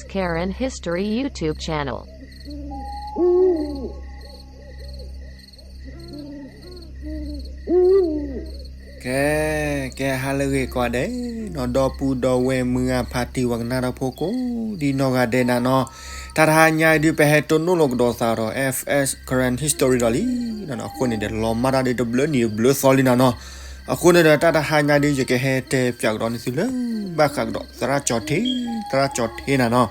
Karen History YouTube channel. ကဲ, ကဲဟါလၢအဂ့ၤကိးဂၤဒဲးနီၤ, ဒီပုၢ်ဒီဝဲၢ်မုၢ်ဂၤဖါတံၢ်ဝဲကနၣ်တၢ်ဖိကိးဒ်နီၢ်ဂၤဒဲးနၤနီၤ, တၢ်တဟါညါအံၤဒုး ပဟဲတိၢ်နီၣ်လိာ်ကဒီးသးဒီး F S Karen History ဒီးလံနီၤ, အဃိန့ၣ်ဒီး လီၤမၢ်တၢ်ဒ်တဘျုးနံၤတဘျုးသီလံနၤနီၤ, အဃိန့ၣ်ဒီး တၢ်တဟါညါဒုး ယကဟဲတဲပၠးကဒီးန့ၢ်သုလၢ ဘၣ်ဃးကဒီးသရၣ်ကၠီၤထ့, သရၣ်ကၠီၤထ့နၤနီၤ,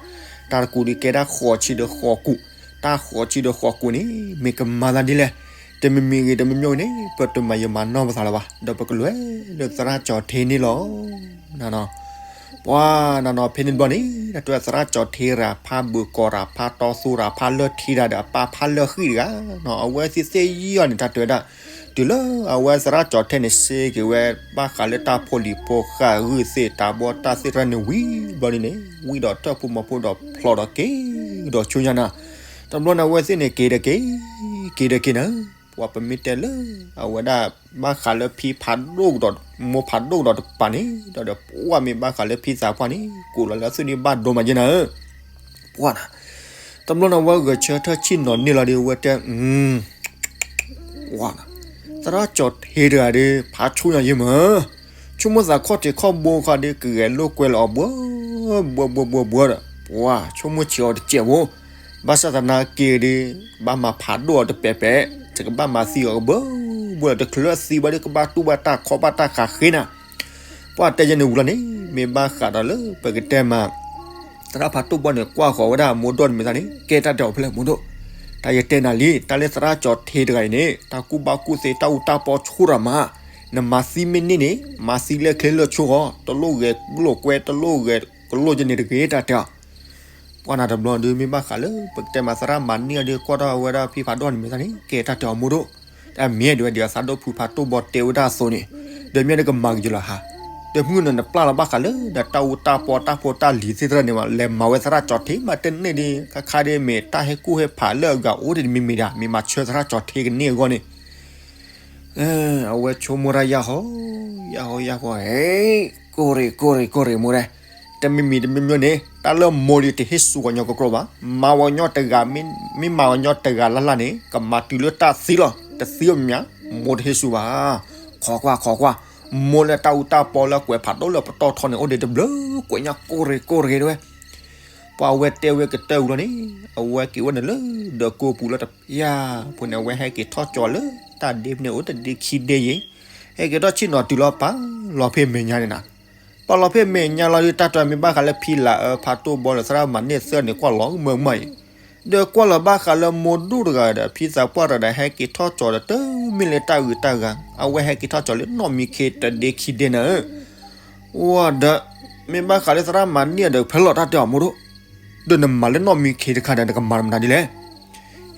တၢ်တကူးဒုးကဲတၢ်ဃိးဆံဒီးဃိးကူး, တၢ်ဃိးဆံဒီးဃိးကူးန့ၣ် မ့ၢ်ကမၤသးဒ်လဲၣ်, တမံၤမံၤဂ့ၤ တမံၤမံၤဂ့ၤန့ၣ် ပတမၤယမၤနီၢ်ပသးလၢၤဘၣ်, ဒီးပကလဲၤလၢသရၣ်ကၠီၤထ့န့ၣ်လီၤ. နၤနီၤ, ပှၤနၤနီၤ ဖဲန့ၣ်တဘျီန့ၣ် တၢ်တဲသရၣ်ကၠီၤထ့တဂၤ ဖးဘုးကိးတၢ် ဖးတီသူတၢ် ဖးလၢၢ်ထံတၢ်ဒီး အပၢ်ဖးလၢၢ်ဃံၣ်တဂၤနီၤ, အဝဲသ့ၣ်သ့ၣ်ယံၢ်အီၤန့ၣ် တၢ်တဲဝဲဒၣ်, တုၤလၢအဝဲသရၣ်ကၠီၤထ့န့ၣ် စ့က့ၤဝဲ ဘၣ်ဃးလၢတၢ်ဖိလံၤဖိဃာ် ဂုၢ်သ့ၣ်တၢ်ဘီတၢ်သ့ၣ်တဖၣ်န့ၣ်ဝံၤဘျီဒ်န့ၣ် ဝံၤဒီးထၢၣ်ဖိမီၤဖိဒီးဖျိးဒီးက့ၤကဒီးဆူညါနၤ, တဘျီန့ၣ် အဝဲသ့ၣ်န့ၣ်က့ၤဒီးက့ၤ, က့ၤဒီးက့ၤနၤ, ပှၤပမ့ၢ်တဲလၢ အဝဲဒၣ် ဘၣ်ဃးလၢဖံဖးဒိၣ်ကဒီး မိၢ်ဖးဒိၣ်ကဒီးတပၤန့ၣ် ဒီးဒီးပှၢ်မ့ၢ်ဘၣ်ဃးလၢဖံသးပှၢ်န့ၣ် ကိးလီၤလၢအသူၣ်ဒံးဘၣ်ဒိမးယဲနၤဧၢ, ပှၢ်နၤ, တဘျီန့ၣ် အဝဲဂဲၤဆၢထၢၣ်ဆ့ၣ်နီၤန့ၢ်လီၤဒီး အဝဲတဲ ပှၢ်နၤ, သရၣ်ကၠီၤထ့တဂၤဒီး ဖးဆူညါယဲမး, ဆိကမိၣ်သးခီၣ်ထံးခီၣ်ဘိခီဒီး ကဂဲၤလိာ်ကွဲလီၤအီၤဘှီ ဘှီဘှီဘှီဘှီဒီး ပှၢ်ဆိကမိၣ်ဆံးအီၤတစဲးဖိ, ဘၣ်ဆၣ်သနာ်က့ဒီး ဘၣ်မၤဖးဒိၣ်အီၤတပဲာ်ပဲာ်, တကဘၣ်မၤသံအီၤကဘၢဘှီဒီး တချုးလၢအသံဘၣ်ဒီး ကဘၣ်တူၢ်ဘၣ်တၢ်ခီဘၣ်တၢ်ဃးဃ့နၤ, ပှၢ်တဲယဲန့ၣ်ဝံၤလီၤန့ၣ် မ့ၢ်ဘၣ်ဃးဒီးလၢပကတဲမး သရၣ်ဖးဒိၣ်ဘီန့ၣ် ကွၢ်ဃီၤဝဲဒၣ်အမိၢ်ဒိၣ်တမံၤသးန့ၣ် ကဲတၢ်တဲအီၤဖဲလဲၣ်မိၢ်ဒိၣ်, တၢ်ယတဲနၤလံ တၢ်လၢသရၣ်ကၠီၤထ့တဂၤအံၤန့ၣ် တၢ်ကူၣ်ဘၣ်ကူၣ်သ့တၢ်အူတၢ်ပီဆိၣ်တၢ်မး, နမၤသံမ့ၢ်န့ၢ်န့ၣ် မၤသံလၢချ့လၢာ်ဆိဃီ, တလိၣ်ဂဲၤလိာ်ကွဲ တလိၣ်ဂဲၤကလိာ်ယဲန့ၣ်တဂ့ၤ တၢ်တဲအီၤ ပှၢ်နၤတဘျီဒုး မ့ၢ်ဘၣ်ဃးလၢပကတဲမးသရၣ်မၤန့ၢ်အီၤဒီး ကွၢ်ထီၣ်ဝဲဒၣ်ဖံဖးဒိၣ်န့ၣ်မံၤသးန့ၣ် ကဲတၢ်တဲအီၤမိၢ်ဒိၣ်, တၢ်မ့ၢ်ဒုးဝဲဒ်အသးဒိၣ်ဖုး ဖးဒိၣ်ဘီတဲဝဲဒၣ်အသိးန့ၣ်, ဒီးမ့ၢ်ဒုးကမၤက့ၤယလီၤဟါ, ဒီးမုၢ်နၤနပျၢ်လီၤဘၣ်ဃးလၢ ဒီးတၢ်အူတၢ်ပီတၢ်ဖိတၢ်လံၤသ့ၣ်တဖၣ်န့ၣ်မး လဲၤမၤဝဲသရၣ်ကၠီၤထ့မးတန့ၢ်ဒီး ခါခါဒ်မ့ၢ်တၢ်ဟဲကူၣ်ဟဲဖးလၢအဂၤအိၣ်ဒံးတမံၤမံၤဒၣ် မ့ၢ်မၤဆၢသရၣ်ကၠီၤထ့ကန့ၢ်အဂီၢ်န့ၣ် အဝဲဆိကမိၣ်တၢ်ယၢ်ဟီ, ယၢ်ဟီယၢ်ဟီ, ကိၢ်ရ့ၣ်ကိၢ်ရ့ၣ်ကိၢ်ရ့ၣ်မိၢ်ဒဲး, တမံၤမံၤတမံၤမံၤန့ၣ် တၢ်လၢမိၢ်ဒံးတဟ့ၣ်ဆူၣ်ပှၤကညီကကြိးဘၣ်, မၤပှၤကညီတဂၤ, မ့မ့ၢ်မၤပှၤကညီတဂၤလၢ်လၢ်န့ၣ် ကမၤတုၤလၢတၢ်သံလီၤ, တသံအီၤမ့ၢ်ညါ, မိၢ်တဟ့ၣ်ဆူၣ်ဘၣ်, ခိးကွၢ်ခိးကွၢ်, မိၢ်လၢတၢ်အူတၢ်ပီလၢကွဲးဖးဒိၣ်လၢပတီၢ်ထီန့ၣ် အိၣ်ဒံးတဘျုးကွဲးညါကိၢ်ရ့ၣ်ကိၢ်ရ့ၣ်တဝဲ ပှၤအဝဲတဲဝဲကတၢၢ်ဝံၤလီၤန့ၣ် အဝဲက့ၤဝဲန့ၣ်လၢဒၢးကိးပူၤလၢတပျၢ်ဖိန့ၣ် အဝဲဟဲက့ၤထီၣ်ကၠီၤလၢတၢ်ဒ့ဖဲန့ၣ်အိၣ်တဒ့ခံဒ့ယ့ၤ, ဟဲက့ၤထီၣ်ဆ့ၣ်နီၤတုၤလီၤပာ်လီၤဖဲမဲာ်ညါန့ၣ်နၤ, ပာ်လီၤဖဲမဲာ်ညါလီၤဒုး တၢ်တဲမ့ၢ်ဘၣ်ဃးလၢဖံလၤအၢဖးဒိၣ်ဘီလၢသရၣ်မၤန့ၢ်သၢန့ၣ် ကွၢ်လီၤမုာ်မးအံၤ, ဒီးကွၢ်လီၤဘၣ်ဃးလၢမိၢ်ဒိၣ်တဂၤဒီး ဖံသးပှၢ်တဂၤဒီး ဟဲက့ၤထီၣ်ကၠီၤဒီးတမ့ၢ်လၢတၢ်ဂုၤတၢ်ဂၤ, အဝဲဟဲက့ၤထီၣ်ကၠီၤလၢနီၢ်မံခ့တဒ့ခံဒ့နၤဧၢ ဝဲဒီး မ့ၢ်ဘၣ်ဃးလၢသရၣ်မၤန့ၢ်ဒီးဖဲလီၤတၢ်တဲအီၤမိၢ်ဒိၣ်, ဒီးနမၤလၢနီၢ်မံခ့တခါဒီး နကမၤမနုၤဒ်လဲၣ်.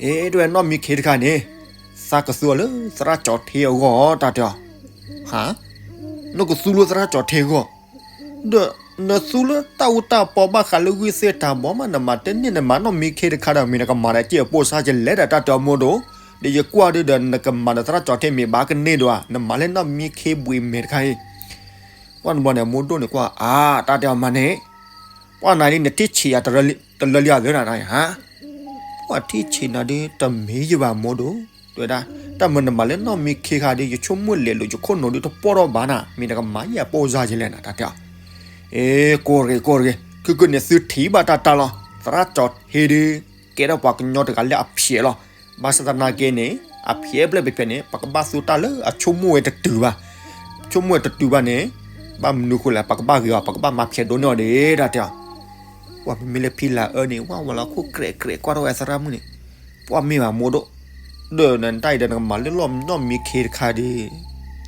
အ့ တဲဝဲနီၢ်မံခ့တခါန့ၣ် သးကသူအီၤလၢသရၣ်ကၠီၤထ့အဂီၢ်တၢ်တဲအီၤ, ဟါ, နကသူလၢသရၣ်ကၠီၤထ့အဂီၢ်, ဒီးနသူလၢတၢ်အူတၢ်ပီဘၣ်ဃးလၢဂုၢ်သ့ၣ်တၢ်ဘီမး နမၤတန့ၢ် နမၤနီၢ်မံခ့တခါဒီး မ့ၢ်နကမၤဒီးကဲအပိၢ်စါကလဲၣ်ဒီးတၢ်တဲအီၤမိၢ်ဒိၣ်, ဒီးယကွၢ်ဒုးဒီး နကမၤဒီးသရၣ်ကၠီၤထ့မ့ၢ်ဘၣ်ကန့ၢ်ဒီးဧါ, နမၤလၢနီၢ်မံခ့ဘှံးမဲာ်တခါအံၤ ပှၢ်တဘျီန့ၣ် မိၢ်ဒိၣ်န့ၣ်ကွၢ် အါ တၢ်တဲအီၤမးန့ၣ်, ပှၢ်နၤဒ်နထံၣ်ဆံးယၤတလၢလံဧါသၢနၤနၤဧါ, ပှၢ်ထံၣ်ဆံးနၤဒ်တမ့ၢ်ယဘၣ်မိၢ်ဒိၣ်, တဲဝဲဒၣ်, တၢ်မ့ၢ်နမၤလၢနီၢ်မံခ့ခါဒ် ယဆိကမိၣ်လဲၤလိာ်ယခိၣ်နူာ်ဒ်တပိၢ်ထီၣ်ဘၣ်နၤ, မ့ၢ်နကမၤယဲအပိၢ်စါကလဲၣ်နၤ တၢ်တဲအီၤ, အ့ ကိၢ်တဂ့ၤ ကိၢ်တဂ့ၤ, ခုကန့ၣ်သုထံၣ်ဘၣ်တၢ်တၢ်လီၤ, သရၣ်ကၠီၤထ့ဒ် ကဲထီၣ်ပှၤကညီတဂၤလၢအဖျဲးလီၤ. ဘၣ်ဆၣ်သနာ်က့န့ၣ် အဖျဲးဖျဲးဖဲန့ၣ် ပကဘၣ်သူတၢ်လၢအဆိကမိၣ်ဝဲတတုၤဘၣ်, ဆိကမိၣ်ဝဲတတုၤဘၣ်န့ၣ်, ဘၣ်မနုၤဃိလဲၣ် ပကဘၣ်ဂ့ၤအီၤ ပကဘၣ်မၤဖျဲးဒိၣ်န့ၢ်အီၤဒၣ် တၢ်တဲအီၤ, ပှၤမ့မ့ၢ်လၢဖံလၤအၢန့ၣ် ဝဲဝဲလီၤခိၣ်ကြဲးကြဲးကွၢ်ထီၣ်ဝဲသရၣ်မုၣ်န့ၣ်, ပှၢ်မ့ၢ်ဘၣ်မိၢ်ဒိၣ်, ဒီးနတၢ်အံၤဒီးနကမၤလၢနီၢ်မံခ့တခါဒ်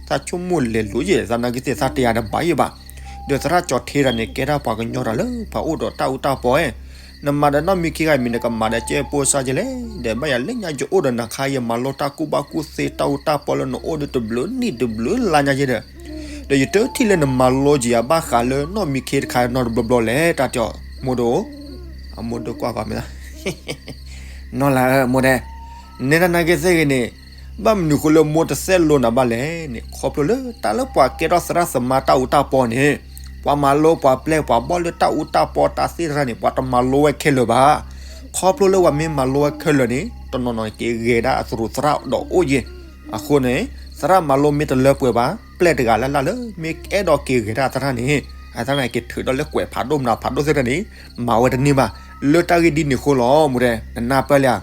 သးဆိကမိၣ်လဲၤလိာ်ယဲ သနာ်က့သ့ၣ်သးတဲယၤတဘၣ်ယဲဘၣ်, ဒီးသရၣ်ကၠီၤထ့တဂၤန့ၣ် ကဲထီၣ်ပှၤကညီတဂၤလၢ ဖးအိၣ်ဒီးတၢ်အူတၢ်ပီဧၢ, နမၤဒီးနီၢ်မံခ့ဂၤမ့ၢ်နကမၤဒီးကဲပိၢ်စါကလဲၣ်, ဒီးဘၣ်ယၤလၢညါယအိၣ်ဒီးနၤခါ ယမၤလိတၢ်ကူၣ်ဘၣ်ကူၣ်သ့တၢ်အူတၢ်ပီလၢနအိၣ်ဒ်တဘျုးနံၣ်တဘျုးလါညါယဲဒီး, ဒီးယတထံၣ်လၢနမၤလိက့ၤယၤဘၣ်ဃးလၢနီၢ်မံခ့တခါနီတဘျီဘျီလဲၣ် တၢ်တဲအီၤ, မိၢ်ဒိၣ်, အမိၢ်ဒိၣ်ကွၢ်ဃီမ့ၢ် နီၢ်လၤဧၢ မိၢ်ဒဲး, နဲဒၣ်နာ်က့သ့ၣ်ဂ့ၤန့ၣ်, ဘၣ်မနုၤဃိလၢမိၢ်တသဲးလိနၤဘၣ်လဲၣ်န့ၣ် ခီဖျိလၢတၢ်လၢပှၤကဲထီၣ်သရၣ်သမါတၢ်အူတၢ်ပီန့ၣ်, ပှၤမၤလိပှၤပျဲၢ်ပှၤဘီၣ်လၢတၢ်အူတၢ်ပီတၢ်သ့ၣ်တဖၣ်န့ၣ် ပှၤတမၤလိဝဲခဲလၢာ်ဘၣ်. ခီဖျိလၢပှၤမ့ၢ်မၤလိဝဲခဲလၢာ်န့ၣ် တနီၤနီၤက့ၤဂဲၤဒၣ်အသရူးသရၣ်ဒီးအိၣ်ယဲၢ်. အဃိန့ၣ် သရၣ်မၤလိမ့ၢ်တလၢပှဲၤဘၣ် ပျဲၢ်တဂၤလၢ်လၢ်လၢမ့ၢ်အဲၣ်ဒိးက့ၤဂဲၤဒၣ်သရၣ်န့ၣ် အသရၣ်န့ၣ်က့ၤထုးဒီးလၢကွဲးဖးဒိၣ်မနုၤဖးဒိၣ်သ့ၣ်တဖၣ်န့ၣ် မၤဝဲတန့ၢ်ဘၣ်. လၢတၢ်ဂ့ၢ်ဒ်န့ၣ်အဃိလီၤ မိၢ်တဲ နနၢ်ပၢၢ်လံ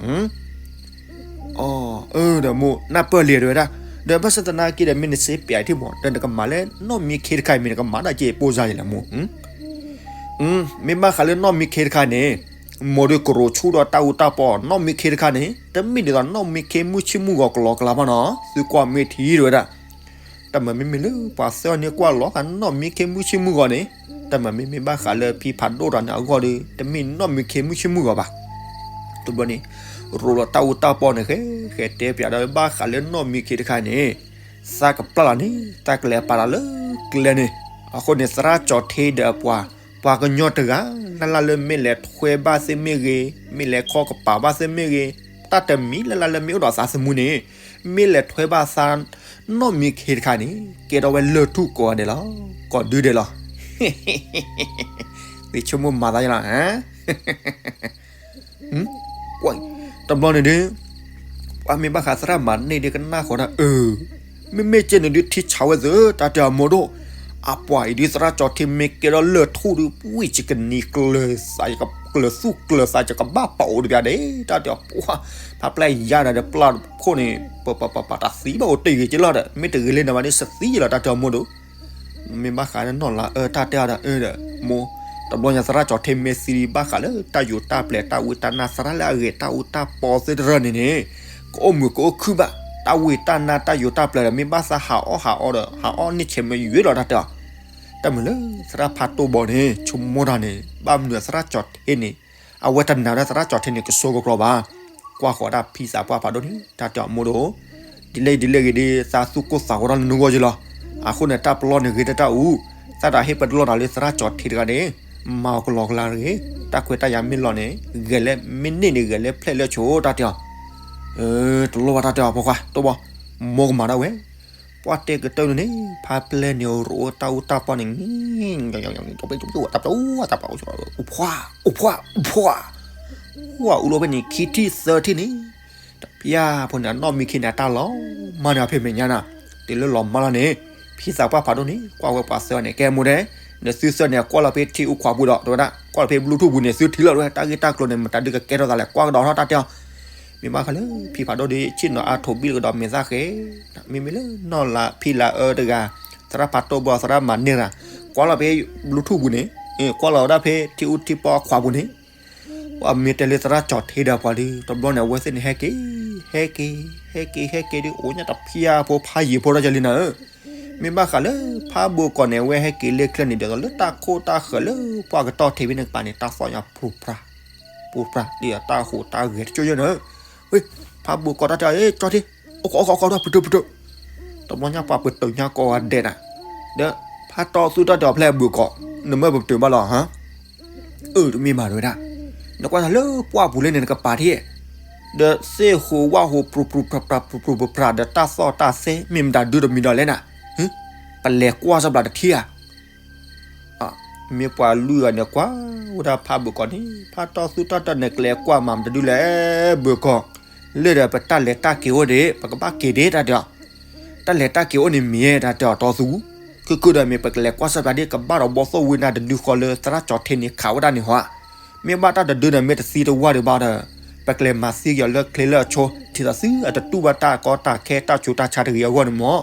ဧါ. အၢ ဒီးမိၢ် နၢ်ပၢၢ်လံ တဲဝဲဒၣ်. ဒီးဘၣ်ဆၣ်သနာ်က့ဒီး မ့ၢ်နစ့ပျးထံၣ်မး ဒီးနကမၤလၢနီၢ်မံခ့တခါအံၤ မ့ၢ်နကမၤဒၣ်က့ၤပိၢ်စါယဲလဲၣ်မိၢ်. မ့ၢ်ဘၣ်ဃးလၢနီၢ်မံခ့တခါန့ၣ် မိၢ်ဒုးကရိးဆူၣ်ဒီးတၢ်အူတၢ်ပီ နီၢ်မံခ့တခါန့ၣ် တမ့ၢ်ဒ်သိးနီၢ်မံခ့မုၢ်ဆ့ၣ်မုၢ်ဂီၤကလီကလီဘၣ်နီၤ သုကွၢ်မ့ၢ်ထံ တဲဝဲဒၣ်. တမ့ၢ်မ့မ့ၢ်လၢပှၤသၢဂၤန့ၣ်ကွၢ်လီၤဃာ်နီၢ်မံခ့မုၢ်ဆ့ၣ်မုၢ်ဂီၤန့ၣ် တမ့ၢ်မ့မ့ၢ်ဘၣ်ဃးလၢဖံဖးဒိၣ်တဂၤန့ၣ်အဂီၢ်ဒီး တမ့ၢ်နီၢ်မံခ့မုၢ်ဆ့ၣ်မုၢ်ဂီၤဘၣ်. တဘျီန့ၣ် ရိးလီၤတၢ်အူတၢ်ပီန့ၣ် ဃဲဃဲတဲပျးဒီးဘၣ်ဃးလၢနီၢ်မံခ့တခါန့ၣ် သးကပျၢ်လီၤန့ၣ် တၢ်ကလဲၤပာ်လီၤလၢကျဲန့ၣ်. အဃိန့ၣ် သရၣ်ကၠီၤထ့ဒီးပှၤ ပှၤကညီတဂၤလၢ်လၢ်လၢမ့ၢ်လဲၤထွဲဘၣ်သ့ၣ်မ့ၢ်ဂ့ၤ, မ့ၢ်လဲၤခီကပၤဘၣ်သ့ၣ်မ့ၢ်ဂ့ၤ, တၢ်တမံၤလၢ်လၢ်လၢမ့ၢ်အိၣ်ဒီးသးသမူန့ၣ် မ့ၢ်လဲၤထွဲဘၣ်သးနီၢ်မံခ့တခါန့ၣ် ကဲထီၣ်ဝဲလၢၢ်ထူၣ်ကိးဂၤဒဲးလီၤ, ကိးဒုဒဲးလီၤ. သုဆိကမိၣ်မၤသးယလီၤ. တဘျီန့ၣ်ဒုး ပှၤမ့ၢ်ဘၣ်ဃးသရၣ်မၤန့ၢ်ဒုးကနၣ်ဃီဒၣ်အၢ မ့မ့ၢ်ကဲန့ၣ်ဒုးထံဆးဝဲသ့ၣ် တၢ်တဲအီၤမိၢ်ဒိၣ်, အပှၤအံၤဒုးသရၣ်ကၠီၤထ့မ့ၢ်ကဲထီၣ်လၢၢ်ထူၣ်ဒုး ဝံၣ်ယကနံၤကျၢၤသး ကျၢၤသူၣ်ကျၢၤသးယကဘၣ်ပာ်အိၣ်တပျးဒဲး တၢ်တဲအီၤပှၤ ဖးပျဲၢ်ယါဒီးပျၢ်ခိၣ်န့ၣ် ပပပပတၢ်သံဘၣ်အိၣ်တ့ၢ်ဂ့ၤက့လီၤဒီး မ့ၢ်တဂ့ၤလၢနဘၣ်ဒုးစသံယလီၤ တၢ်တဲအီၤမိၢ်ဒိၣ် မ့ၢ်ဘၣ်ဃးနီၢ်လါအၢတၢ်တဲအီၤဒီးအၢဒီး မိၢ် တဘျီညါသရၣ်ကၠီၤထ့မ့ၢ်သံဒုးဘၣ်ဃးလၢတၢ်ယိၤတၢ်ပျဲၤ တၢ်ဝံတၢ်နါ သရၣ်လၢအဂဲၤတၢ်အူတၢ်ပီသ့ၣ်တဖၣ်န့ၣ်န့ၣ် ကအိၣ်မုာ်ကအိၣ်ခုၣ်ဘၣ် တၢ်ဝံတၢ်နါတၢ်ယိၤတၢ်ပျဲၤဒီး မ့ၢ်ဘၣ်သးဟးအီၣ်ဟးအီဒီး ဟးအီၣ်န့ၢ်ဆဲးမ့ၢ်ယွၤလီၤ တၢ်တဲအီၤ တၢ်မုာ်လၢသရၣ်ဖးတိၢ်ဘီန့ၣ် ဆိကမိၣ်တၢ်န့ၣ် ဘၣ်မနုၤသရၣ်ကၠီၤထ့န့ၣ် အဝဲတနာ်ဒီးသရၣ်ကၠီၤထ့န့ၣ် ကစိကကျီၤဘၣ်. ကွၢ်ဃီၤဒၣ်ဖံသးပှၢ်ဖးဒိၣ်န့ၣ် တၢ်တဲအီၤမိၢ်ဒိၣ်, ဒ်လဲၣ်ဒ်လဲၣ်ဂ့ၤဒ် သးသူၣ်ကိၢ်သးဂီၤထီၣ်လၢနဂီၢ်ယလီၤ. အဃိန့ၣ် တၢ်ပလီၢ်န့ၣ်ဂ့ၤတၢ်တၢ်အူ, သးတၢ်ဟ့ၣ်ပတလီၢ်တၢ်လၢသရၣ်ကၠီၤထ့တဂၤန့ၣ် မၤအီၤကလီကလီတဂ့ၤ. တၢ်ခွဲးတၢ်ယာ်မ့ၢ်လီၤန့ၣ် ဂဲၤလၢမ့ၢ်န့ၢ်န့ၣ် ဂဲၤလၢဖျဲၣ်လၢဆိ တၢ်တဲအီၤ တလိၣ်ဘၣ်တၢ်တဲအီၤ ဖိခွါ တိၢ်ဘီ, မိၢ်ကမၤဒၣ်ဝဲ. ပှၢ်တဲကတၢၢ်န့ၣ်န့ၣ် ဖါပျဲၢ်န့ၣ်ရိးတၢ်အူတၢ်ပီန့ၣ် တၢ်ပျီ တၢ်ပျီ အိၣ်ဖှါ အိၣ်ဖှါ အိၣ်ဖှါ အိၣ်ဖှါ အူလီၤဖဲန့ၣ် ခံထံၣ်သၢထံၣ်န့ၣ် တပျၢ်ဖိန့ၣ် အနီၢ်မံခ့န့ၣ်အတၢ်လီၤမၢ်န့ၣ် အဖဲမဲာ်ညါနီၤ တုၤလၢလီၤမၢ်လီၤန့ၣ် ဖံသးပှၢ်ဖးဒိၣ်န့ၣ် ကွၢ်ဝဲပှၤသၢဂၤန့ၣ် ကဲမိၢ်ဒဲး နသုသၢန့ၣ် ကွၢ်လီၤဖဲထံအူခွးပူၤဒီး တဲဝဲဒၣ် ကွၢ်လီၤဖဲ Bluetooth ပူၤန့ၣ် သုထံၣ်လီၤဝဲ တၢ်ဂ့ၢ်တၢ်ကျိၤန့ၣ် မတၤဒုးကကဲထီၣ်သးလဲၣ် ကွၢ်ကဒီးထီၣ်တၢ်တဲအီၤ မ့ၢ်ဘၣ်ဃးလၢ ဖံဖးဒိၣ်ဒီး ဆ့ၣ်နီၤအါထိးဘံၣ်လၢကဒီးမဲာ်သၣ်ဃဲ မ့မ့ၢ်လၢနီၢ်လါဖံလါအၢတဂၤ သရၣ်ဖးတိၢ်ဘီသရၣ်မၤန့ၢ်တၢ် ကွၢ်လီၤဖဲ Bluetooth ပူၤန့ၣ် ကွၢ်လီၤဝဲဒၣ်ဖဲထံအူထံပီအခွးပူၤန့ၣ် ပှၤမ့ၢ်တဲလၢသရၣ်ကၠီၤထ့ဒီးပှၤဒုး တဘျီန့ၣ် အဝဲသ့ၣ်န့ၣ် ဟဲက့ၤ ဟဲက့ၤ ဟဲက့ၤ ဟဲက့ၤဒုး အိၣ်ညါတဖျၢၣ်ဖိဖးယံာ်ဖိထီၣ်ကလံနီၤဧၢ မ့ၢ်ဘၣ်ဃးလၢ ဖးဘိကီးန့ၣ် အဝဲဟဲက့ၤလၢချၢန့ၣ် ဒ်သိးလၢတၢ်ခိၣ်တၢ်ဃၢၤလၢပှၢ်ကတီၢ်ထံးဖဲန့ၣ်ကပၤန့ၣ် တၢ်သီၣ်ညါ ပူၤပြၢ် ပူၤပြၢ် ဒ်သိးတၢ်ဟူးတၢ်ဂဲၤတကၠိယဲၢ်န့ၣ် ဝ့ၢ် ဖးဘိကီးတၢ်တဲ ကၠီၤထ့ အိၣ်ခိး အိၣ်ခိး အိၣ်ခိး ပတုာ် ပတုာ် တဘျီညါပှၤပတုာ်ညါကိးဂၤဒဲးနၤ ဒီး ဖးတီသူၣ်တၢ်တဲအီၤဖဲအဘိကီး နမ့ၢ်ပတုာ်ဘၣ်လီၤဟါ အၢ တမ့ၢ်ဘၣ်တဲဝဲဒၣ် နကွၢ်တၢ်လၢပှၢ်ပူၤလၢန့ၣ် နကပၤထံၣ် ဒီးသ့ၣ်ဟူးဝၣ်ဟူး ပူၤပြၢ် ပူၤပြၢ် ပူၤပြၢ် ဒီးတၢ်သီၣ်တၢ်သဲ မ့ၢ်မတၤဒုးတမံၤဒီးလဲၣ်နၤ ပလဲၤကွၢ်စၢ်ဘျးတထံၣ်ဧါ မ့ၢ်ပှၤလွံၢ်ဂၤန့ၣ်ကွၢ်ဝဲဒၣ်ဖးဘိကီးန့ၣ် ဖးတီသူၣ်တၢ်တဲန့ၣ် ကလဲၤကွၢ်မၤမတၤဒုးလဲၣ် ဘိကီး လၢဒီးပတၢ်လဲၤတၢ်က့ၤအိၣ်ဒံး ပကဘၣ်က့ၤဒံးတၢ်တဲအီၤ တၢ်လဲၤတၢ်က့ၤအိၣ်န့ၣ်မ့ၢ်တၢ်တဲအီၤတီသူၣ် ခုၣ်ခုၣ်ဒီးမ့ၢ်ပကလဲၤကွၢ်စၢ်ဘျးဒ် ကဘၣ်ဒီးဘီသိၣ်ဝံနါတဒုဃီလၢသရၣ်ကၠီၤထ့န့ၣ်ခးဝဲဒၣ်န့ၣ်ဟီဧါ မ့ၢ်ဘၣ်တၢ်တဒုဒီးမ့ၢ်တသံတဝၢ်ဒံးဘၣ်ဒီး ပကလဲၤမၤသံက့ၤအီၤလၢချ့လၢအဆိ ထံသးသုအတတူၢ်ဘၣ်တၢ်ကီတၢ်ခဲတၢ်ဆူးတၢ်ဆါတဂ့ၤအဂီၢ်န့ၣ်မ့ၢ်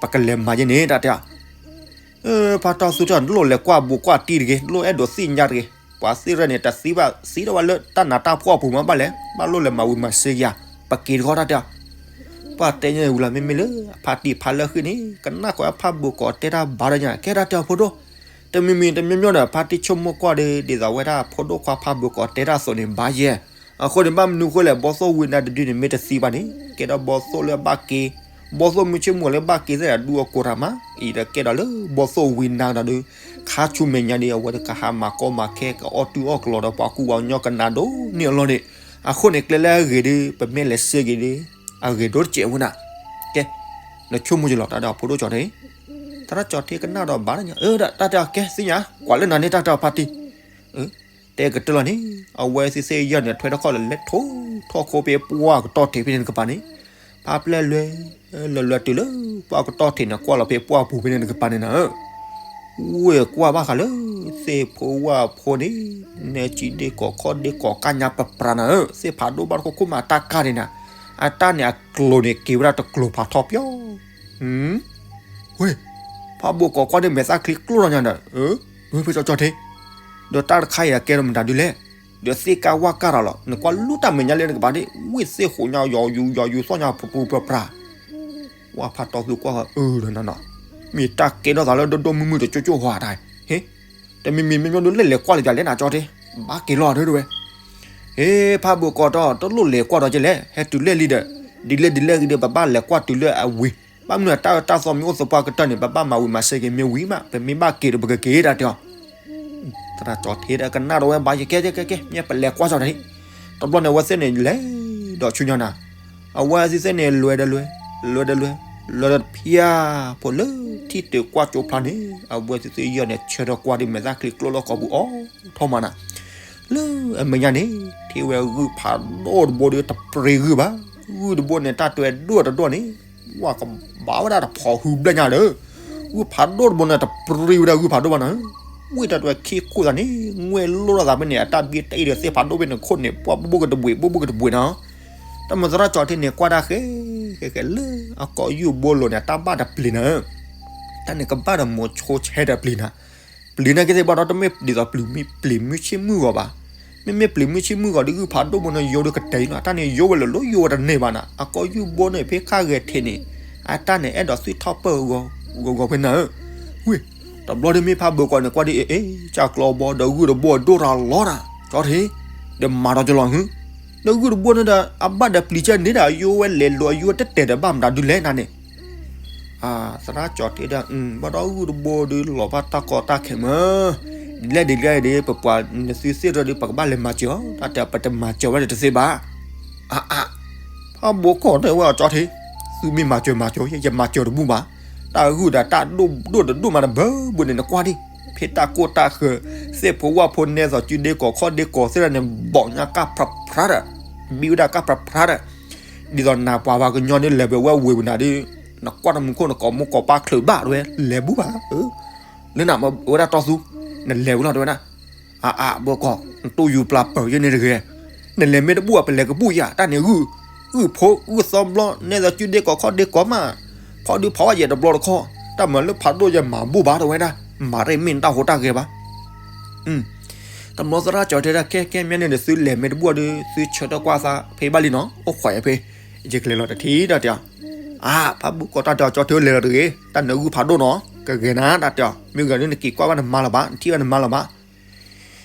ပကလဲၤမၤယဲန့ၣ်တၢ်တဲအီၤ ဖးတီသူၣ်တၢ်တလိၣ်လဲၤကွၢ်ဘူးကွၢ်တံၢ်တဂ့ၤ တလိၣ်အဲၣ်ဒိးသ့ၣ်ညါတဂ့ၤ ပှၤသ့ၣ်ရဲၣ်န့ၣ် တသံဘၣ်သံတဝၢ်လၢတၢ်နးတၢ်ဖှီၣ်အပူၤမးဘၣ်လဲၣ် ဘၣ်လိၣ်လဲၤမၤဝံၤမၤစ့က့ၤဧါ ပက့ၤတခီတၢ်တဲအီၤ ပှၢ်တဲညါဝံၤလီၤ မ့မ့ၢ်လၢအဖါတံၢ်ဖါလၢဃံန့ၣ် ကနၣ်ကီးအဖးဘိကီးတဲတၢ်ဘၣ်ဒီးညါ ကဲတၢ်တဲအီၤဖိဒိၣ် တမံၤမံၤတမံၤမံၤဒီး ဖါတံၢ်ဆိကမိၣ်ကွၢ်ဒီး ဒ်သိးဝဲဒၣ်ဖိဒိၣ်ခွါဖးဘိကီးတဲတၢ်အသိးန့ၣ် ဘၣ်ယဲၢ် အဃိန့ၣ် ဘၣ်မနုၤဃိလဲၣ် ဘီသိၣ်ဝံနါတဒုန့ၣ် မ့ၢ်တသံဘၣ်န့ၣ် ကဲဒီးဘီသိၣ်လၢအဘၣ်က့ၤ ဘီသိၣ်မုၢ်ဆ့ၣ်မုၢ်ဂီၤလၢဘၣ်က့ၤသ့ၣ်ဒူအကိးတၢ်မး အံၤဒီးကဲဒီးလၢဘီသိၣ်ဝံနါဒီး ခါဆူမဲာ်ညါဒီး အဝဲတကဟးမၤကီမၤခဲ ကအီၣ်တူၢ်အီၣ်ကျီၤဒီးပှၤကူပှၤကညီကနၣ်ဒိၣ်န့ၢ်အလီၢ်န့ၣ် အဃိန့ၣ် ကျဲလၢအဂ့ၤဒီး ပမ့ၢ်လဲၤစ့က့ၤဒီး အဂ့ၤဒိၣ်တစဲးဝဲနၤ ကဲ နဆိကမိၣ်ကလီၤတၢ်ဒီးဖိဒိၣ်ကၠီၤထ့ သရၣ်ကၠီၤထံကနၣ်ဒီးဘၣ်တညါ အၢ တၢ်တဲအီၤကဲသ့ၣ်ညါ ကွၢ်လၢနၤန့ၣ် တၢ်တဲအီၤဖါတံၢ် တဲကတၢၢ်လီၤန့ၣ် အဝဲသ့ၣ်သ့ၣ်ယီၢ်န့ၣ် ထွဲထီၣ်ခီဖဲပှၢ်ကတီၢ်ထံးဖဲန့ၣ်တကပၤန့ၣ် ဖါပျဲၢ်လွဲ လွဲလွဲတုၤလၢ ပှၢ်ကတီၢ်ထံးန့ၣ် ကွၢ်လီၤဖဲပှၢ်ပူၤဖဲန့ၣ်တကပၤန့ၣ်နၤဧၢ ဝ့ၢ်ကွၢ်ဘၣ်ဃးလၢ သ့ၣ်ဖိဝၣ်ဖိန့ၣ် နဲကံဒ့ကီးခီၣ်ဒ့ကီးကၢ်ညါပပြးနၤဧၢ သ့ၣ်ဖးဒိၣ်ဘၣ်တခိၣ်ခိၣ်မးတၢ်ကၢ်န့ၣ်နၤ အတၢ်န့ၣ်အကျိၤန့ၣ်က့ၤဝဲဒၣ်တကျိၤဖးထီပၠီ ဝ့ၢ် ဖးဘိးကိးကွၢ်ဒ်မဲာ်သၣ်ချံကျိၣ်ထီၣ်ညါဒီး ဝ့ၢ်ဖဲကၠီၤကၠီၤထံ ဒီးတၢ်တခါအံၤအကဲထီၣ်မတၤဒုလဲၣ် ဒီးသ့ၣ်ကၢ်ဝၣ်ကၢ်တၢ်လီၤ နကွၢ်လူတၢ်မဲာ်ညါလၢနကပၤဒ် ဝ့ၢ်သ့ၣ်ဃိးညါယီၤယူၤယီၤယူၤသီၣ်ညါပူၤပူၤပြးပြး ဝၣ်ဖးတီသူကွၢ်အၢဒီးနနီၤ မ့ၢ်တၢ်ကဲထီၣ်သးလၢဒိၣ်ဒိၣ်မုၢ်မုၢ်တကၠိၣ်ကၠိၣ်ဟါတၢ် ဟ့ တမံၤမံၤမ့မ့ၢ်ဒုးလဲၣ်လဲၤကွၢ်လၢယၤလဲၣ် နကၠီၤထံ ဘၣ်က့ၤလီၤဒုဝဲ ဟ့ ဖးဘိးကိးတီ တလိၣ်လဲၤကွၢ်ဒီးကလဲၣ် ဟဲတုၤလၢလံဒီး ဒ်လဲၣ်ဒ်လဲၣ်ဂ့ၤဒီး ပဘၣ်လဲၤကွၢ်တုၤလၢအဝံၤ ဘၣ်မနုၤတၢ်အၢတၢ်သီမ့ၢ်အိၣ်သပှၢ်ကတၢၢ်န့ၣ် ပဘၣ်မၤဝံၤမၤစဲးက့ၤမ့ၢ်ဝံၤမး ပမ့ၢ်ဘၣ်က့ၤဒီးပကက့ၤတၢ်တဲအီၤ သရၣ်ကၠီၤထံဒီးကနၣ်ဒီးဝဲဘၣ်ယကဲကဲကဲကဲ မ့ၢ်ပလဲၤကွၢ်ကၠီၤတၢ်န့ၣ် တဘျီန့ၣ်အဝဲသ့ၣ်န့ၣ်လဲၤဒီးဆူညါနၤ အဝဲသ့ၣ်သ့ၣ်န့ၣ်လွဲဒီးလွဲ လွဲဒီးလွဲ လွဲဒီးဖၠါ ဖိလၢထံၣ်တုၤကွၢ်ကၠိဖျါန့ၣ် အဝဲသ့ၣ်သ့ၣ်ယီၢ်န့ၣ် ဆၢထၢၣ်ကွၢ်ဒ်မဲာ်သၣ်ချံကျိၣ်လီၢ်ကီၢ်ပူၤအိၣ်ထီၣ်မးနၤ လၢအမဲာ်ညါန့ၣ် ထံၣ်ဝဲဂုၢ်ဖးဒိၣ်တဘိဒီးတပြံဂုၢ်ဘၣ် ဂုၢ်တဘိန့ၣ် တၢ်တွဲဒိၣ်တဒိၣ်န့ၣ် ဝၣ်ကဘၣ်ဝဲဒၣ်တဖိးဟုဘျဲၣ်ညါဒီး ဂုၢ်ဖးဒိၣ်တဘိန့ၣ် တပြံဝဲဒၣ်ဂုၢ်ဖးဒိၣ်ဘၣ်နၤ ဝ့ၢ်တၢ်တွဲခံခိၣ်သးန့ၣ် ငွဲၣ်လိၣ်ထီၣ်သးဖဲန့ၣ် အတၢ်ဘံတၢ်အ့ၣ်ဒီးသ့ၣ်ဖးဒိၣ်ဖဲန့ၣ်ခိၣ်န့ၣ် ပှၢ်ဘိၣ်ဘိၣ်ကတဘှံး ဘိၣ်ဘိၣ်ကတဘှံးနၤ တၢ်မၤသရၣ်ကၠီၤထံန့ၣ် ကွၢ်တၢ်ဃဲ ဃဲဃဲလၢ အကိာ်ယူၢ်ဘိလိၤန့ၣ် အတၢ်ဘၣ်တပျံၤနၤ တၢ်န့ၣ်ကဘၣ်ဒီးမိၤဆိဆဲဒီးပျံၤနၤ ပျံၤန့ၣ်ကသ့ၣ်ဘၣ်ဒီးတမ့ၢ်ဒ်သိးပျံၤမုၢ်ဆ့ၣ်မုၢ်ဂီၤဘၣ် မ့မ့ၢ်ပျံၤမုၢ်ဆ့ၣ်မုၢ်ဂီၤဒီးဂုၢ်ဖးဒိၣ်ဘိန့ၣ် ယိၤဒီးကတဲာ်လီၤ အတၢ်န့ၣ်ယိၤဝဲလၢာ်လီၤ ယိၤဝဲတန့ၢ်ဘၣ်နၤ အကိာ်ယူၢ်ဘိန့ၣ် ဖဲခါဂဲၤထံးန့ၣ် အတၢ်န့ၣ်အဲၣ်ဒိးသွံၣ်ထီၣ်ပၢၢ် ဂီၤဂီၤဖဲနၤဧၢ ဝ့ၢ် တဘျီဒ်မ့ၢ်ဖးဘိးကိးန့ၣ် ကွၢ်ဒ်အ့ၣ်အ့ၣ် ကၢ်ကျီဘီဒီးဂုၢ်တဘိဒိၣ်တၢ်လီၤတၢ် ကၠီၤထံ ဒီးမၤဒီးကလီၤဟု ဒီးဂုၢ်တဘိန့ၣ်ဒီး အဘၣ်ဒီးပျံၤကဲန့ၣ်ဒီး ယိၤဝဲလဲၤလိာ် အယိၤဝဲတတဲာ်ဒီးဘၣ်မတၤဒုလဲၣ်နၤန့ၣ် သရၣ်ကၠီၤထံဒီး ဘၣ်ဒီးဂုၢ်တဘိဒီးလီၤဘၣ်တၢ်ကီတၢ်ခဲမး ဒ်လဲၣ်ဒ်လဲၣ်ဒီး ပပှၤနသုသ့ၣ်ဒီး ပကဘၣ်လဲၤမၤစၢၤအီၤ တၢ်တဲပတမၤစၢၤဝဲဒီးတသ့ဘၣ် အါအါ ဖးဘိးကိးတဲဝဲအီၤကၠီၤထံ သုမ့ၢ်မၤစၢၤမၤစၢၤ ယမၤစၢၤတဘူၣ်ဘၣ် တၢ်ဂုၢ်ဒီးတၢ်ဒိၣ်ဒိၣ်တဒိၣ်မးတဘၢဘၣ်န့ၣ် နကွၢ်ဒံး ဖဲတၢ်ကိၢ်တၢ်ဃၢၤ သ့ၣ်ဖိဝၣ်ဖိနဲသိးစုဒ့ကီးခီၣ်ဒ့ကီးသ့ၣ်တဖၣ်န့ၣ် ဘီၣ်ညါကၢ်ဖြးဖြးဒီး ဘံဝဲဒၣ်ကၢ်ဖြးဖြးဒီး ဒ်သိးနၤပှၤပှၤကညီန့ၣ် လဲၤဘၣ်ဝဲဝ့ၢ်ပူၤနၤဒီး နကွၢ်တမူခိၣ်နကိးမိၢ်ကိးပၢ်ချုးဘၣ်တဝဲ လဲၤဘူၣ်ဘၣ် လၢနဝဲဒၣ်တီသူ နလဲၤဝဲလီၤတဝဲဒၣ် အါအါ ဘၣ်ကိး နတိၢ်ယူၤပျၢ်ပၢၢ်ယဲန့ၣ်တဂ့ၤ နလဲၤမ့ၢ်တဘူၣ် ပလဲၤကဘူၣ်ယၤ တၢ်န့ၣ်ဂုၢ် ဂုၢ်ဖိ ဂုၢ်သီဘျီ နဲသိးစုဒ့ကီးခီၣ်ဒ့ကီးမး ဖီဒုဖီဝဲယဲၢ်တဘျီတခီ တၢ်မၤလၢဖးဒိၣ်ယမၤဘူၣ်ဘၣ်တဝဲဒၣ် မၤရဲၣ်မ့ၢ်နတၢ်ဟူးတၢ်ဂဲၤဘၣ် တဘျီသရၣ်ကၠီၤထံဒီး ကဲကဲမ့ၢ်န့ၣ်ဒီး သုလဲၤမ့ၢ်တဘူၣ်ဒီး သုဆၢထၢၣ်ကွၢ်သးဖဲဘၣ်လံနီၤ အိၣ်ခိးယၤဖဲ ယကလဲၤလီၤတထံၣ်တၢ်တဲအီၤ အါ ဖးဘိးကိးတၢ်တဲအီၤ ကၠီၤထံလဲၤလီၤတဂ့ၤ တၢ်နဂုၢ်ဖးဒိၣ်နီၤ ကဂဲၤနၤတၢ်တဲအီၤ မ့ၢ်ဂ့ၤန့ၣ် နက့ၤကွၢ်ဘၣ်နမါလၢၤဘၣ် နထံၣ်ဘၣ်နမါလၢၤဘၣ်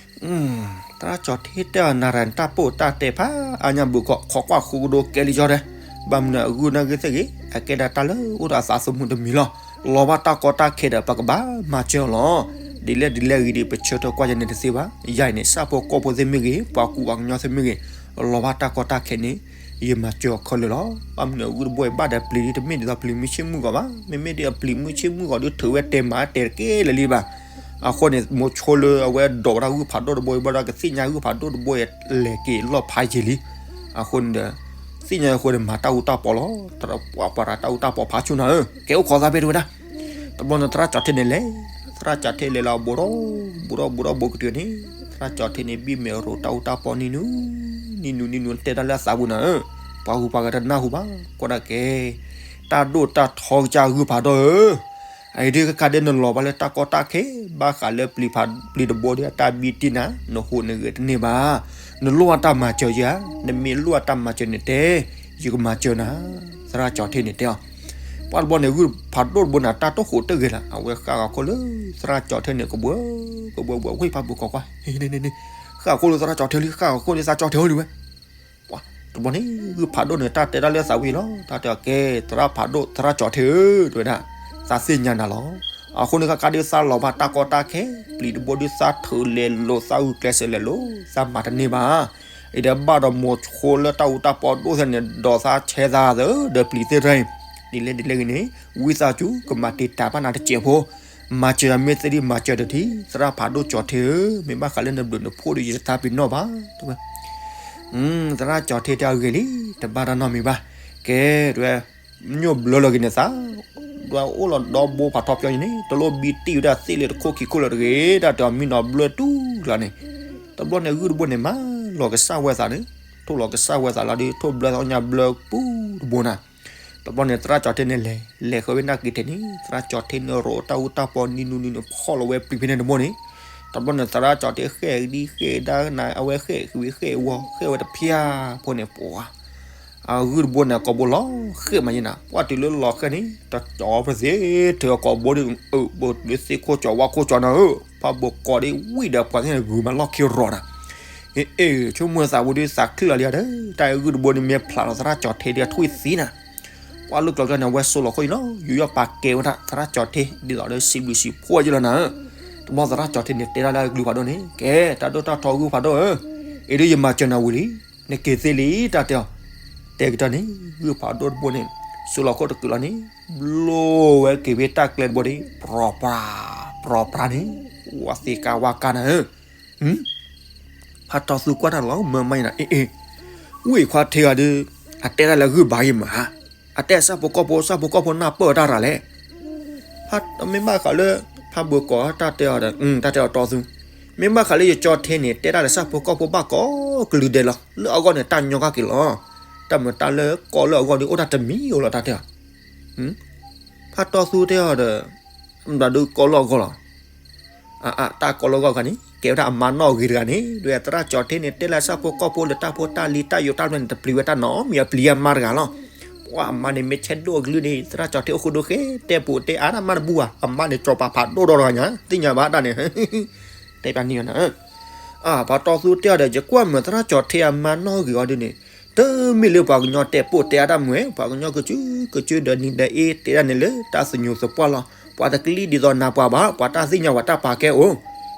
သရၣ်ကၠီၤထံတဲအီၤ နၤရၤနတၢ်ပိာ်တၢ်တဲဖးအါညါဘုးကီး ခိးကွၢ်ဃူကဒိကဲလံကၠီၤဒဲး ဘၣ်မနုၤအဂုၢ်နာ်ဂ့ၤသ့ၣ်ဂ့ၤ အကဲဒၣ်တၢ်လၢအိၣ်ဒီးအသးသမူတမံၤလီၤ လီၤဘၣ်တၢ်ကီတၢ်ခဲဒီး ပကဘၣ်မၤစၢၤအီၤလီၤ ဒ်လဲၣ်ဒ်လဲၣ်ဂ့ၤဒီး ပဆၢထၢၣ်ကွၢ်ယဲန့ၣ်တသ့ဘၣ် ယၤအံၤန့ၣ် ဆၣ်ဖိကီၢ်ဖိသ့ၣ်မ့ၢ်ဂ့ၤ ပှၤကူပှၤကညီသ့ၣ်မ့ၢ်ဂ့ၤ လီၤဘၣ်တၢ်ကီတၢ်ခဲန့ၣ် ယမၤစၢၤအီၤခဲလၢာ်လီၤ ဘၣ်မနုၤအဂုၢ်တဘိအံၤဘၣ်ဒီးပျံၤဒ်တမ့ၢ်ဒ်သိးပျံၤမုၢ်ဆ့ၣ်မုၢ်ဂီၤဘၣ် မ့မ့ၢ်ဒ်အပျံၤမုၢ်ဆ့ၣ်မုၢ်ဂီၤဒီးထုးဝဲတဲမၤတဲတက့ၢ်လၢာ်လံဘၣ် အဃိန့ၣ် မိၤဆိလၢအဝဲဒိးဝဲဒၣ်ဂုၢ်ဖးဒိၣ်တဘိအံၤဘၣ်ဒီးကသ့ၣ်ညါဂုၢ်ဖးဒိၣ်တဘိအံၤလဲၤက့ၤလီၢ်ဖးယံာ်လံ အဃိန့ၣ်ဒီး သ့ၣ်ညါအဃိန့ၣ် မၤတၢ်အူတၢ်ပီလီၤ တရၣ်ပှၤပှၤတၢ်အူတၢ်ပီဖးဆူၣ်နၤဧၢ ကဲအိၣ်ခိးသးဖဲတဝဲဒၣ် တဘျီန့ၣ်သရၣ်ကၠီၤထံန့ၣ်လဲၤ သရၣ်ကၠီၤထံလဲၤလီၤဘိးဒီး ဘိးဒီးဘိးဒီးဘိးကတုၤန့ၣ် သရၣ်ကၠီၤထံန့ၣ် ဘံၣ်မဲာ်ရိးတၢ်အူတၢ်ပီနံၤနူ နံၤနူနံၤနူတဲတၢ်လၢအသးပူၤနၤဧၢ ပှၤဂုၤပှၤဂၤတနၢ်ဟူဘၣ် ကွၢ်ဒၣ်ကဲ တၢ်ဒိၣ်တၢ်ထီကစၢ်ဂုၢ်ဖးဒိၣ်ဧၢ အအံၤဒ်ကခါဒ်နလီၤဘၣ်လၢတၢ်ကီတၢ်ခဲ ဘၣ်ဃးလၢပျံၤတဘိဒီးအတၢ်ဘံၣ်တံၢ်နၤ နဟူးနဂဲၤတန့ၢ်ဘၣ် နလိၣ်အတၢ်မၤစၢၤယၤ နမ့ၢ်လိၣ်အတၢ်မၤစၢၤန့ၣ်တဲ ယကမၤစၢၤနၤ သရၣ်ကၠီၤထံန့ၣ်တဲအီၤ ပှၤတဘျီန့ၣ် ဂုၢ်ဖးဒိၣ်တဘိနၤ တၢ်တဟူးတဂဲၤလၢၤ အဝဲဃၣ်ဂီၤခိၣ်လၢ သရၣ်ကၠီၤထံန့ၣ် ကဘှၢ ကဘှၢဘှၢ ဝ့ၢ်ဖးဘိးကီးကွၢ် ဃၣ်ဂီၤခိၣ်လၢသရၣ်ကၠီၤထံလံ ဃၣ်ဂီၤခိၣ်လၢသရၣ်ကၠီၤထံလံဝဲ ပှၤတဘျီန့ၣ် ဂုၢ်ဖးဒိၣ်န့ၣ် တၢ်တဲတၢ်လၢသးဝံၤလီၤ တၢ်တဲအီၤကဲ သရၣ်ဖးဒိၣ် သရၣ်ကၠီၤထံဧၢ တဲဝဲဒၣ် သးသ့ၣ်ညါနၤလီၤ အဃိန့ၣ် ကကးဒုးသးလီၤဘၣ်တၢ်ကီတၢ်ခဲ ပျံၤတဘိဒုးသးထုးလဲၤလိာ် သးဂုာ်ကျဲးစၢးလဲၤလိာ် သးမၤတန့ၢ်ဘၣ် အံၤဒီးဘၣ်ဒီးမိၤဆိလၢတၢ်အူတၢ်ပီဒိၣ်သ့ၣ်န့ၣ် ဒီးသးဆဲးသးသၢ ဒီးပျံၤသ့ၣ်တဖၣ်အံၤ ဒ်လဲၣ်ဒ်လဲၣ်ဂ့ၤန့ၣ် ဝံသးစူၤ ကမၤတံာ်တာ်ဘၣ်နၤတစဲးဖိ, မၤစၢၤနၤမ့ၢ်သ့ဒ်မၤစၢၤတထံၣ် သရၣ်ဖးဒိၣ်ကၠီၤထ့ဧၢ, မ့ၢ်ဘၣ်ဃးလၢနဘျုးနဖှိၣ်ဒီး ယတသးပ့ၤနီၣ်ဘၣ်, တဲဝဲ. သရၣ်ကၠီၤထ့တဲအီၤဂ့ၤလံ, တဘၣ်တၢ်နီတမံၤဘၣ်, ကဲ, တဲဝဲ, ညိၣ်ဘျၢလီၤက့ၤနသး, ဒွဲအိၣ်လီၤဒီဘိဖးထီပၠီညါန့ၣ် တလိၣ်ဘံတံၢ်ဝဲဒၣ်သ့ၣ်လၢတခိၣ်ခံခိၣ်လၢၤတဂ့ၤ, တၢ်တဲအီၤမံနီၤဘျၢတူၢ်လီၤန့ၣ်, တဘျီန့ၣ်ဂုၢ်တဘိန့ၣ် မၤလီၤကစၢ်ဝဲသးန့ၣ်, ထိၣ်လီၤကစၢ်ဝဲသးလီၤဒီး ထိၣ်ဘျၢသီညါဘျၢပူတဘိနၤ, တဘျီန့ၣ် သရၣ်ကၠီၤထ့န့ၣ်လဲၤ, လဲၤဃုာ်ဝဲနၢ်က့ၤထဲန့ၣ် သရၣ်ကၠီၤထ့န့ၣ်ရိးတၢ်အူတၢ်ပီနံၤနူနံၤန့ၣ် ဖီၣ်လီၤဝဲပျံၤဖဲန့ၣ်တဘိန့ၣ်, တဘျီန့ၣ် သရၣ်ကၠီၤထ့ဃဲၣ်ဒ်ဃဲၣ်ဒါနၤ အဝဲဃဲၣ်ဃံဝံၤဃဲၣ်ဝီ ဃဲၣ်ဝဲတဖၠၣ်ဖိန့ၣ် ပှၤ အဂုၢ်တဘိန့ၣ် ကိာ်ဘိလီၤဃဲၣ်မးယဲနၤ, ပှၢ်တုၤလၢလီၤဃဲၣ်န့ၣ် တကၠီၤပသ့ ထုးအကိာ်ဘိဒီး အၢဘိတုၤလၢသ့ၣ်ခိၣ်ကၠီၤဝါခိၣ်ကၠီၤနၤဧၢ, ဖးဘိးကိးဒ်ဝံၣ်ဒီးပှၤသ့ၣ်န့ၣ် ဂုၤမးလီၢ်ခံရီၤနၤ, အ့ၣ် ဆိကမိၣ်သးဝဲဒုးသးခုလီၤလံဧါဒီး တၢ်အဂုၢ်တဘိန့ၣ် မ့ၢ်ဖျးလီၤသရၣ်ကၠီၤထ့ဒီးထွံၣ်သံနၤ, ပှၢ်လၢကျီၤကျီၤန့ၣ် အဝဲစိလီၤခိၣ်အံၤလီၤ ယူးယီၣ်ပာ်ကဲဝဲဒၣ် သရၣ်ကၠီၤထ့ဒ်သိးဒီး စံးဘျုးစံးဖှိၣ်ယဲလီၤနၤဧၢ, တဘျီသရၣ်ကၠီၤထ့န့ၣ် တဲဒၣ်လၢအကလုၢ်ဖးဒိၣ်န့ၣ် ကဲ တၢ်ဒိၣ်တၢ်ထီဂုၢ်ဖးဒိၣ်ဧၢ, အံၤဒုးယမၤစၢၤနၤဝံၤလံ, နက့ၤသ့လံ တၢ်တဲအီၤ, တဲကတီၢ်န့ၣ် ဂုၢ်ဖးဒိၣ်တဘိန့ၣ် စိလီၤခိၣ်တကုာ်လီၤန့ၣ် ဘျိဝဲက့ၤဖဲတၢ်ကျဲတဘိဒီး ပြီၤပြၤ ပြီၤပြၤန့ၣ်, ဝါသ့ကါဝါကါနၤဧၢ, ဖးတီသူကွၢ်တၢ်လီၤမၢ်မးနၤ အ့ၣ်အ့ၣ်, ဝံၣ်ခွါထ့ဂၤဒီး အတဲဒၣ်လၢဂုၢ်ဘၣ်ယံၤမးဧါ, အတဲဆၣ်ဖိကီၢ်ဖိ ဆၣ်ဖိကီၢ်ဖိနၢ်ပၢၢ်တၢ်ရၤလဲၣ်, မ့ၢ်ဘၣ်ဃးလၢ ဖးဘိးကိးတၢ်တဲအီၤဒီး တၢ်တဲအီၤတီသူ, မ့ၢ်ဘၣ်ဃးလၢယကၠီၤထ့န့ၣ် တဲဒၣ်လၢဆၣ်ဖိကီၢ်ဖိဘၣ်ကိးကလုာ်ဒဲးလီၤ, လၢအဂီၢ်န့ၣ် တၢ်ညီကၢ်က့ၤလီၤ, တၢ်မၤတၢ်လၢကီၢ်လၢအဂီၢ်ဒီး အိၣ်တၢ်တမံၤဧိၤလီၤ တၢ်တဲအီၤ, ဖးတီသူတဲအီၤဒီး မတၤဒုးကီၢ်လၢအဂီၢ်လီၤ အ တၢ်ကီၢ်လၢအဂီၢ်တဂၤန့ၣ် ကဲဝဲဒၣ်အမါနီၣ်ဂ့ၤတဂၤန့ၣ် ဒ်သရၣ်ကၠီၤထ့န့ၣ် တဲလၢဆၣ်ဖိကီၢ်ဖိလၢတၢ်ဖိတၢ်လံၤတၢ်ယိးတၢ်ဘျၢန့ၣ် တပျံၤဝဲတၢ်နီတမံၤ အပျံၤအမါတဂၤလီၤ, ပှၤအမါန့ၣ်မ့ၢ်ဆဲးဒိၣ်အကလုၢ်န့ၣ် သရၣ်ကၠီၤထ့အိၣ်ဃုာ်ဒိၣ်ဃဲ တဲပူၤတဲအါတၢ်မါတဘူၣ်ဘၣ်, အမါန့ၣ် ကၠီၤပၤဖးဒိၣ်ဒီတဂၤညါ သ့ၣ်ညါဘၣ်တၢ်န့ၣ် တဲပျးန့ၢ်နၤ အၢ ဖးတီသူတဲအီၤဒီး ယကွၢ်မုာ်သရၣ်ကၠီၤထ့အမါနီၣ်ဂ့ၤအီၤဒ်န့ၣ် တမ့ၢ်လၢပှၤကညီတဲာ်ပိာ်တဲအါတၢ်မုာ်ဝဲ, ပှၤကညီကစုကစုဒီးနံၤဒီးအ့တဲဒၣ်န့ၣ်လၢတၢ်သညူးသပှၢ်လီၤ, ပှၤတကလံၤဒ်သိးနၤပှၤဘၣ်, ပှၤတၢ်သ့ၣ်ညါပှၤတၢ်ပာ်ကဲအိၣ်,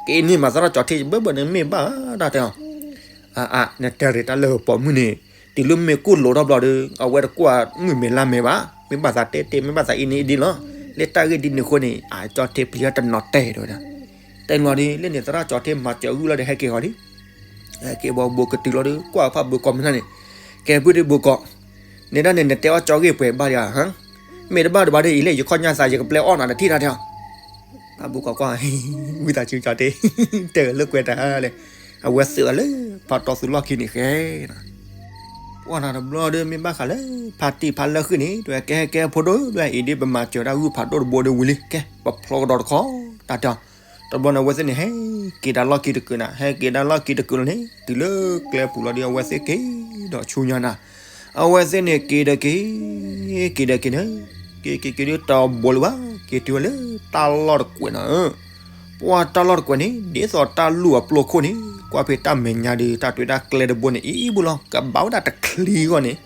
က့ၤန့ၢ်မးသရၣ်ကၠီၤထ့ ယဘၢဘၢန့ၣ်မ့ၢ်ဘၣ်တၢ်တဲအီၤ, အါအါ နတဲရ့ၣ်တၢ်လၢပိာ်မုၣ်န့ၣ် တုၤလၢမ့ၢ်ကိၢ်လိာ်ထီၣ်ဘျီဒီး အဝဲတကွၢ်မုၢ်မဲာ်လါမဲာ်ဘၣ်, မ့ၢ်ဘၣ်သးတဲတဲ မ့ၢ်ဘၣ်သးအ့န့ၣ်အ့ဒ်လီၤ, လၢတၢ်ဂ့ၢ်ဒ်န့ၣ်အဃိန့ၣ် အကၠီၤထ့ပျံၤတၢ်တနီၤတဲာ်တဲဝဲဒၣ် တဲလီၤဒီး လၢန့ၣ်သရၣ်ကၠီၤထ့မၤစၢၤဂုၢ်လီၤဒီး ဟဲက့ၤဃီၤလံ, ဟဲက့ၤဘီဘိကတုၤလီၤဒီး ကွၢ်ဖးဘိးကိးမနုၤန့ၣ်, ကဲပုၢ်ဒ့ဘိးကိး, န့ၣ်ဒၣ်န့ၣ် နတဲအီၣ်ကၠီဂ့ၢ်ပှဲၤဘၣ်ဒီးဧါ, မ့ၢ်တဘၣ်တဘၣ်ဒီး အံၤလဲၣ် ယခီၣ်ညါသး ယကပျဲအီၣ်နၤတထံၣ်တၢ်တဲအီၤ, ဖးဘိးကိးကွၢ်, ဝံသးစူၤကၠီၤထ့, တဲလၢကွဲးတၢ်လဲၣ်, အဝဲသုးအီၤလၢ ဖးတီသူလီၢ်ခံန့ၣ်ဃဲ ပှၢ်နၤတဘျီဒီး မ့ၢ်ဘၣ်ဃးလၢ ဖးတံၢ်ဖးလၢဃံၣ်န့ၣ် တဲဝဲကဲဟဲကဲဖိဒိၣ် တဲဝဲအံၤဒ်ပမၤစၢၤတၢ်ဂုၢ်ဖးဒိၣ်တဘိဒီးဝံၤလံ ကဲ ပဖျီကဒီးတခီ တၢ်တဲအီၤ, တဘျီန့ၣ် အဝဲသ့ၣ်န့ၣ် ဟဲက့ၤဒၣ်လီၢ်ခံတကုာ်နၤ ဟဲက့ၤဒၣ်လီၢ်ခံတကုာ်လီၤန့ၣ် တုၤလၢကျဲပူၤလီၤဒီး အဝဲသ့ၣ်က့ၤဒီးဆူညါနၤ, အဝဲသ့ၣ်န့ၣ်က့ၤဒီးက့ၤ က့ၤဒီးက့ၤန့ၣ် က့ၤက့ၤက့ၤဒီးတဘိလၢၤဘၣ် က့ၤတုၤဝဲလၢတၢ်လီၢ်တကွဲးနၤဧၢ ပှၢ်တၢ်လီၢ်တကွဲးန့ၣ် ဒ်သိးတၢ်လူၢ်အပျိခိၣ်န့ၣ် ကွၢ်ဖဲတၢ်မဲာ်ညါဒီး တၢ်တွဲတၢ်ကျဲတဘိန့ၣ် အံၤဘိလီၤ ကဘၣ်ဝဲဒၣ်တချံဂီၢ်န့ၣ်,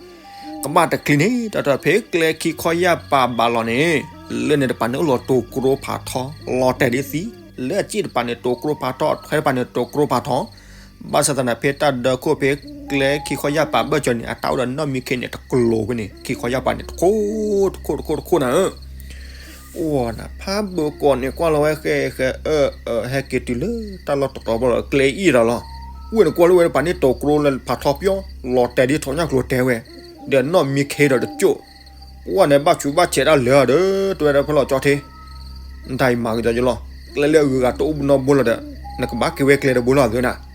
ကဘၣ်တချံန့ၣ် တၢ်တဖဲကျဲခံခီယၢ်ပာ်ဘၣ်လီၤန့ၣ်, လၢန့ၣ်တပၤန့ၣ်အိၣ်လီၤတိၤကျိဖးထီ လီၤတဲာ်ဒ်သံ, လၢအစ့ၣ်တပၤန့ၣ်တိၤကျိဖးထီ အထွဲတပၤန့ၣ်တိၤကျိဖးထီ ဘၣ်ဆၣ်သနာ် ဖဲတၢ်ဒၢခိၣ်ဖဲကျဲခံခီယၢ်ပာ်ဘၢၣ်စၢၤန့ၣ် အတၢ်အိၣ်ဒီးနီၢ်မံခ့န့ၣ် တကျိၤဖဲန့ၣ် ခံခီယၢ်ပာ်န့ၣ် တခိၣ်တခိၣ်တခိၣ်တခိၣ်နၤဧၢ, အိၣ်နၤ ဖးဘိးကိးန့ၣ် ကွၢ်လီၤဝဲဃဲ ဃဲအၢ အၢ ဟဲက့ၤတုၤလၢတၢ်လီၢ်တတီၤဘၣ်လီၤ ကျဲအံၤဒီးလီၤ, ဝဲန့ၣ်ကွၢ်လၢဝဲတပၤန့ၣ်တိၤကျိလၢဖးထီပျီ လီၤတဲာ်ဒ်ထီၣ်ညၣ်ကျိၤတဲာ်ဝဲ, ဒီးနီၢ်မံခ့ဒီးတကၠိၣ် ပှၢ်န့ၣ်ဘၣ်ဆူးဘၣ်ဆဲးတၢ်လၢာ်ဒီး တဲဝဲဒၣ်ဖဲလီၤကၠီထ့ နတၢ်အံၤမၤကဒီးယလီၤ, ကျဲလၢအဂုၤအဂၤတအိၣ်နီတဘိလီၤဒီး နကဘၣ်က့ၤဝဲကျဲတဘိလီၤသ့နၤ,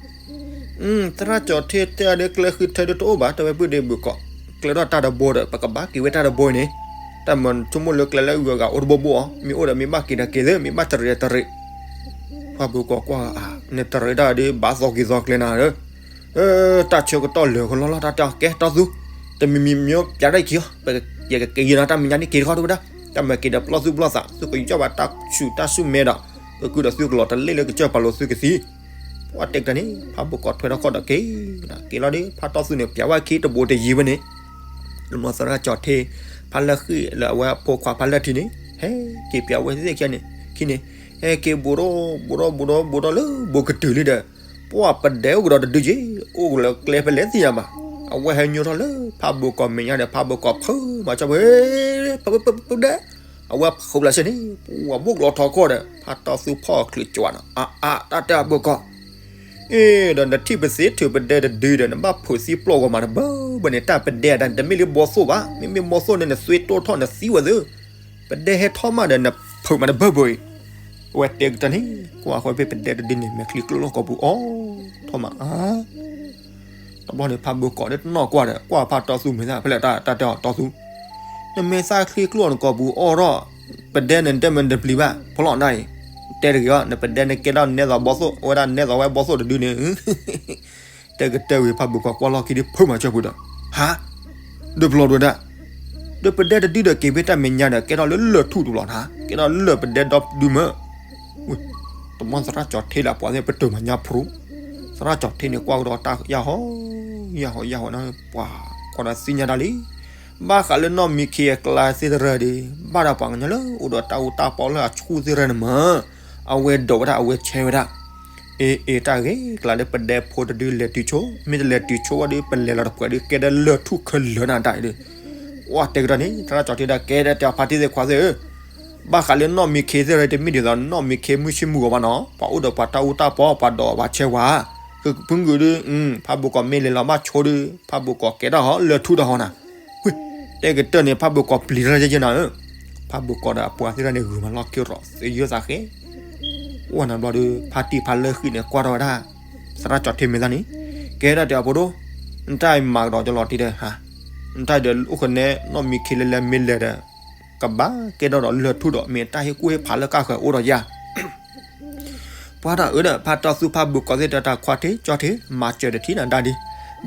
သရၣ်ကၠီၤထ့တဲအီၤဒီး ကျဲဃုထၢဒီးတအိၣ်ဘၣ် တဲဝဲပုၢ်ဒ့ဘုးကိး, ကျဲထီၣ်တၢ်တဘိဒီး ပကဘၣ်က့ၤဝဲတၢ်တဘိအံၤန့ၣ်, တၢ်မၤဆိကမိၣ်လၢကျဲလၢအဂုၤအဂၤအိၣ်တဘိဘိအီၤ မ့ၢ်အိၣ်ဒီးမ့ၢ်ဘၣ်က့ၤဒီးက့ၤသ့ မ့ၢ်ဘၣ်တရံးတရံး ဖးဘိးကိးကွၢ်ဧါ နတရံးတၢ်ဒီး ဘၣ်သီက့ၤသီကျဲနၤဧၢ, တၢ်ဆၢကတီၢ်လၢာ်ကလီလီၤ တၢ်တဲအီၤ ကဲတီသူ, တမံၤမံၤမ့ၢ်ပျးတၢ်ခံအီၤ ယကက့ၤယဲနီၤ တၢ်မဲာ်ညါန့ၣ်က့ၤတခီတဝဲဒၣ်, တၢ်မၤက့ၤဒီးပျီသုပျီသး သုကယီၢ်ဘၣ်တၢ်ဆူးတၢ်ဆူၣ်မဲဒီး ပကုၢ်ဒီးသုကလီၤတလ့ၣ်လၢကစၢၢ်ပာ်လိာ်သုကသံ, ပှၢ်တဲကတၢၢ်န့ၣ် ဖးဘိးကိးထွဲထီၣ်ခီၣ်ဒီးက့ၤ, က့ၤလီၤဒီး ဖးတီသူန့ၣ် ပျးဝဲခံတဘိတယံၤဝဲန့ၣ် လၢမ့ၢ်သရၣ်ကၠီၤထ့ ဖးလၢဃံၣ်လၢအဝဲအဖိခွါဖးလၢထံန့ၣ် ဟဲက့ၤပျးဝဲသ့ၣ်ခံန့ၣ်, ခံန့ၣ်, ဟဲက့ၤဘူးဒီး ဘူးဒီး ဘူးဒီး ဘူးဒီးလၢဘူးကတုၤလံဒီး ပှၢ်ပဒဲအိၣ်ကဒီးတဒုက့ၤ အိၣ်ကလၢကျဲဖဲလဲၣ်သ့ၣ်ညါဘၣ် အဝဲဟဲညိထီၣ်လၢဖးဘိၣ်ကီၢ်မဲာ်ညါဒီး ဖးဘိၣ်ကီၢ်ဖုးမၤကၠီပူၤ ပပပဒဲ, အဝဲဖုးဘျးစဲန့ၣ် ပှၤဘိၣ်ကျိၤထီၣ်ကီၢ်ဒီး ဖးတီသူဖီၣ်ချုးကွၢ်နီၤ အါအါ တၢ်တဲအဘိၣ်ကီၢ် အ့ ဒီးနထံၣ်ပသ့ထုးပဒဲတဒုဒီး နဘၣ်ဖုးသံပျိၢ်ဂီၤမးတဘၢဘၢန့ၣ် တၢ်ပဒဲအတၢ်န့ၣ် တမ့ၢ်လၢဘီသိၣ်ဘၣ်, မ့မ့ၢ်ဘီသိၣ်န့ၣ် နသွံတိၢ်ထီၣ်နသံဝဲသ့, ပဒဲဟဲထီၣ်မးဒီး နဖုးမးတဘၢဘၢအံၤ, အဝဲတဲကတၢၢ်န့ၣ် ကွၢ်ဃီဖဲပဒဲတဒုန့ၣ် မဲာ်ချံကျိၣ်လီၢ်ကီၢ်ပူၤအီၣ်ထီၣ်မးအါ တဘျီန့ၣ် ဖးဘိၣ်ကီၢ်ဒီးတနီၣ်ကွၢ်ဒီး ကွၢ်ဖးတီသူမဲာ်သၣ်ဖဲလဲၣ် တၢ်တဲအီၤတီသူ, နမဲာ်သၣ်ချံကျိၣ်နကီၢ်ပူၤအီၣ်ထီၣ်, ပဒဲန့ၣ်တဲမ့ၢ်တပျံၤဘၣ် ဖီလီၤနၢ်အံၤ, တဲတဂ့ၤအီၤ နပဒဲန့ၣ်ကဲထီၣ်နဲသိးဘီသိၣ် အဝဲဒၣ်နဲသိးဝဲဘီသိၣ်တဒုန့ၣ် တဲကတၢၢ်ဝံၤ ဖးဘိၣ်ကီၢ်ကွၢ်လီၢ်ခံဒီး ဖုးမၤစၢၤပူၤဒီး, ဟါ, ဒုးပျီဒိဒၣ်, ဒီးပဒဲတဒုဒီးက့ၤဖဲတၢ်မဲာ်ညါဒီး ကဲထီၣ်လၢလၢၢ်ထူၣ်တဘျီနၤ, ကဲထီၣ်လၢလၢၢ်ပဒဲဒီဒုမၢ်, တမီသရၣ်ကၠီၤထ့လၢအပှၤသ့ၣ်ပတုာ်မၤညါဖရူ, သရၣ်ကၠီၤထ့န့ၣ်ကွၢ်ကဒီးတၢ်ယၢ်ဟီ, ယၢ်ဟီယၢ်ဟီနၤ ပှၤကွၢ်ဒီးသ့ၣ်ညါတၢ်လံ, ဘၣ်ဃးလၢနီၢ်မံခ့အကျါသ့ၣ်တရၢဒီး ဘၣ်ဒီးပှၤကညီလၢအိၣ်ဒီးတၢ်အူတၢ်ပီလၢအဆူၣ်သ့ၣ်တရၢန့ၣ်မၢ်, အဝဲဒိးဝဲဒၣ်အဝဲဆဲးဝဲဒၣ် အ့ အ့ တၢ်ဂ့ၤကျါလၢပဒဲဖိတဒုလဲၤတုၤဆိ, မ့ၢ်တလဲၤတုၤဆိဝဲဒီး ပလဲၤလီၤတပှဲၤဒီး ကဲဒၣ်လၢၢ်ထူၣ်ခဲလၢာ်နၤတၢ်အံၤဒီး, ဝဲတဲကဒီးန့ၣ် သရၣ်ကၠီၤထ့ဒီး ကဲဒၣ်တဲအီၤဖါတံၢ်သ့ၣ်ခွါသ့ၣ်ဧၢ, ဘၣ်ဃးလၢနီၢ်မံခ့သ့ၣ်ရၢ တမ့ၢ်ဒ်သိးနီၢ်မံခ့မုၢ်ဆ့ၣ်မုၢ်ဂီၤဘၣ်နီၤ, ပှၤအိၣ်ဒီးပှၤတၢ်အူတၢ်ပီ ပှၤဒိးပှၤဆဲးဝဲ, ဖုမုၢ်ဒုး, ဖးဘိၣ်ကီၢ်မ့ၢ်လဲၤလီၤဘၣ်ဆိဒီး ဖးဘိၣ်ကီၢ်ကဲထီၣ်ဟီ လၢၢ်ထူၣ်ဒီးဟီနၤ တဲကတၢၢ်န့ၣ် ဖးဘိၣ်ကီၢ်ပျံၤတၢ်ယဲယဲနၤဧၢ, ဖးဘိၣ်ကီၢ်ဒီးအပှၤသ့ၣ်တဖၣ်န့ၣ် ဂုာ်မၤလီၢ်ခံရီၣ်သယုၢ်သးဃဲ, အိၣ်နဘျီဒီး ဖါတံၢ်ဖါလၢဃံန့ၣ် ကွၢ်ထီၣ်ဝဲဒၣ် သရၣ်ကၠီၤထ့မဲာ်သၣ်န့ၣ်, ကဲဒၣ်တဲအဖိဒိၣ်, နတၢ်အံၤမၤကဒီးကလီၤတံၢ်ဒီးဟါ, နတၢ်အံၤဒီးအိၣ်ဃုာ်နဲ နီၢ်မံခ့လဲၤလဲၤမ့ၢ်လဲၤဒီး ကဘၣ်ကဲထီၣ်ဒီးလၢၢ်ထူၣ်ဒီး မ့ၢ်တၢ်ဟ့ၣ်ကူၣ်ဟ့ၣ်ဖးလၢကၢ်ဃၢၤအိၣ်ဒီးယၤ ပှၤတၢ်အၢဒီး ဖါတီသူဖးဘိၣ်ကီၢ်သ့ၣ်တၢ်ခွါထ့ကၠီထ့ မၤစၢၤတထံၣ်နၤဒၣ်ဒံး,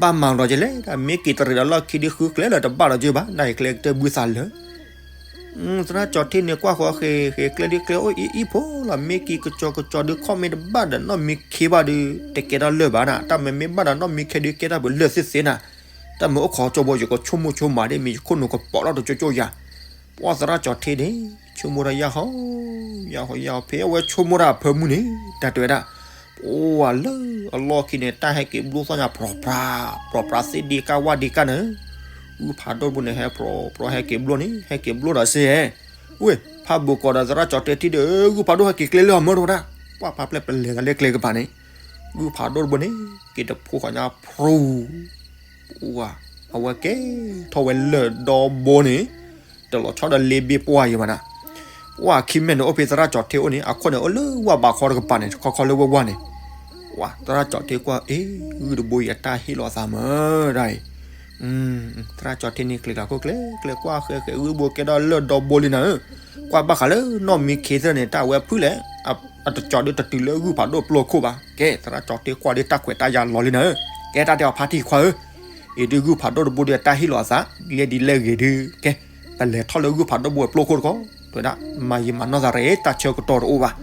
ဘၣ်မၤကဒီးကလဲၣ်, မ့ၢ်က့ၤတရံးဒီးလီၢ်ခံဒုးဃုကျဲလၢၤတဘၣ်ဒီးက့ၤဘၣ်, နၤအံၤကျဲကတၢၢ်ဘုသးလၢာ်, သရၣ်ကၠီၤထ့န့ၣ်ကွၢ်ဃီဃ့ဃ့ကျဲဒုးကျဲအိၣ်အံၤအံၤဖိလီၤ, မ့ၢ်က့ၤကကၠီၤကကၠီၤဒုးခီၣ်မ့ၢ်တဘၣ်ဒီး နီၢ်မံခ့ဘၣ်ဒုး တကဲထီၣ်လၢာ်ဘၣ်နၤ, တၢ်မ့မ့ၢ်ဘၣ်ဒီးနီၢ်မံခ့ဒုးကဲထီၣ်ပလၢာ်သ့သ့နၤ, တၢ်မ့ၢ်အိၣ်ခိးကၠိဘိယကဆိကမိၣ်ဆိမးဒ်မ့ၢ်ယခိၣ်နူာ်ကပီးထီၣ်တကၠိကၠိယၤ ပှၤသရၣ်ကၠီၤထ့န့ၣ် ဆိကမိၣ်တၢ်ယၢ်ဟီ, ယၢ်ဟီယၢ်ဟီ ဖဲအဝဲဆိကမိၣ်တၢ်အဖၢမုၢ်န့ၣ် တၢ်တဲဝဲဒၣ်, ပှၤလၢအလီၢ်ခံန့ၣ် တၢ်ဟဲက့ၤဘျိသီၣ်ညါ ပြီၤပြါ, ပြီၤပြါသ့ဒံကၢ်ဝၣ်ဒံကၢ်န့ၣ်, ဂုၢ်ဖးဒိၣ်တဘိန့ၣ် ဟဲပြီၤပြါဟဲက့ၤဘျိန့ၣ် ဟဲက့ၤဘျိဒီးစ့ၢ်, ဝ့ၢ် ဖးဘိၣ်ကီၢ်ဒီးသရၣ်ကၠီၤထ့ထံၣ်ဒီး ဂုၢ်ဖးဒိၣ်ဟဲက့ၤကျဲလၢအမၢတဝဲဒၣ်, ပှၤဖးဖျဲၣ်ပလဲၤသးလၢကျဲကပၤန့ၣ်, ဂုၢ်ဖးဒိၣ်တဘိန့ၣ် က့ၤတဖိခွါညါဖရူ ပှၤ အဝဲကဲထီၣ်ဝဲလၢၢ်ဒီဘိန့ၣ်, တလီၤဆီဒီးလ့ဘ့ၣ်ပှၢ်ယံၤဘၣ်နၤ, ပှၤခံမဲာ်န့ၣ်အိၣ်ဖဲသရၣ်ကၠီၤထ့အိၣ်န့ၣ် အခိၣ်န့ၣ်အိၣ်လၢဝၢ်ဘးခီတကပၤန့ၣ် ခီခီလၢဝဲဝၢ်န့ၣ်, ပှၤသရၣ်ကၠီၤထ့ကွၢ် အ့ ဂုၢ်တဘိအံၤအတၢ်ဟ့ၣ်လီၤအသးမၢဒၣ်အံၤ သရၣ်ကၠီၤထ့န့ၣ် ကျဲၤကျဲၤခိၣ်ကျဲၤကျဲၤကွၢ်ဃဲဃဲ ဂုၢ်ဘိကဲထီၣ်လၢၢ်ဒီဘိလံနၤဧၢ, ကွၢ်ဘၣ်ဃးလၢနီၢ်မံခ့သ့ၣ်န့ၣ် တၢ်ဝဲဖုလဲၣ်, အတကၠီၤဒုးတတုၤလၢဂုၢ်ဖးဒိၣ်ပျိခိၣ်ဘၣ်, ကဲ သရၣ်ကၠီၤထ့ကွၢ်ဒ်တၢ်ခွဲးတၢ်ယာ်လီၤလံနၤဧၢ, ကဲတၢ်တဲအီၤဖါတံၢ်ခွါဧၢ, အံၤဒုးဂုၢ်ဖးဒိၣ်တဘိဒီးတၢ်ဟ့ၣ်လီၤအသး ဒ်လဲၣ်ဒ်လဲၣ်ဂ့ၤဒုး ကဲ ပလဲၤထီၣ်လၢဂုၢ်ဖးဒိၣ်တဘိအပျိခိၣ်တခီ, တဲဝဲဒၣ် မၤယံာ်မၤနီၢ်သးရဲၣ် တၢ်ဆၢကတီၢ်တအိၣ်ဘၣ်,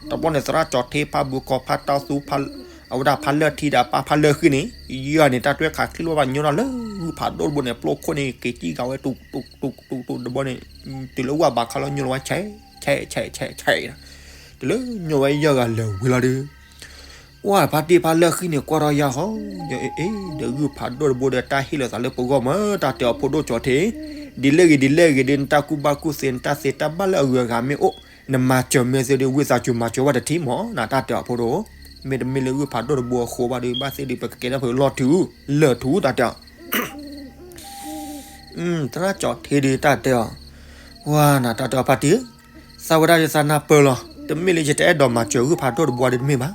တဘျီန့ၣ် သရၣ်ကၠီၤထ့ဖးဘိၣ်ကီၢ်ဖးတီသူဖး အဝဲဒၣ်ဖးလၢၢ်ထံဒီးပၢ်ဖးလၢၢ်ဃံန့ၣ် ယၤန့ၣ် တၢ်တွဲခးချံလီၤဘၣ်ညိထီၣ်လၢဂုၢ်ဖးဒိၣ်တဘိန့ၣ် ပျိခိၣ်န့ၣ် က့ၤကံၣ်ဂၤဝဲတူတူတူတူတဘိန့ၣ်, တုၤလၢဝၢ်ဘးခီလီၤညိလီၤဝဲဆဲး ဆဲး ဆဲး ဆဲး ဆဲး, တုၤလၢညိဝဲယဲၢ်ဂၤလၢာ်ဝံၤလီၤဒုး ဝဲဖါတံၢ်ဖးလၢၢ်ဃံန့ၣ် ကွၢ်ထီၣ်ယၤဟီ, ယအ့ ဒီးဂုၢ်ဖးဒိၣ်တဘိဒီးတၢ်ဟ့ၣ်လီၤသးလၢပဂီၢ်မၢ တၢ်တဲအီၤဖိဒိၣ်ကၠီၤထ့, ဒ်လဲၣ်ဂ့ၤဒ်လဲၣ်ဂ့ၤဒုး နတၢ်ကူၣ်ဘၣ်ကူၣ်သ့ နတၢ်သ့တၢ်ဘၣ်လၢအဂုၤအဂၤမ့ၢ်အိၣ်, နမၤစၢၤမ့ၢ်သ့ဒီး ဝံသးစူၤမၤစၢၤဝဲတထံၣ်မၢ် နတၢ်တဲအီၤဖိဒိၣ်, မ့တမ့ၢ်လၢဂုၢ်ဖးဒိၣ်တဘိအဃိဘၣ်ဒီး ဘၣ်သ့ဒီး ပကကဲထီၣ်ဖဲလီၢ်ထူ လၢာ်ထူ တၢ်တဲအီၤ သရၣ်ကၠီၤထ့ဒီးတၢ်တဲအီၤ, ဝါနၤတၢ်တဲအီၤဖါတံၢ်, သးဝဲဒၣ်ယသးနၢ်ပၢၢ်လီၤ, တမ့ၢ်လၢယတအဲၣ်ဒိးမၤစၢၤဂုၢ်ဖးဒိၣ်တဘိဒီးတမ့ၢ်ဘၣ်,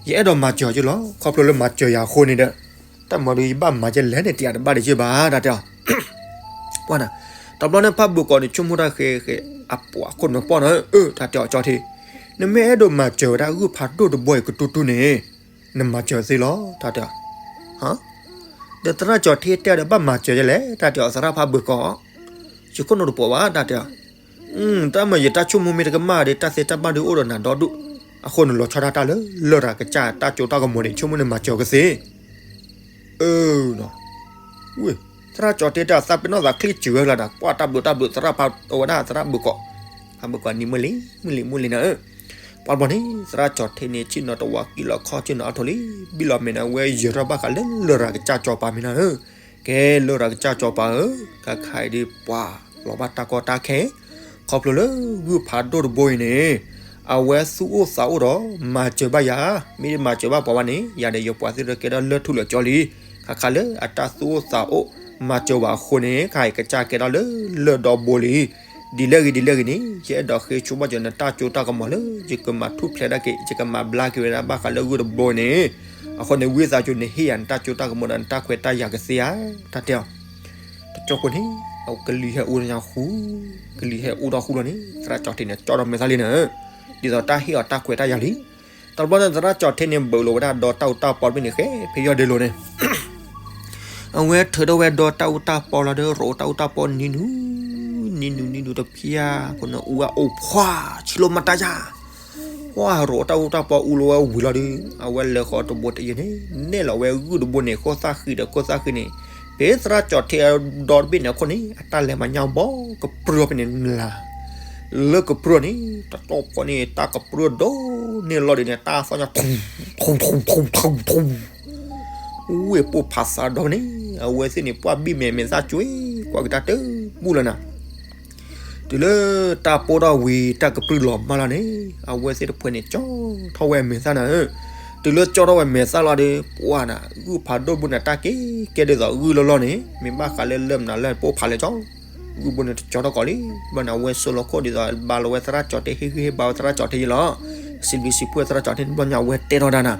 ယအဲၣ်ဒိးမၤစၢၤက့လီၤ, ခီဖျိလၢမၤစၢၤယၤအဃိန့ၣ်ဒီး, တၢ်မၤဒီးယဘၣ်မၤကဲလဲၣ်န့ၣ် တယၤတဘၣ်တယဲၢ်ဘၣ် တၢ်တဲအီၤ ပှၤနၤ, တဘျီန့ၣ်ဖးဘိၣ်ကီၢ်န့ၣ် ဆိကမိၣ်တၢ်ဃဲဃဲ, အပှၤခိၣ်နူာ်ပီၢ်နၤဧၢ, တၢ်တဲအီၤကၠီၤထ့, နမ့ၢ်အဲၣ်ဒိးမၤစၢၤဝဲဒၣ်ဂုၢ်ဖးဒိၣ်တဘိအံၤကတူတူန့ၣ်, နမၤစၢၤသ့လီၤ တၢ်တဲအီၤ, ဒီးသရၣ်ကၠီၤထ့တဲဒီးဘၣ်မၤစၢၤယဲလဲၣ် တၢ်တဲအီၤသရၣ်ဖးဘိၣ်ကီၢ်, ယခိၣ်နူာ်တပိာ်ဘၣ် တၢ်တဲအီၤ တၢ်မၤယတၢ်ဆိကမိၣ်မ့ၢ်တကမၣ်ဒီး တၢ်သ့တၢ်ဘၣ်ဒုးအိၣ်ဒီးနၤဒီဒူၣ်, အဃိနလီၤဆီဒၣ်တၢ်လၢ လၢၢ်တၢ်ကစၢ်တၢ်ကၠိတၢ်ကမီၤန့ၣ် ဆိကမိၣ်န့ၣ်မၤစၢၤကသ့, အၢ, ဝ့ၢ်, သရၣ်ကၠီၤထ့တဲအသးပ့ၤနီၣ်သးချ့စၢၤဝဲလီၤဒီး ပှၤတၢ်ဘျုးတၢ်ဘျုး သရၣ်ဖးအဝဲဒၣ်သရၣ်ဘိၣ်ကီၢ်, ဖးဘိၣ်ကီၢ်နံၤမုၢ်လံ မုၢ်လံမုၢ်လံနၤဧၢ, ပှၤတဘျီန့ၣ် သရၣ်ကၠီၤထ့န့ၣ် ဆ့ၣ်နီၤတဝးကံၣ်လီၤခီၣ်ဆ့ၣ်နီၤအါထီၣ်လံ, ဘံၣ်လီၤမဲာ်န့ၣ် အဝဲယဲၤထီၣ်ဘၣ်ဃးလၢလရာ်ကစၢ်စီၤပၤမ့ၢ်နီၤဧၢ, ကဲလရာ်ကစၢ်စီၤပၤဧၢ, ခါခါအံၤဒ်ပှၤလီၤဘၣ်တၢ်ကီတၢ်ခဲ, ခီဖျိလၢဂုၢ်ဖးဒိၣ်တဘိအံၤန့ၣ် အဝဲသူၣ်အိၣ်သးအိၣ်ဒီး မၤစၢၤဘၣ်ယၤ, မ့ၢ်မၤစၢၤဘၣ်ပှၤဘၣ်န့ၣ် ယၤဒီးယပှၤသ့ၣ်ဒီးကဲထီၣ်လၢထူလၢကၠီလံ, ခါခါလၢအတၢ်သူၣ်အိၣ်သးအိၣ် မၤစၢၤဘၣ်အဃိန့ၣ် ခါအံၤကစၢ်ကဲထီၣ်လၢလၢၢ်ဒီဘိလံ. ဒ်လဲၣ်ဂ့ၤဒ်လဲၣ်ဂ့ၤန့ၣ် ယအဲၣ်ဒိးဃ့ဆိဘၣ်ကၠီၤနတၢ်စိတၢ်ကမီၤလၢ ယကမၤထူၣ်ဖျဲးဒၣ်က့ၤ ယကမၤဘျါက့ၤဝဲဒၣ်ဘၣ်ဃးလၢဂုၢ်တဘိန့ၣ်, အဃိန့ၣ် ဝံသးစူၤနဟ့ၣ်ယၤနတၢ်စိတၢ်ကမီၤဒီးနတၢ်ခွဲးတၢ်ယာ်ကသ့ဧါ, တၢ်တဲအီၤ, တကၠီၢ်ခိၣ်န့ၣ် အကလံၤဟဲအိၣ်ညါဃူ, ကလံၤဟဲအိၣ်ထီၣ်ဃူလီၤန့ၣ် သရၣ်ကၠီၤထ့န့ၣ် ကၠီဒီးမဲာ်သၣ်လံန့ၣ်, ဒ်သိးတၢ်ဟ့ၣ်အီၤတၢ်ခွဲးတၢ်ယာ်လံ. တဘျီန့ၣ် သရၣ်ကၠီၤထ့န့ၣ် ဘၢၣ်လိာ်ဝဲဒၣ်ဒီတၢ်အူတၢ်ပီတဘ့ၣ်န့ၣ် ဃဲဖဲယီၢ်ဒ့လိၤန့ၣ် အဝဲထုးထီၣ်ဝဲဒီတၢ်အူတၢ်ပီလီၤဒီး ရိးတၢ်အူတၢ်ပီနံၤနုၤ, နံၤနုၤနံၤနုၤတဖျၢၣ် ဖိနအူဝဲအိၣ်ဖှါ ဆံလိမၤတၢ်ယၤ, ပှၢ်ရိးတၢ်အူတၢ်ပီအူလီၤဝဲဝံၤလီၤဒီး အဝဲလဲၤဃီတဘိတယံၤန့ၣ် နဲၣ်လီၤဝဲဂုၢ်တဘိန့ၣ် ခိၣ်သၣ်ဃံးဒီးခိၣ်သၣ်ဃံးန့ၣ်, ဖဲသရၣ်ကၠီၤထ့အဒီတဘ့ၣ်န့ၣ်အခိၣ်န့ၣ် အတၢ်လဲၤမၤညါဘီကပြုၢ်ဖဲန့ၣ်နလၢ် လၢကပြုၢ်န့ၣ် တတီၢ်ဖီန့ၣ် တၢ်ကပြုၢ်ဒိၣ်န့ၢ်လီၤဒ်န့ၣ် တၢ်သီၣ်ညါ ထူ ထူ ထူ ထူ ထူ ဝ့ၢ်ပိၢ်ဖးစးဒီးန့ၣ် အဝဲသ့ၣ်န့ၣ် ပှၢ်ဘံၣ်မဲာ်မဲာ်သၣ်ကွ့ ကွၢ်က့ၤတၢ်တဘူၣ်လၢၤနၤ, တုၤလၢတၢ်ပိၢ်ထီၣ်ဝံၤ တၢ်ကပြုၢ်လီၤမၢ်လီၤန့ၣ် အဝဲသ့ၣ်တဖုန့ၣ် ကၠီထီၣ်ဝဲမဲာ်သၣ်နၤဧၢ, တုၤလၢကၠီထီၣ်ဝဲမဲာ်သၣ်လီၤဒီး ပှၢ်နၤ ဂုၢ်ဖးဒိၣ်တဘိန့ၣ် တၢ်ကဲကဲဒ်သိးဂုၢ်လီၤလီၤန့ၣ် မ့ၢ်ဘၣ်ဃးလၢလၢၢ်မနုၤလၢပိၢ်ဖးလဲၣ်ကၠီ ဂုၢ်ဘိန့ၣ်တကၠီထီၣ်ကီးလံ, ဘျီန့ၣ် အဝဲဆိလီၤခိၣ်ဒ်သိး ဘၣ်လီၤဝဲသရၣ်ကၠီၤထ့ ဟ့ၣ်ဂံၢ်ဟ့ၣ်ဘါဝဲသရၣ်ကၠီၤထ့ယံလီၤ, စံးဘျုးစံးဖှိၣ်သရၣ်ကၠီၤထ့န့ၣ် ဘျီန့ၣ် အဝဲတဲထီၣ်ဒၣ်နၤ,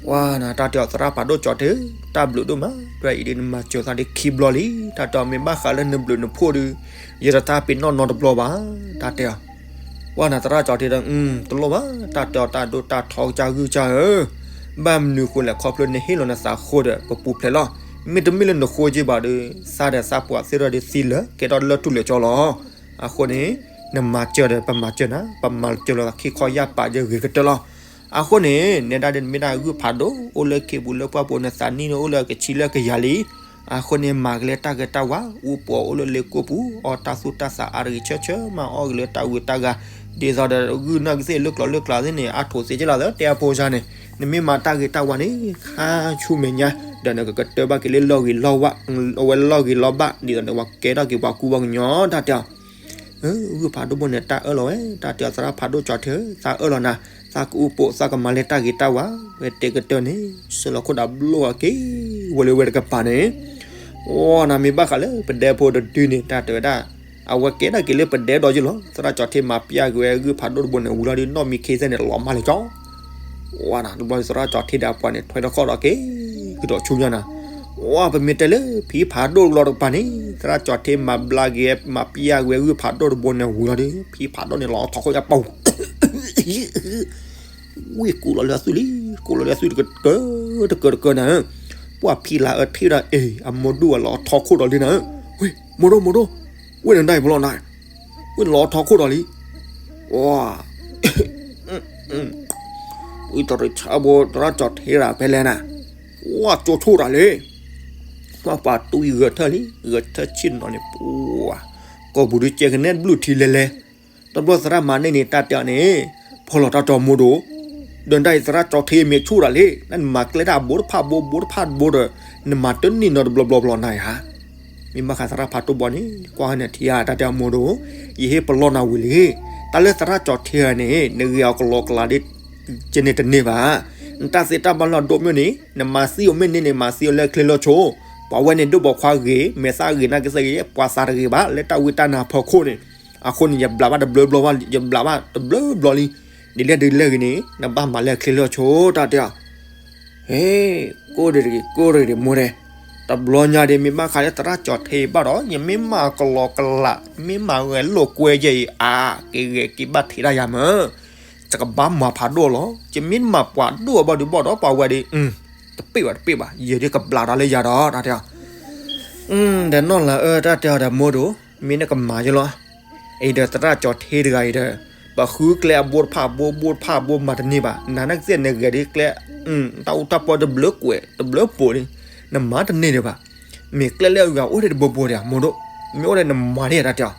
ပှၢ်နၤ တၢ်တဲအီၤသရၣ်ဖးဒိၣ်ကၠီၤထ့ဧၢ, တၢ်ဘျုးဒိၣ်မး တၢ်အံၤဒ်နမၤစၢၤသးဒ်ခံဘျီလံ, တၢ်တဲအီၤမ့ၢ်ဘၣ်ဃးလၢနဘျုးနဖှိၣ်ဒီး ယတထါပ့ၤနီၣ်နီတဘျီဘၣ်, တၢ်တဲအီၤ ပှၢ်နၤသရၣ်ကၠီၤထ့ဒီး တလိၣ်ဘၣ်, တၢ်တဲအီၤတၢ်ဒိၣ်တၢ်ထီကစၢ်ဂုၢ်ကစၢ်ဧၢ, ဘၣ်မနုၤဃိလဲၣ် ခီဖျိနဟ့ၣ်လီၤနသးဃိဒီး ပပူၤဖျဲးလီၤ, မ့တမ့ၢ်လၢနဃိက့ဘၣ်ဒီး သးဒီးသးပှၢ်သ့ၣ်ဒီးဒ်သံလၢ ကဲထီၣ်လၢထူလၢကၠီလီၤ, အဃိန့ၣ် နမၤစၢၤဒီးပမၤစၢၤနၤ, ပမၤစၢၤလီၤသးခံခီယၢ်ပာ်ယဲဂ့ၤကတၢၢ်လီၤ, အဃိန့ၣ် နဲဒၣ်ဒ်နမ့ၢ်ဒၣ်ဂုၢ်ဖးဒိၣ် အိၣ်လၢခ့ပူၤလၢပှၢ်ပူၤ နသးနံၣ်န့ၣ်အိၣ်လၢကဆံလၢကယၤလံ အဃိန့ၣ် မၤက့ၤလၢတၢ်ဂ့ၤတၢ်ဝါ, အူပှီၤအိၣ်လၢလ့ကိပူၤ, အီတၢ်သူၣ်တၢ်သးအါတဂ့ၤ ဆၢဆၢမၤအီၣ်က့ၤလၢတၢ်ဂုၤတၢ်ဂၤ, ဒ်သိးဒီးဂုၢ်နီၢ်ကသ့ၣ်လၢကျိၤလၢကျါသ့ၣ်န့ၣ် အါထိၣ်သ့က့လီၤသၢတဲအဖိစါန့ၣ်, နမ့ၢ်မၤတၢ်ဂ့ၤတၢ်ဝါန့ၣ် ခါဆူမဲာ်ညါ ဒီးနကကတၢၢ်ဘၣ်က့ၤလၢလီၢ်ဂ့ၤလီၢ်ဝါ, အဝဲလီၢ်ဂ့ၤလီၢ်ဘၣ် ဒ်သိးဒီးပှၤကဲထီၣ်က့ၤပှၤကူပှၤကညီတၢ်တဲအီၤ ဂုၢ်ဖးဒိၣ်ဘိန့ၣ် တၢ်အၢၣ်လီၤဝဲ, တၢ်တဲအီၤသရၣ်ဖးဒိၣ်ကၠီၤထ့ဧၢ, သးအၢၣ်လီၤနၤ, သးကအူပှီၤ သးကမၤလၢတၢ်ဂ့ၤတၢ်ဝါ, ဝဲတဲကတၢၢ်န့ၣ် ဆှၢလီၤခိၣ်ဒီးဘျိၣ်အက့ၤဝဲလၢဝဲတကပၤန့ၣ်, အိၣ်နၤမ့ၢ်ဘၣ်ဃးလၢပဒဲဖိတဒုန့ၣ် တၢ်တဲဝဲဒၣ်, အဝဲကဲထီၣ်က့ၤလၢပဒဲဒီးယ့ၢ်လီၤ, သရၣ်ကၠီၤထ့မၤပျၢ်က့ၤဝဲဂုၢ်ဖးဒိၣ်တဘိန့ၣ် ဝံၤလီၤဒီး နီၢ်မံခ့သ့ၣ်န့ၣ် လီၤမၢ်လံကၠီ ဝဲနၤ တဘျီသရၣ်ကၠီၤထ့ဒီးပှၤန့ၣ် ထွဲထီၣ်ခီၣ်ဒီးက့ၤကဒီးဆူညါနၤ, ဝဲပမ့ၢ်တဲလၢဖံဖးဒိၣ်တဘျီတကပၤန့ၣ် သရၣ်ကၠီၤထ့မၤဘျါက့ၤ မၤပျၢ်က့ၤဝဲဂုၢ်ဖးဒိၣ်တဘိန့ၣ်ဝံၤလီၤဒီး ဖံဖးဒိၣ်န့ၣ် လီၤထီၣ်ခိၣ်ညါပူၤ ဝံၤကူးလီၤလၢအသွံၣ်လံ, ကူးလီၤလၢအသွံၣ်တကတၢၢ်တကၢၢ်တကၢၢ်နၤ, ပှၢ်ဖံလၢအထံၣ်ဒီး အ့ၣ် အမိၢ်ဒိၣ်ဝဲလီၤထီၣ်ခိၣ်ဒီးလံနၤ, ဝ့ၢ် မိၢ်ဒိၣ် မိၢ်ဒိၣ်, ဝ့ၢ်နဒၣ်အံၤဖဲလီၤနၤ, ဝ့ၢ်လီၤထီၣ်ခိၣ်ဒီးလံ, ဝါ ဝံတရံးဆၢဘိ သရၣ်ကၠီၤထ့တၢ်ဖဲလဲၣ်နၤ, ဝါကၠိဆိၣ်တၢ်လံ, ပှၢ်ပှၤတူၢ်ဂဲၤထၢၣ်လံ, ဂဲၤထၢၣ်ဆ့ၣ်နီၤန့ၣ် ပှၢ် ကိာ်ပူၤဒုးကဲကနဲၣ်ဘျုးထံလဲၤလဲၤ, တဘျီသရၣ်မၤန့ၢ်န့ၣ် တၢ်တဲအီၤန့ၣ်, ဖီလီၤတၢ်တီၤမိၢ်ဒိၣ်, ဒီးတၢ်အံၤသရၣ်ကၠီၤထ့မ့ၢ်ဆိၣ်တၢ်လံ, နမၤကျဲတၢ်ဘိတဖၣ်ဘိ ဘိတဖၣ်ဘိဒီး, နမၤတန့ၢ်နီတဘျီဘျီဘျီနၤဧါ မ့ၢ်ဘၣ်ဃးသရၣ်ဖးဒိၣ်ဘီန့ၣ် ကွၢ်ဟဲန့ၣ်ထံဧါ တၢ်တဲအီၤမိၢ်ဒိၣ်, ယဟ့ၣ်ပလီၢ်နၤဝံၤလံ, တၢ်လၢသရၣ်ကၠီၤထ့န့ၣ် နဂ့ၤအီၤကလီကလီဒ် ကန့ၣ်တန့ၢ်ဘၣ်, နတၢ်သ့တၢ်ဘၣ်လီၢ်ဒိၣ်မ့ၢ်န့ၣ် နမၤသံအီၤမ့ၢ်န့ၢ်န့ၣ် မၤသံအီၤလၢချ့လၢဆိ, ပှၤဝဲန့ၣ်ဒိၣ်ဘီခွါဂ့ၤ မဲာ်သၣ်ဂ့ၤနာ်က့သ့ၣ်ဂ့ၤ ပှၤသးတဂ့ၤဘၣ် လၢတၢ်ဝံတၢ်နါဖီခိၣ်န့ၣ်, အဃိန့ၣ် ယဘျးဘၣ်တဘျီဘျီဘၣ် ယဘျးဘၣ်တဘျီဘျီလံ, ဒ်လဲၣ်ဒ်လဲၣ်ဂ့ၤန့ၣ် နဘၣ်မၤလၢချ့လၢဆိ တၢ်တဲအီၤ ဟ့, ကိၢ်ဒံးတဂ့ၤ ကိၢ်ဒံးတဂ့ၤ မိၢ်ဒဲး, တဘျီညါဒ်မ့ၢ်ဘၣ်ဃးလၢသရၣ်ကၠီၤထ့ဘၣ်ဒီး ယမ့ၢ်မၤကလီကလး မ့ၢ်မၤဂဲၤလိာ်ကွဲယဲအံၤ အါ, က့ၤဂဲၤက့ၤဘၣ်ထံးတၢ်ယၤမး, ယကဘၣ်မၤဖးဒိၣ်လီၤ, ယမ့ၢ်မၤပှၤဒိၣ်အဘၣ်ဒုးဘၣ်ဒီး ပှၤဝဲဒ်, တပ့ၢ်ဘၣ်တပ့ၢ်ဘၣ် ယဒ်ကဘျးတၢ်လၢယၤဒီး တၢ်တဲအီၤ ဒီးနီၢ်လၤအၢ တၢ်တဲအီၤဒီးမိၢ်ဒိၣ်, မ့ၢ်နကမၤယလီၤ, အံၤဒီးသရၣ်ကၠီၤထ့တဂၤအံၤဒီး, ပဃုကျဲအဘိတဖၣ်ဘိ ဘိတဖၣ်ဘိမၤတန့ၢ်ဘၣ် နၤနာ်က့သ့ၣ်နဂဲၤဒ်ကျဲ, တၢ်အူတၢ်ပီတဘျုးကွဲး တဘျုးပိာ်လံ, နမၤတန့ၢ်ဒံးဘၣ်, မ့ၢ်ကျဲလၢအဂၤအိၣ်ဒံးတဘိဘိဒံး မိၢ်ဒိၣ်, မ့ၢ်အိၣ်ဒီးနမၤဒံး တၢ်တဲအီၤ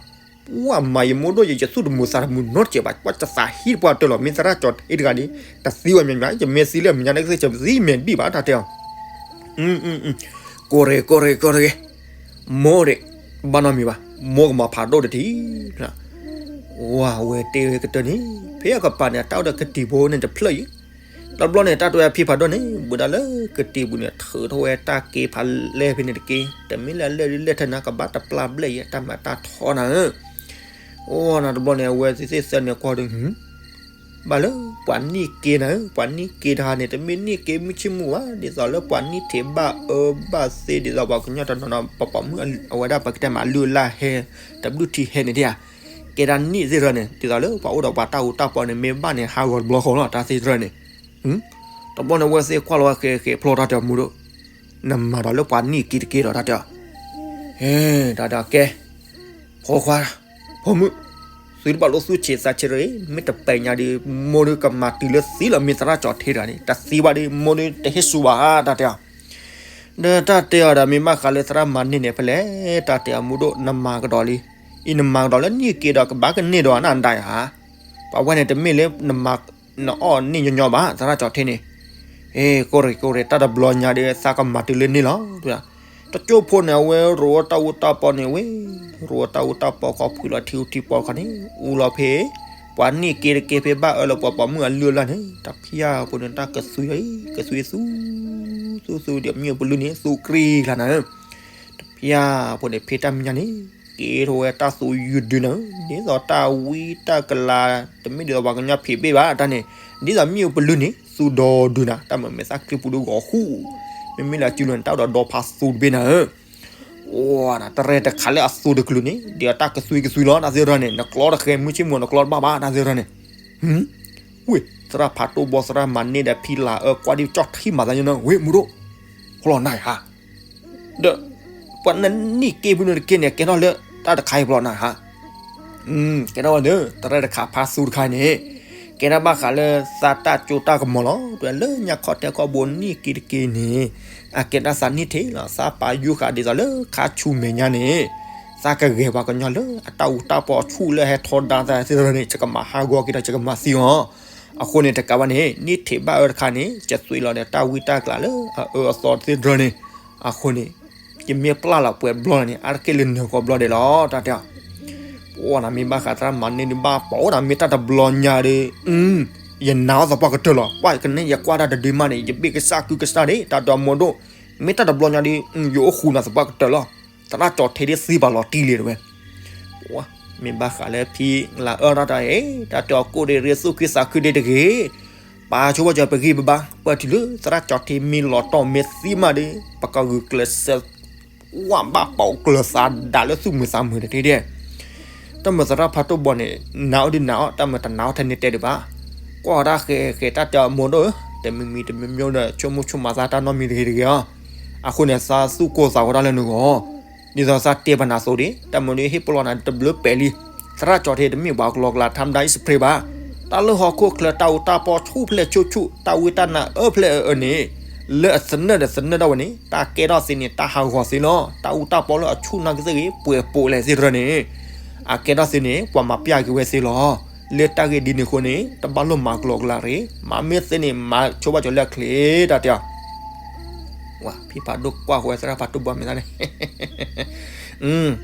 ပှၢ်မၤယမိၢ်ဒိၣ်ယ ယသူၣ်တမုာ်သးတမုာ်နီတစဲးဘၣ်, ကွၢ်တသးဟံၣ်တပှၢ်တၢၢ်လီၤ, မ့ၢ်သရၣ်ကၠီၤထ့တဂၤန့ၣ် တသံဝဲမံၤမံၤ, ယမ့ၢ်သံလၢအမဲာ်ညါတကသ့ၣ် ယသံမဲာ်ဒံၣ်ဘၣ် တၢ်တဲအီၤ. ကိၢ်ရ့ၣ် ကိၢ်ရ့ၣ် ကိၢ်ရ့ၣ်, မိၢ်ဒ့ၣ်, ဘၣ်နီတမံၤဘၣ်, မိၢ်ကမၤဖးဒိၣ်တထံၣ်. ဝဲတဲဝဲကတၢၢ်န့ၣ် ဖဲအကပၤန့ၣ် အတၢ်အိၣ်ဒီးကတံၤဖိန့ၣ်တဖျၢၣ်အံၤ, တဘျီန့ၣ် တၢ်တဲဝဲဖံဖးဒိၣ်န့ၣ် ဘူးဒၣ်လၢကတံၤပူၤန့ၣ် ထုးထီၣ်ဝဲတၢ်က့ဖးလဲၢ်ဖဲန့ၣ်တက့ၢ်, တမ့ၢ်လၢအလဲၢ်ဒ်လဲၢ်ထဲန့ၣ် ကဘၣ်တပျၢ်ဘျဲၣ်အံၤ တၢ်မၤတၢ်ထီနၤဧၢ. အိၣ်နၤတဘျီန့ၣ် အဝဲသ့ၣ်သၢန့ၣ်ကွၢ်ဒီး ဘၣ်လၢပှၤနံၣ်က့နၤဧၢ, ပှၤနံၣ်က့တခါန့ၣ် တမ့ၢ်နံၣ်က့မုၢ်ဆ့ၣ်မုၢ်ဘၣ်, ဒ်သိးလၢပှၤနံၣ်ထံးဘၣ်အၢဘၣ်သီ ဒ်သိးပှၤကညီတနီၤနီၤ ပှၤပိာ်မုၣ်အဝဲဒၣ်ပကတဲမး အလုၢ်အလၢ်ဟဲ တဘျုးထံးဟဲန့ၣ်ဒၣ်ဧါ, ကဲဒၣ်နံၣ်သ့ၣ်တဖၣ်န့ၣ် ဒ်သိးလၢပှၤအိၣ်ဒီးပှၤတၢ်အူတၢ်ပီန့ၣ် မ့ၢ်ဘၣ်န့ၣ်ဟးဂီၤတဘျီဃီလီၤ တၢ်သ့ၣ်တဖၣ်န့ၣ်. တဘျီန့ၣ် အဝဲသ့ၣ်ကွၢ်လီၤဝဲဃဲဃဲဖျီတၢ်တဲအီၤ မိၢ်ဒိၣ်, နမၤဒီးလၢပှၤနံၣ်က့တက့ဒီး တၢ်တဲအီၤ. ဟဲ တၢ်တဲအီၤ ကဲ ဖိခွါ, ဖိမုၣ်, သုတဘၣ်လိၣ်သူၣ်ဆံးသးဆံးတဂ့ၤ, မ့ၢ်တပာ်ညါဒီး မိၢ်ဒုးကမၤတုၤလၢသံလီၤ, မ့ၢ်သရၣ်ကၠီၤထ့တဂၤန့ၣ် တသံဘၣ်ဒီး မိၢ်ဒုးတဟ့ၣ်ဆူၣ်ဘၣ် တၢ်တဲအီၤ. ဒီးတၢ်တဲအီၤဒီး မ့ၢ်ဘၣ်ဃးလၢသရၣ်မၤန့ၢ်န့ၣ်ဖဲလဲၣ်, တၢ်တဲအီၤ မိၢ်ဒိၣ် နမၤကဒီးလံ, အံၤနမၤကဒီးလၢနံၣ်က့ဒီး ကဘၣ်ကန့ၢ်ဒီးနဒၣ်ဧါ, ပှၤဝဲန့ၣ်တမ့ၢ်လၢ နအီၣ်န့ၢ်ညီညီဘၣ် သရၣ်ကၠီၤထ့န့ၣ်. ဟဲ ကိၢ်ရ့ၣ် ကိၢ်ရ့ၣ် တၢ်တဘျီညါဒီး သးကမၤတုၤလၢန့ၣ်လီၤ. တကၠိဖိန့ၣ် အဝဲရိးဝဲတၢ်အူတၢ်ပီန့ၣ်ဝဲ, ရိးဝဲတၢ်အူတၢ်ပီခီ ဖှံလီၤထံအူထံပီတခါန့ၣ် အူလီၤဖဲ ပှၤနံၣ်က့တက့ဖဲဘၣ်အၢလၢပှၤပိာ်မုၣ်အလုၢ်အလၢ်န့ၣ် တၢ်ဖၠၣ်ဖိန့ၣ် တၢ်ကသွံအံၤ ကသွံသူ သူသူဒီး မ့ၣ်အူပလုၢ်န့ၣ် သူကြံၢ်ကျါနၤဧၢ. တၠၣ်ဖိန့ၣ် ဖဲတၢ်မဲာ်ညါန့ၣ် က့ထီၣ်ဝဲတၢ်သူယုၢ်ဒုနၤဧၢ, ဒ်သိးတၢ်ဝံတၢ်ကလၤ တမ့ၢ်ဒ်သိးပှၤကညီဖံးဘ့ၣ်ဘၣ်တၢ်န့ၣ်, ဒ်သိးမ့ၣ်အူပလုၢ်န့ၣ် သူဒီဒုနၤ, တၢ်မၤမဲာ်သၣ်ချံပူၤဒုဂီၤဃူ, မ့မ့ၢ်လၢအစုလိၤန့ၣ် တၢ်အိၣ်ဒီးဒီဖးသူတဘ့ၣ်နၤဧၢ. အိၣ် တရဲၣ်တခါလၢအသူတကလုာ်န့ၣ် ဒ်အတၢ်ကသွံကသွံလီၤ တၢ်သ့ၣ်တဖၣ်န့ၣ် နကျီတဃဲမုၢ်ဆ့ၣ်မုၢ် နကျီတဘၣ်ဘၣ် တၢ်သ့ၣ်တဖၣ်န့ၣ်. ဝ့ၢ် သရၣ်ဖးတိၢ်ဘီ သရၣ်မၤန့ၢ်ဒီးဖံလၤအၢ ကွၢ်ဒ်ကၠီၣ်ထံမၤသးညီနုၢ် ဝ့ၢ် မူဒိၣ်, ဃိလီၤနၤဧါ. ဒီး ပှၤနနံၣ်က့ဖုန့ၣ်တက့န့ၣ် ကဲထီၣ်လၢတၢ်တခါအံၤဘျီနၤဧါ. ကဲထီၣ်ဝဲန့ၣ် တရဲၣ်တခါဖးသူတခါန့ၣ် ကဲထီၣ်ဘၣ်ဃးလၢသးတၢ်ကၠိတၢ်ကမီၤလီၤ. ဒီးလၢညါခီတဲခီဘိနံၣ်က့တက့န့ၣ် အကဲတၢ်သးနံၣ်ထံးလီၤ. သးပာ်ယူၢ်ဃာ်ဒ်သိးလၢခါဆူမဲာ်ညါန့ၣ် သးကဂဲၤပှၤကညီလၢအတၢ်အူတၢ်ပီဆူၣ်လၢဟဲထီဒါသးသ့ၣ်တဖၣ်န့ၣ် ယကမၤဟးဂီၤက့ၤဒီး ယကမၤသံအီၤ. အဃိန့ၣ် တကးဘၣ်န့ၣ် နံၣ်ထံးဘၣ်အၢတခါန့ၣ် ယသွံလီၤဒီးတၢ်ဝံတၢ်ကလၤလၢအအၢအသီသ့ၣ်တဖၣ်န့ၣ်. အဃိန့ၣ် ယမ့ၢ်ပျၢ်လီၤပှဲၤဘျီလီၤန့ၣ် အါတက့ၢ်လၢနၢၤကီၢ်ဘျီဒဲးလီၤ တၢ်တဲအီၤ. ပှၤနၤမ့ၢ်ဘၣ်ဃးသရၣ်မၤန့ၢ်ဒုးဘၣ်ပှၤအိၣ်နၤမ့ၢ်တၢ်တဘျီညါဒီး ယနာ်အီၤသပှၢ်ကတၢၢ်လီၤ. ပှၤကန့ၣ် ယကွၢ်တၢ်တဒုမးန့ၣ် ယဘ့ၣ်ကစၢ်ကုကစၢ်ဒံး တၢ်တဲအီၤ မိၢ်ဒိၣ်, မ့ၢ်တၢ်တဘျီညါဒီး ယအိၣ်ဃူနၤသပှၢ်ကတၢၢ်လီၤ. သရၣ်ကၠီၤထ့ဒ်သံပာ်လီၤတံၢ်လံတဝဲ မ့ၢ်ဘၣ်ဃးလၢဖံလၤအၢတၢ်တၢ်အံၤ တၢ်တဲအီၤ ကိးဒံးရ့သူၣ်ခုသးခုဒံးတဂ့ၤ. ပာ်ဆိဝဲကၠီၤပဂံၢ်ပဘါ ပၢၢ်တုၤလၢသရၣ်ကၠီၤထ့မ့ၢ်လီၤတီၢ်မ့ၢ်သံမးဒီး ပကဂုာ်ကျဲးစၢး ဝၢ်ဘၣ်ပာ်ကျၢၤသးဒၣ်လၢသူၣ်မုာ်သးမုာ်တထံၣ်ဒဲး. တၢ်မၤသရၣ်ဖးတိၢ်ဘီန့ၣ် နာ်အီၤဒုးနာ်အီၤ တၢ်မၤတနာ်အီၤထဲန့ၣ်တဲဒံးဘၣ်. ကွၢ်တၢ်ဃဲဃဲ တၢ်တဲအီၤ မိၢ်ဒိၣ်ဧၢ, တမံၤမံၤတမံၤမံၤဒီး ဆိကမိၣ်ဆိကမးသးတၢ်နီတမံၤတဂ့ၤတဂ့ၤအီၤ. အဃိန့ၣ် သးသူၣ်ကိၢ်သးဂီၤတၢ်လၢနဂီၢ် ဒ်သိးသးတဲပနၤသိးဒံး တၢ်မနုၤဟ့ၣ်ပလီၢ်နၤတဘျုးပဲာ်လံ. သရၣ်ကၠီၤထ့တမ့ၢ်ပှၤကလီကလး ထါမဒါ အံၣ်စပရ့း ဘၣ်. တၢ်လၢဟီၣ်ခိၣ်ချၢတၢ်အူတၢ်ပီဆူၣ်ဖျဲၣ်ဆူၣ်ဆူၣ် တၢ်ဝံတၢ်နါအၢဖျဲၣ်အၢန့ၣ် လၢအသနၢၣ်ဒီးသနၢၣ်ဒၣ်ဝဲန့ၣ် တၢ်ကဲထီၣ်သ့န့ၣ် တၢ်ဟးဂီၤသ့လီၤ. တၢ်အူတၢ်ပီလၢအဆူၣ်နာ်က့သ့ၣ်ဂ့ၤ ပှဲၤပိာ်လဲၣ်သ့ၣ်တဖၣ်န့ၣ် အကဲထီၣ်သ့န့ၣ် ပှၤမၤပျၢ်က့ၤဝဲသ့လီၤ. လၢတၢ်ဂ့ၢ်ဒ်န့ၣ်အဃိန့ၣ် တဘၣ်လိၣ်မၤကလီကလးတဂ့ၤ. မၤမ့ၢ်သ့န့ၣ် မၤဆိဘၣ်ကၠီၤလၢအချ့ တၢ်တဲအီၤ. ဝဲ ဖံဖးဒိၣ်ကွၢ်ဃီသရၣ်ဖးတိၢ်ဘီမ့ၢ်သးန့ၣ်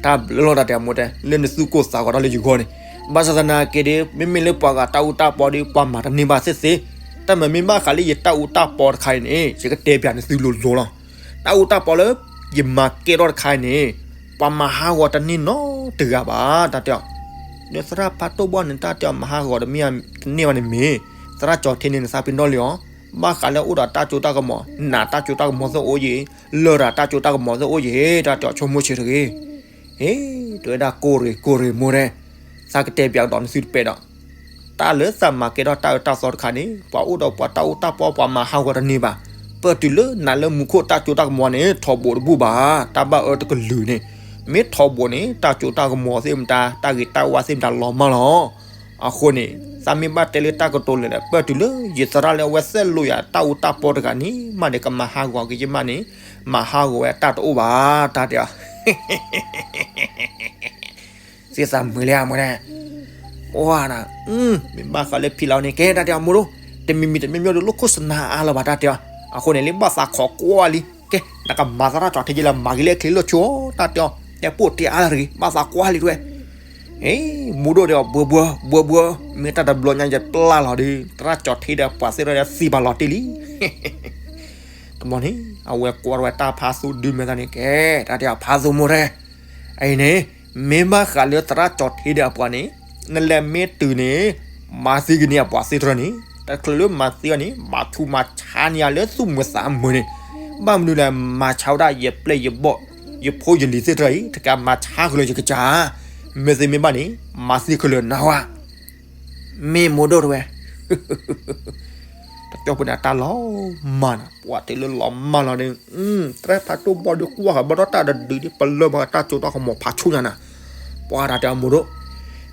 တၢ်ဘျုးလီၤ တၢ်တဲအီၤ မိၢ်တဲ လၢနသူၣ်ကိၢ်သးဂီၤတၢ်လၢယဂီၢ်န့ၣ်. ဘၣ်ဆၣ်သနာ်က့ဒီး မ့မ့ၢ်လၢပှၤဂၤတၢ်အူတၢ်ပီဒီး ပှၤမၤတန့ၢ်ဘၣ်သ့ၣ်သ့ၣ်. တၢ်မၤမ့ၢ်ဘၣ်ဃးလၢယတၢ်အူတၢ်ပီတခါအံၤန့ၣ် ယကတဲပျးနသုလိၤလိၤလီၤ. တၢ်အူတၢ်ပီလၢ ယမၤကဲထီၣ်တခါအံၤန့ၣ် ပှၤမၤဟးဂီၤတန့ၢ်နီတဂၤဘၣ် တၢ်တဲအီၤ. ဒီးသရၣ်ဖးတိၢ်ဘီန့ၣ် တၢ်တဲအီၤ မၤဟးဂီၤတမ့ၢ်တန့ၢ်ဘၣ်န့ၣ်မ့ၢ် သရၣ်ကၠီၤထ့န့ၣ် နသးပ့ၤနီၣ်လံအီၤ. ဘၣ်ဃးလၢအိၣ်ဒီးတၢ်ကၠိတၢ်ကမီၤ နာ်တၢ်ကၠိတၢ်ကမီၤသ့ၣ်အိၣ်ယံၤ လၢၢ်တၢ်ကၠိတၢ်ကမီၤသ့ၣ်အိၣ်ယံၤ တၢ်တဲအီၤ ဆိကမိၣ်ဆံးတဂ့ၤ. ဟ့ တဲဝဲဒၣ် ကိၢ်ရ့ၣ်ကိၢ်ရ့ၣ်မိၢ်တဲ, သးကတဲပျးကဒီးနသုတပဲဒီး တၢ်လၢသးမၤကဲထီၣ်တၢ်အၢတၢ်သီတခါန့ၣ် ပှၤအိၣ်ဒီးပှၤတၢ်အူတၢ်ပီ ပှၤမၤဟးဂီၤတန့ၢ်ဘၣ်. ပၢၢ်တုၤလၢနၤလၢမူခိၣ်တၢ်ကၠိတၢ်ကမီၤန့ၣ် ထီဘိတဘူၣ်ဘၣ်. တၢ်ဘၣ်အၢတကလုာ်န့ၣ် မ့ၢ်ထီဘိန့ၣ် တၢ်ကၠိတၢ်ကမီၤသ့ၣ်မတၤ တၢ်ဂ့ၤတၢ်ဝါသ့ၣ်မတၤလီၤမၢ်လီၤ. အဃိန့ၣ် သးမ့ၢ်ဘၣ်တဲလၢတၢ်ကတိၤလၢာ်ဒီး ပၢၢ်တုၤလၢယသရၣ်လၢအဝဲသ့ၣ်လိာ်ယၤတၢ်အူတၢ်ပီတဂၤန့ၣ် မးန့ၣ် ကမၤဟးဂီၤက့ၤယမးန့ၣ် မၤဟးဂီၤဝဲအတၢ်တအိၣ်ဘၣ် တၢ်တဲအီၤ. သ့ၣ်သးမုာ်လံအမုာ်န့ၣ်, ပှၤနၤ, မ့ၢ်ဘၣ်ဃးလၢဖံလီၤန့ၣ် ကဲတၢ်တဲအီၤမိၢ်ဒိၣ်, တမံၤမံၤတမံၤမံၤဒီး လိၣ်ခိၣ်စနါအါလီၤဘၣ်တၢ်တဲအီၤ, အဃိန့ၣ် လၢဘၣ်သးခိးကွၢ်လံ, ကဲ နကမၤသရၣ်ကၠီၤထ့က့လၢမၤက့ၤလၢချံလိၣ်ဆိတၢ်တဲအီၤ, တဲပိၢ်တဲအါလၢတဂ့ၤ ဘၣ်သးကွၢ်လံတဝဲ မိၢ်ဒိၣ်တဲအီၤ ဘှၢဘှၢ ဘှၢဘှၢ, မ့ၢ်တၢ်တဘျီညါယပျၢ်လီၤဒီး သရၣ်ကၠီၤထ့ဒီးပှၤသ့ၣ်တဖၣ်ဒီးသံပာ်လီၤတံၢ်လံ. တဘျီန့ၣ် အဝဲကွၢ်ထီၣ်ဝဲတၢ်ဖးသူၣ်ဒုးမဲာ်သးန့ၣ် ကဲ တၢ်တဲအီၤဖးသူၣ်မိၢ်ရဲ, အအံၤန့ၣ် မ့ၢ်ဘၣ်ဃးလၢသရၣ်ကၠီၤထ့ဒီးအပှၤန့ၣ် နလဲၤမ့ၢ်တုၤန့ၣ် မၤသံက့ၤန့ၢ်အပှၤသ့ၣ်တဖၣ်န့ၣ် တချုးလၢမၤသံအီၤန့ၣ် မၤဆူးမၤဆါန့ၢ်အီၤလၢသူၣ်မုာ်သးမုာ်န့ၣ်, ဘၣ်မနုၤလဲၣ် မၤဆါဝဲဒၣ်ယပျဲၢ်ယဘီၣ် ယဖိယလံၤသ့ၣ်တဖၣ်အံၤ တကးမၤဆါကလုာ်ယကစၢ်, မ့ၢ်သ့မ့ၢ်ဘၣ်န့ၣ် မၤသံကလုာ်နၤဝဲ မ့ၢ်မိၢ်ဒိၣ်တဝဲ တကၠီၢ်ဖိန့ၣ်အတၢ်လီၤမၢ်နၤ ပှၤတုၤလၢလီၤမၢ်လီၤဒီး သရၣ်ဖးတိၢ်ဘီဒီးကွၢ်ဃာ်ဘီဒီးတၢ်တဒုးဒ်ပလၢၢ်ဘၣ်တၢ်ကၠိတၢ်ကမီၤဖးဆူညါနၤ, ပှၤတၢ်တဲအမိၢ်ဒိၣ်,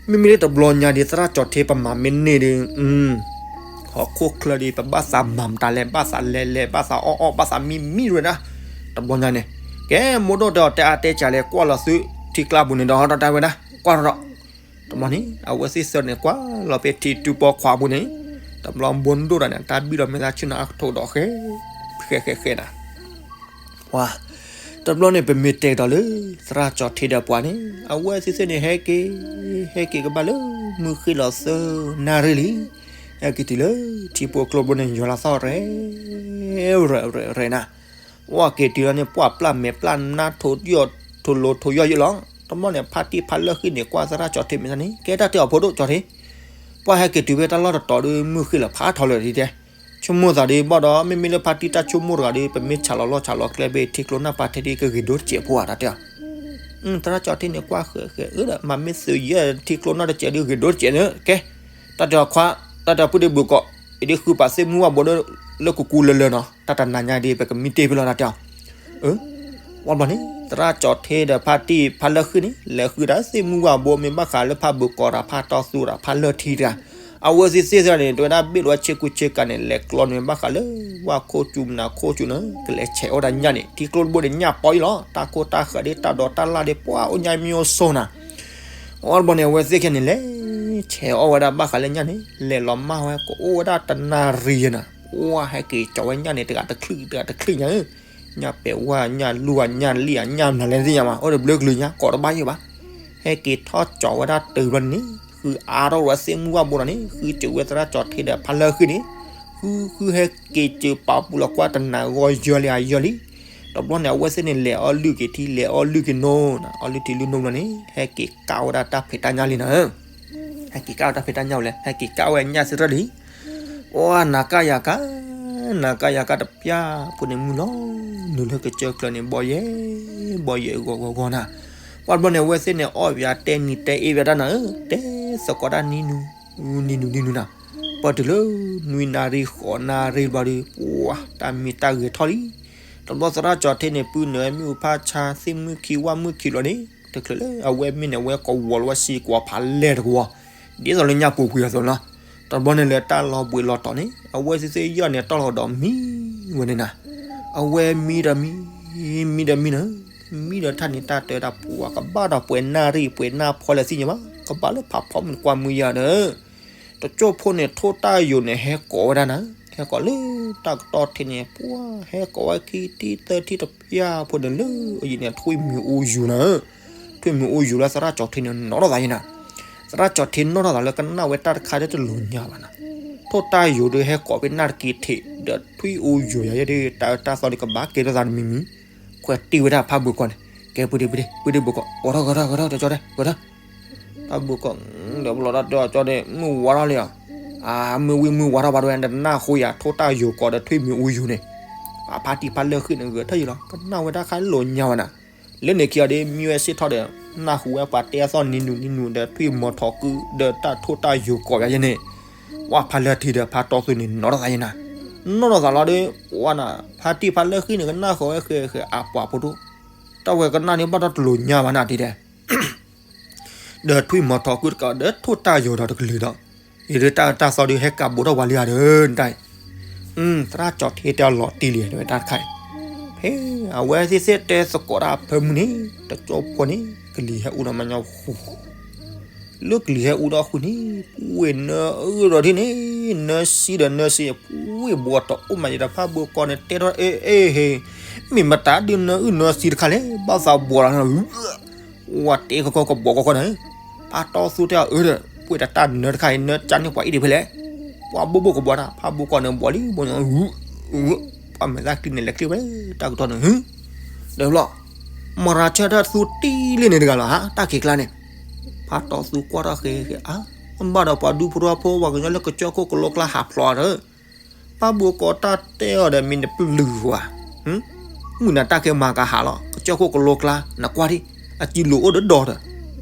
မ့မ့ၢ်လၢတဘျီညါဒီးသရၣ်ကၠီၤထ့ပမၤမ့ၢ်န့ၢ်ဒီး ဟီၣ်ခိၣ်ချၢဒီး ပဘၣ်သးမၤမတၤလဲၣ် ဘၣ်သးလဲၤလဲၤ ဘၣ်သးအီၣ်အီၣ် ဘၣ်သးမံမံဝဲဒၣ်, တဘျီညါန့ၣ်, ကဲမိၢ်ဒိၣ်တဲအီၤတဲအါတဲကၢ်လဲၣ် ကွၢ်လီၤသုထံကျါပူၤန့ၣ်ဒီး တၢ်တဲဝဲဒၣ် ကွၢ်ထီၣ်ဒီး တဘျီန့ၣ် အဝဲသ့ၣ်သၢန့ၣ် ကွၢ်လီၤဖဲထံတူၢ်ပီခွါပူၤန့ၣ်, တဘျီဘိဒိၣ်တၢ်န့ၣ် တၢ်ဘံၣ်ဒီးမဲာ်သၣ်ဆ့ၣ်နီၤအကထိဒီးဃဲ, ဃဲဃဲဃဲနၤ ပှၤ, တဘျီန့ၣ် ပမ့ၢ်တဲကဒီးလၢ သရၣ်ကၠီၤထ့ဒီးပှၤန့ၣ် အဝဲသ့ၣ်သ့ၣ်န့ၣ် ဟဲက့ၤ, ဟဲက့ၤကဘၣ်လၢ မုၢ်ဃ့ၢ်လီၤသၢနၣ်ရံၣ်လံ, ဟဲက့ၤတုၤလၢ ထံဖိကျိဖိန့ၣ် ယွၤလီၤသီၣ်ရဲၣ်, ရဲၣ်ရဲၣ်နၤ, ပှၤက့ၤတုၤလီၤန့ၣ် ပှၢ်ပျၢ်မဲာ်ပျၢ်နါထိးယီၢ်ထိးလိၤထိးယီၢ်ယံၣ်လီၤ, တဘျီန့ၣ် ဖါတံၢ်ဖါလၢဃံၣ်န့ၣ် ကွၢ်သရၣ်ကၠီၤထ့မဲာ်သၣ်န့ၣ် ကဲတၢ်တဲအီၤဖိဒိၣ်ကၠီၤထ့ ပှၤဟဲက့ၤတုၤဖဲတၢ်လီၢ်တတီၤဒီး မုၢ်ဃ့ၢ်လီၤဖးထီလၢာ်ဒ်တဲ, ဆိကမိၣ်သးဒီးဘၣ်ဒီး မ့မ့ၢ်လၢဖါတံၢ်တၢ်ဆိကမိၣ်တဂၤဒီး ပမ့ၢ်ဆးလီၤလီၢ်ဆးလီၤကျဲဘၣ် ထံကျိနၢ်ပၤထဲဒ်ကဂ့ၤဒိၣ်တစဲးဖိဧါ တၢ်တဲအီၤ, သရၣ်ကၠီၤထ့န့ၣ် ကွၢ်ဃဲးဃဲးအၢဒီး မၤမ့ၢ်သုးယဲၢ်ထံကျိနၢ်တစဲးဒီးဂ့ၤဒိၣ်တစဲးန့ၣ် ကဲ, တၢ်တဲအီၤခွါ, တၢ်တဲအီၤပုၢ်ဒ့ဘုၣ်ကီး, အံၤဒ်ဃုပာ်သ့ၣ်မုၢ်ဝၣ်ဘိလၢကူကူလၢလၢနီၤ တၢ်တနၤညါဒီး ပကမံတ့ၢ်ဖဲလီၤ တၢ်တဲအီၤ ဝံၤဘျီန့ၣ် သရၣ်ကၠီၤထ့ဒီးဖါတံၢ်ဖါလၢဃံၣ်န့ၣ် လဲၤဃုဒၣ်သ့ၣ်မုၢ်ဝၣ်ဘိ မ့ၢ်ဘၣ်ဃးလၢဖါဘုၣ်ကီးတၢ် ဖါတီသူတၢ် ဖါလၢထံတၢ်, အဝဲသ့ၣ်သ့ၣ်တဖၣ်န့ၣ် တဝဲဒၣ်ဘ့ၣ်လီၤဆ့ကူဆ့ကၤန့ၣ် လဲၤကျီန့ၣ် ဘၣ်ဃးလၢ ဝၣ်ခိၣ်စူၤမနၤခိၣ်စူၤန့ၣ် ကလဲၤဆဲးအီၣ်ဝဲဒၣ်ညၣ်န့ၣ် ထံကျိတဘိန့ၣ် ညၣ်ပီအံၤလီၤ တၢ်ခိၣ်တၢ်ဃၢၤဒီးတၢ်ဒိးတၢ်လၣ်ဒီး ပှၤအိၣ်ညါမံအိၣ်ဆိနၤ အီၤတဘျီန့ၣ် အဝဲသ့ၣ်ခဲန့ၣ်လဲၤ ဆဲးအီၣ်ဝဲဒၣ်ဘၣ်ဃးလၢညၣ်န့ၣ် လဲၤလီၤမၢ်ဝဲ ကအိၣ်ဝဲဒၣ်တနၣ်ရံၣ်ယဲနၤ, ပှၤဟဲက့ၤကၠီဝဲညၣ်န့ၣ် တဂၤတချုး တဂၤတချုးညါဧၢ, ညၣ်ပဲာ်ဝါ ညၣ်လူၢ် ညၣ်လံၣ် ညၣ်မနုၤလဲၣ်သ့ၣ်ညါမး အိၣ်တဘျုးကလုာ်ညါ ကိးတဘၣ်ယဲဘၣ်, ဟဲက့ၤထီၣ်ကၠီဝဲဒၣ်တုၤဘျီန့ၣ် ဃုအါထီၣ်ဝဲသ့ၣ်မုၢ်ဝၣ်ဘိလီၤန့ၣ် ဃုစၢၤဝဲသရၣ်ကၠီၤထ့ဒီးဖါလၢဃံၣ်န့ၣ်, ဃုဃုဟဲက့ၤစၢၤပာ်ပူၤလီၤကွၢ်တနၤဂီၢ်ယၢလံအယၢလံ, တဘျီန့ၣ် အဝဲသ့ၣ်န့ၣ် လဲၤအီၣ်လုၢ်က့ၤထံ လဲၤအီၣ်လုၢ်က့ၤနိနၤ အီၣ်လုၢ်ထံလုၢ်နိဘျီန့ၣ် ဟဲက့ၤကးဝဲဒၣ်တၢ်ဖံးတၢ်ညၣ်လံနၤဧၢ, ဟဲက့ၤကးဝဲတၢ်ဖံးတၢ်ညၣ်ဝဲလဲၣ် ဟဲက့ၤကးဝဲညၣ်သ့ၣ်တဖၣ်လံ ပှၤနၤကၢ်ယၤကၢ်, နၤကၢ်ယၤကၢ်တပျၢ်ဖိန့ၣ်မုၢ်လီၤ, နုာ်လၢကစၢၢ်ကျၢၤန့ၣ် ဘီယဲၢ်, ဘီယဲၢ်ဂီၤဂီၤဂီၤနၤ, ပှၤတဘျီန့ၣ် အဝဲသ့ၣ်န့ၣ် အီၣ်ဘၣ်တဲနံၤတဲအ့ၣ်ဘၣ်တၢ်နၤဧၢ, တဲသကိးတၢ်နံၤနုၤ, နံၤနုၤနံၤနုၤနၤ, ပှၤတုၤလၢ နွံနၣ်ရံၣ်ဃိးနၣ်ရံၣ်ဘျီဒီး ပှၤတၢ်မံတၢ်ဂဲၤထီၣ်လံ, တဘျီသရၣ်ကၠီၤထ့န့ၣ် ပုၢ်နုာ်ဝဲမ့ၣ်အူဖးဆါ သ့ၣ်မုၢ်ခံဝၣ်မုၢ်ခံလီၤန့ၣ် တချုးလၢအဝဲမ့ၢ်န့ၣ် အဝဲကဝီၤလီၤဝဲစံးကွၢ်ဖးလဲၢ်တကဝီၤ, ဒ်သိးလၢညၣ်ပူၤကွံာ်အသိးလီၤ, တဘျီန့ၣ်လၢတၢ်လီၤဘှံးလီၤတီၤန့ၣ် အဝဲသ့ၣ်သ့ၣ်ယီၢ်န့ၣ် တီၢ်လီၤဒီးမံဝဲန့ၣ်နၤ, အဝဲမံဒီးမံ, မံဒီးမံနၤ, မံဒီးတၢ်န့ၣ်တၢ်တဲဝဲဒၣ်ပှၤကဘၣ်ဒီးပှဲၤနၣ်ရံၣ်ပှဲၤနၣ်ဖီလဲၣ်သ့ၣ်ညါဘၣ်, ကဘၣ်လၢဖးဖီမုၢ်ကွၢ်မုၢ်ယၤဒီး တကၠိၢ်ဖိန့ၣ် ထိၣ်တၢ်ယိာ်န့ၣ် ဟဲကိးဝဲဒၣ်နၤ, ဟဲကိးလၢတၢ်ကတီၢ်ထံးန့ၣ် ပှၤဟဲကိးဝဲခံထံၣ်သၢထံၣ်တပျၢ်ဖိန့ၣ်လၢအယံၤန့ၣ် ထွံၣ်မံၤအူယူၤနၤ, ထွံၣ်မံၤအူယူၤလၢသရၣ်ကၠီၤထ့န့ၣ် နီၢ်ထီၣ်သးယဲနၤ, သရၣ်ကၠီၤထ့နီၢ်ထီၣ်သးလၢကနၣ်ဝဲတၢ်တခါဒီးတလိၤညါဘၣ်နၤ, ထိၣ်တၢ်ယိာ်ဒီးဟဲကိးဖဲနၢ်တက့ၤထံး ဒီးထွံၣ်အူယူၤယၤယဲဒီး တၢ်တၢ်သီဒီးကဘၣ်ကဲထီၣ်သးတမံၤမံၤ, ခွဲးတံၢ်ဝဲဒၣ်ဖးဘုၣ်ကီးန့ၣ် ကဲပုၢ်ဒ့ပုၢ်ဒ့ ပုၢ်ဒ့ဘုၣ်ကီး ဂီၤထီၣ်ဂီၤထီၣ်ဂီၤထီၣ် ကၠီတဲ ဂီၤထီၣ် တၢ်ဘုၣ်ကီး, ဒီးပလီၤတၢ်တဲအီၤကၠီန့ၣ် မုၢ်ဝါထီၣ်လံဧါ, မုၢ်ဝံမုၢ်ဝါထီၣ်ဘၣ်ဒိဝဲ တနၢ်ဟူယၤ ထိၣ်တၢ်ယိာ်ကီးဒီးထွံၣ်မံၤအူယူၤန့ၣ်, အဖါတံၢ်ဖါလၢဃံၣ်န့ၣ် ဂဲၤထၢၣ်ယံၤလီၤ ကနၣ်ဝဲတၢ်ခါလိာ်ညါဝဲနၤ, လၢန့ၣ်ခံအီၤဒီး မံဝဲစ့ၢ်ထီၣ်ဒီး နၢ်ဟူဝဲပှၤတဲအသီၣ်နံၤနုၤနံၤနုၤဒီးထွံၣ်မီၤထီၣ်ကုဒီးတၢ်ထိၣ်တၢ်ယိာ်ကီးယၤယဲန့ၣ်, ဝဲဖါလၢထံဒီးဖါတီသူန့ၣ် နီၢ်ထီၣ်သးယဲနၤ, နီၢ်ထီၣ်သးလီၤဒီး ပှၤနၤ ဖါတံၢ်ဖါလၢဃံၣ်န့ၣ် ကနၣ်ဃီၤဝဲဃဲးဃဲးအပှၤဖိဒိၣ်, တၢ်ဝဲကနၣ်န့ၣ်ဘၣ်ဒီးတလိာ်ညါဘၣ်နၤဒ်ဒဲး ဒီးထွံၣ်မီၤထီၣ်ကုတကးဒီးထိၣ်တၢ်ယိာ်ဒီးတကလုာ်ဒီး, အံၤဒီးတၢ်တၢ်သီဒီးဟဲကးဘိးထီၣ်ပှၤလံဧါဒီး တၢ်အံၤ, သရၣ်ကၠီၤထ့တဲအီၤလီၤတံၢ်လံ တဝဲတၢ်တခါအံၤ, ဖဲအဝဲသ့ၣ်သ့ၣ်တဲသကိးတၢ်ဖၢမုၢ်န့ၣ် တကၠိၢ်ဖိန့ၣ် ကလံၤဟဲအိၣ်ဒီးမါညီဟူ လၢကလံၤဟဲအူဒီးအဃိန့ၣ် ပှ့ၤနၢအုၣ်ဒီးဒ်န့ၣ် နၢစံဒီးနၢစံ ပှ့ၤဘိးတအိၣ်မးယဒီး ဖးဘိကီးန့ၣ်တဲထီၣ် အ့ အ့ ဟ့ မ့ၢ်မတၤဒုးနၢအုၣ်နၢစံတခါလဲၣ် ဘၣ်သးဘိးလီၤ ဝဲတဲကီကီကဘီကီကီန့ၣ် ဖးတီသူတဲအီၤအၢဒီး ပှ့ၤတၢ်တၢ်နၢတခါအံၤ နၢကၠါန့ၢ်ပှၤအံၤဒံးဖဲလဲၣ် ပှၤဘိၣ်ဘိၣ်ကဘီတၢ် ဖးဘိကီးန့ၣ် ဘီလံဘီ ပှၤမဲာ်သၣ်ကျံန့ၣ် လဲၤချ့ဝဲတၢ်ကတီၢ်န့ၣ် ဒီးဘျီ မရၤဆၢထၢၣ်သူတံၢ်လံန့ၣ်တဂၤလီၤဟါ တၢ်ခံးကျါန့ၣ် ဖးတီသူကွၢ်ထီၣ်ဃဲဃဲ အါ ဘၣ်ဒီးပှၤဒူဖိထီဖိ ပှၤကညီလၢကစၢၢ်ခိၣ်ကလိကျါဟးဖျိးဒီး ဖးဘိကီးတၢ်တဲအီၤဒီး မ့ၢ်နပျုၢ်ဝဲ မုၢ်နၤတၢ်ကဲမၤကဟးလီၤ ကစၢၢ်ခိၣ်ကလိကျါ နကွၢ်ထံၣ် အစံလိၤအိၣ်ဒီးဒီးဒီး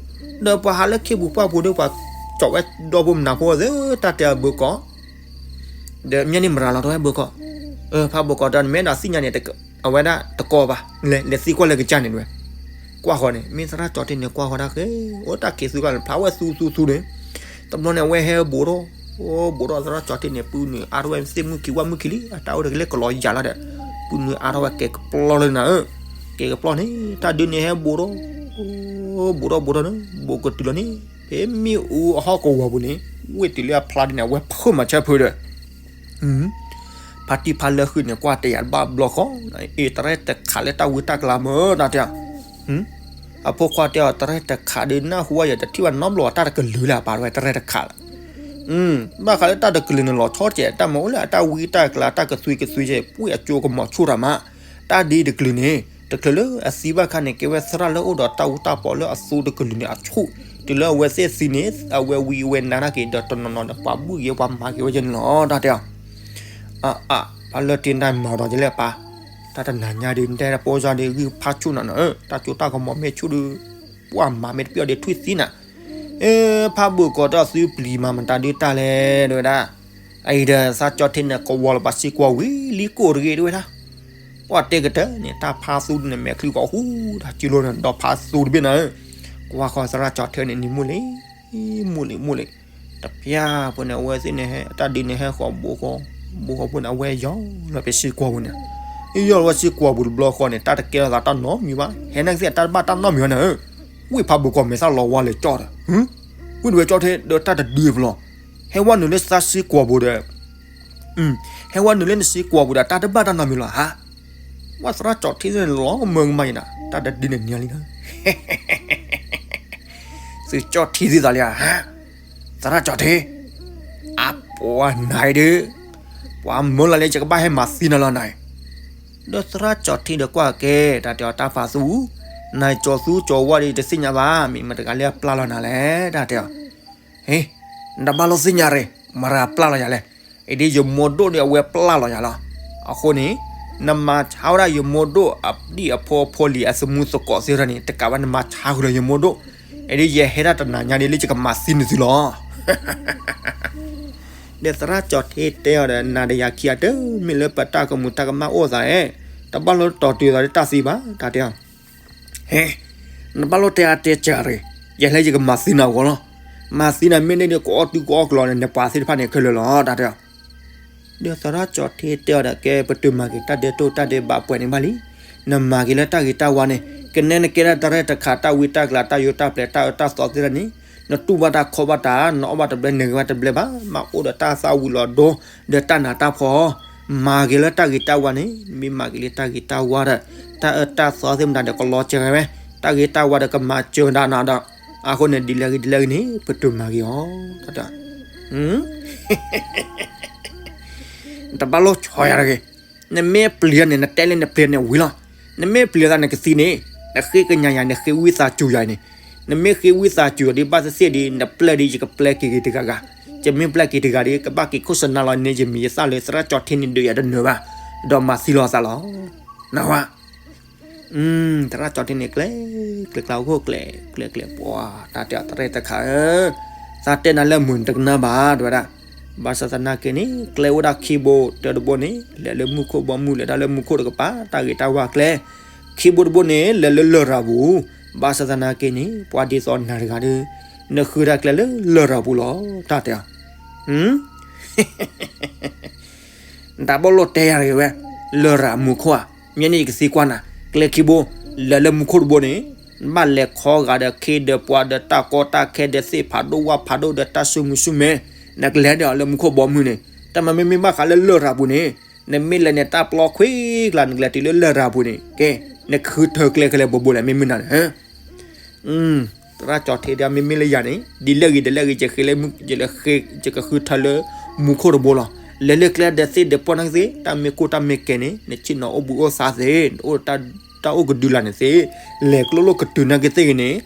ဒီးပှၤဟးလၢခ့ပူၤပှၢ်ပူၤဒီး ပှၤကၠီးဝဲဒီဖိမနၤဖိသ့ၣ် တၢ်တဲအဘိကီး ဒီးမ့ၢ်န့ၣ်မရၤလီၤတဝဲဘိကီး ဖးဘိကီးတၢ်နမ့ၢ်ဒၣ်သ့ၣ်ညါန့ၣ် အဝဲဒၣ်တကီဘၣ် လဲၤသံကွၢ်လၢကစၢ်န့ၣ်ဝဲ ကွၢ်ဃီန့ၣ် မ့ၢ်သရၣ်ကၠီထံန့ၣ် ကွၢ်ဃီဒၣ်ဃဲ အိၣ်တၢ်ခံးသူကျါန့ၣ် ဖျါဝဲသူသူသူန့ၣ် တဘျီန့ၣ် အဝဲဟဲဘိးထီၣ် အိၣ်ဘိးထီၣ်သရၣ်ကၠီထံန့ၣ် ပုၢ်နုာ်အါထီၣ်ဝဲသ့ၣ်မုၣ်ခံဝၣ်မုၣ်ခံလံ အတၢ်အိၣ်တက့ၢ်လၢကလီၤယၤလီၤဒီး ပုၢ်နုာ်အါထီၣ်ဝဲကဲကပျီလၢနၤဧၢ ကဲကပျီန့ၣ် တၢ်ဒုးန့ၣ်ဟဲဘိးထီၣ် ဘိးထီၣ်ဘိးထီၣ်န့ၣ် ဘိးကတုၤလီၤန့ၣ် ဖဲမ့ၣ်အူအဟီၣ်ကဝီၤပူၤန့ၣ် ဝ့ၢ်တုၤလၢအဖျါဒ်န့ၣ် အဝဲဖုၣ်မၤဆၢဖုဒီး ဖါတံၢ်ဖါလၢဃုာ်န့ၣ် ကွၢ်တယၤတဘၣ်ဘျီဃီ အ့ တရဲၣ်တခးလၢတၢ်ဝံတၢ်ကျါမ့ၢ်တၢ်တဲ အဖိခွါတဲအီၤ တရဲၣ်တခးဒုးနၢ်ဟူဝဲယၤ တထံၣ်ဘၣ်နီတဘျီတၢ်တကလုာ်လၢအပာ်ဝဲတရဲၣ်တခးလၢ ဘၣ်ဃးလၢတၢ်တကလုာ်န့ၣ် လီၤဆီကဲး တၢ်မၤအိၣ်လၢအတၢ်ဝံတၢ်ကျါ တၢ်ကသွံကသွံကဲး ပှ့ၤအကၠိကမီၤဆူၣ်တၢ်မး တၢ်ဒ်တကလုာ်န့ၣ် တချုးလၢအသံဘၣ်ခါန့ၣ် ကဲဝဲသရၣ်လၢအိၣ်ဒီးတၢ်အူတၢ်ပီးလၢအသိတကလုာ်န့ၣ်အဆူၣ် တုၤလၢအဝဲသ့ၣ်သံန့ၣ် အဝဲဝံအဝဲနါတၢ်က့ၤ ဒီးတနီၤနီၤဒီးပှၤဘူၣ်က့ၤပှၤမၤက့ၤဝဲယဲန့ၣ်လီၤ တၢ်တဲအီၤ အါအါ ပှၤလၢတ့တၢ်မၤဒီးယလဲၣ်ပၢ် တၢ်တနၤညါဒုး နတဲတၢ်ဖိစၢ်ဒုး ဂံၢ်ဖးဆူၣ်နၤနၤ တၢ်ကၠိတၢ်ကမီၤမ့ၢ်ဆူၣ်ဒုး ပှၤမၤမ့ၢ်တပျီၢ်ဒုးထွံၣ်သံနၤ အ့ ဖးဘိးကီးတၢ်သုပျံၤမၤမတၤဒုးတၢ်လဲၣ် တဲဝဲဒၣ် အအံၤဒီးသရၣ်ကၠီထံန့ၣ် ကဝီၤလီၤပှၤစ့ကွီၤဝံၤလံကိၣ်တဂ့ၤ တဲဝဲဒၣ် ပှၤတဲကတၢၢ်န့ၣ် တၢ်ဖးသူန့ၣ် မဲာ်ချံကီးဟူ တၢ်စုလိၤန့ၣ် ဒီးဖးသူတဘ့ၣ်နၤ ကွၢ်ဃီသရၣ်ကၠီထံန့ၣ် နံၤမုၢ်လံ မုၢ်လံ မုၢ်လံ တပျၢ်ဖိန့ၣ် အဝဲသ့ၣ်န့ၣ် တၢ်ဒုးန့ၣ်ဟဲဃီၤဘိဃီ ဘိဃီဖိန့ၣ် အဝဲယီၤလီၤဖဲစ့ကွီၤပူၤန့ၣ် ယီၤလီၤဝဲစ့ကွီၤပူၤတဘျီဃီန့ၣ် တၢ်တကဲထီၣ်သးတၢ်နီတမံၤဘၣ် ဟဲနာ်က့ၤသ့ၣ်တၢ်တဘၣ်တၢ်နီတမံၤဘၣ်န့ၣ် ဝ့ၢ်ဖးဘိးကီးမဲာ်သၣ်လီၤဝါလဲၤကၠီၣ်ဒီး ဝ့ၢ်တဝဲကၠီၣ်ထဲဒီးတၢ်တဒုးဖျီ ဟဲဝဲနုာ်လၢသးစ့ကွီၤပူၤဒီး ဟဲဝဲနုာ်လၢနစ့ကွီၤပူၤဒီး တၢ်တဘၣ်တၢ်နီတမံၤလီၤဧါ ဝဲသရၣ်ကၠီထံန့ၣ်လီၤမၢကမၣ်ယၤနၤ တၢ်တဒုးန့ၣ်နံၤလံ သုကၠီၣ်ထံသုသးလံဧါ သရၣ်ကၠီထံ အပှၤနၤအံၤဒုး ပှၤမၢလီၤလၢယကဘၣ်ဟဲမၤသံနၤလီၤနၤအံၤ ဒီးသရၣ်ကၠီထံဒီးကွၢ်ကဲ တၢ်တဲအီၤတၢ်ဖးသူ နၤကၠီၤသူကၠီၤဝါဒီးတသ့ၣ်ညါဘၣ် မ့ၢ်မတၤတဂၤလၢအပျၢ်လီၤနၤလဲၣ် တၢ်တဲအီၤ ဟ့ နတဘၣ်လိၣ်သ့ၣ်ညါရ့ၣ် မတၤတဂၤပျၢ်လီၤယၤလဲၣ် အံၤဒ်ယမိၢ်ဒိၣ်ဒီးအဝဲပျၢ်လီၤယၤလီၤ အဃိန့ၣ် နမၤဆါဝဲဒၣ်ယမိၢ်ဒိၣ်အဒံၣ်အဖိအဖိလံၤအသမူသကိးသ့ၣ်တဖၣ်န့ၣ် တကးဘၣ်နမၤဆါဃုာ်ဒီးယမိၢ်ဒိၣ် အံၤဒ်ယဟဲဒၣ်တနၤညါဒ်လၢယကမၤသံနသုလီၤ ဒီးသရၣ်ကၠီထံတဲအီၤဒီး နၤဒီးယၤခံဂၤတမ့ၢ်လၢပတၢ်ကမူးတၢ်ကမၣ်အိၣ်သးဧၢ, တဘၣ်လိၣ်တီတုၤသးလၢတၢ်သံဘၣ်, တၢ်တဲအီၤ, ဟဲ, နဘၣ်လိၣ်တဲအါတဲစှၤရ့ၣ်, ယဟဲလၢယကမၤသံနၤအဂီၢ်လီၤ. မၤသံနၤမ့ၢ်န့ၢ်ဒီး ကအီၣ်တုကအီၣ်ကျိၤန့ၣ် နပှၤသ့ၣ်တဖၣ်န့ၣ်ခဲလၢာ်လီၤ, တၢ်တဲအီၤ. ဒီးသရၣ်ကၠီထံတဲအီၤဒီး ကဲ ပတုၤမၤက့ၤတၢ်ဒဲးတိၢ်တၢ်ဒဲးဘးပှဲၤန့ၣ်ဘၣ်လံ. နမၤက့ၤလၢတၢ်ဂ့ၤတၢ်ဝါန့ၣ် ကနဲနကဲဒၣ်တရဲၣ်တခး တၢ်ဝံတၢ်ကျး တၢ်ယိတၢ်ပျဲၤ တၢ်အၢတၢ်သီသ့ၣ်တဖၣ်န့ၣ် နတူၢ်ဘၣ်တၢ်ခီဘၣ်တၢ် နအီၣ်ဘၣ်တဘျဲ နဂဲၤဘၣ်တဘျဲဘၣ်, မၤအိၣ်ဒီးတၢ်သၣ်ဝံၤလီၤဒိ ဒီးတၢ်နးတၢ်ဖှီၣ်, မၤက့ၤလၢတၢ်ဂ့ၤတၢ်ဝါန့ၣ် မ့ၢ်မၤက့ၤလၢတၢ်ဂ့ၤတၢ်ဝါဒီး တၢ်အၢတၢ်သီသ့ၣ်မတၤဒီးကလီၤစှၤဝဲ, တၢ်ဂ့ၤတၢ်ဝါဒီးကမၤစၢၤဒၣ်နၤဒီး အဃိန့ၣ် ဒ်လဲၣ်ဂ့ၤဒ်လဲၣ်ဂ့ၤန့ၣ် ပတုၤမၤက့ၤအီၤ တၢ်တဲ တဘၣ်လိၣ်ဆီယၤတဂ့ၤ. နမ့ၢ်ပျံၤန့ၣ် နတဲလၢနပျံၤန့ၣ်ဝံၤလီၤ. နမ့ၢ်ပျံၤသးနကသံန့ၣ် နဃ့ကညးယၤ နဃ့ဝံသးစူၤယၤန့ၣ်, နမ့ၢ်ဃ့ဝံသးစူၤယၤဒ်ဘၣ်သ့ၣ်သ့ၣ်ဒီး နပျဲၢ်ဒီးယကပျဲက့ၤက့ၤတဂၤဂၤ, ယမ့ၢ်ပျဲက့ၤတဂၤဒီး ကဘၣ်က့ၤခိၣ်စနါလီၤန့ၣ် ယမံၤယသၣ်လၢသရၣ်ကၠီထံန့ၣ်ဒုးယၤတနၢၤဘၣ်, ဒီးမၤသံလီၤသးလီၤ. နဝဲ သရၣ်ကၠီထံန့ၣ် ကျဲ ကျဲကျါအိၣ်ခိၣ်ကျဲ ကျဲကျဲပှၤ တၢ်တဲအီၤတရဲၣ်တခါဧၢ, သးတဲနၤလၢမုာ်တကနၣ်ဘၣ် တဲဝဲဒၣ်. ဘၣ်ဆၣ်သနာ်က့န့ၣ် ကျဲအိၣ်ဒၣ်ခံဘိ တၢတဘိန့ၣ် လဲၤလၢမူခိၣ်ဘီမုၢ် လဲၤတၢ်လၢမူခိၣ်တကပၤ တၢ်ဂ့ၤတၢ်ဝါကျဲ, ခံဘိတဘိန့ၣ် လဲၤလၢလရာ်ပူၤ, ဘၣ်ဆၣ်သနာ်က့န့ၣ် ပှၤဒ်သိးနၤတဂၤဒီး နဃုတၢ်ကျဲလၢလရာ်ပူၤလီၤ တၢ်တဲအီၤ. တဘၣ်လိၣ်တဲယၤတဂ့ၤဝဲ, လရာ်မူခိၣ်ဧါ, မ့ၢ်န့ၣ်ယကသံကွၢ်နၤ, ကျဲခံဘိ လဲၤလၢမူခိၣ်တဘိန့ၣ် နဘၣ်လဲၤခီဂာ်ဒီးခ့ဒီးပှၤဒီးတၢ်ကီတၢ်ခဲဒီးသ့ၣ်ဖးဒိၣ်ဝၣ်ဖးဒိၣ်ဒီးတၢ်စုမုၢ်စုမဲ, နကလဲၤဒၣ်အီၤလၢမူခိၣ်ဘီမုၢ်န့ၣ်, တၢ်မၤမ့မ့ၢ်ဘၣ်ဃးလၢလရာ်ပူၤန့ၣ်, နမ့ၢ်လဲၤန့ၣ်တၢ်ပျီခွံကျါ နကလဲၤတုၤလၢလရာ်ပူၤန့ၣ်, ကဲ, နကဃုထၢကျဲခဲလၢာ်ဘိဘိလဲၣ် မ့မ့ၢ်နၤန့ၣ် သရၣ်ကၠီၤထ့ဒီး မ့မ့ၢ်လၢယၤန့ၣ် ဒ်လဲၣ်ဂ့ၤဒ်လဲၣ်ဂ့ၤ ယဃ့လၢမူ, ယကဃုထၢလၢမူခိၣ်တဘိလီၤ. လဲၤလၢကျဲဒီးသ့ၣ်ဒီးပှၢ်န့ၣ်သ့ၣ်, တၢ်မ့ၢ်ကိၢ်တၢ်မ့ၢ်ကဲန့ၣ် နဆ့ၣ်နီၤအိၣ်ဘှံးအိၣ်သါသ့ၣ်, တၢ်အိၣ်ကဒုလၢ်န့ၣ်သ့ၣ်, လဲၤကျိၣ်လိၣ်ကတုၤနာ်က့သ့ၣ်ဂ့ၤန့ၣ်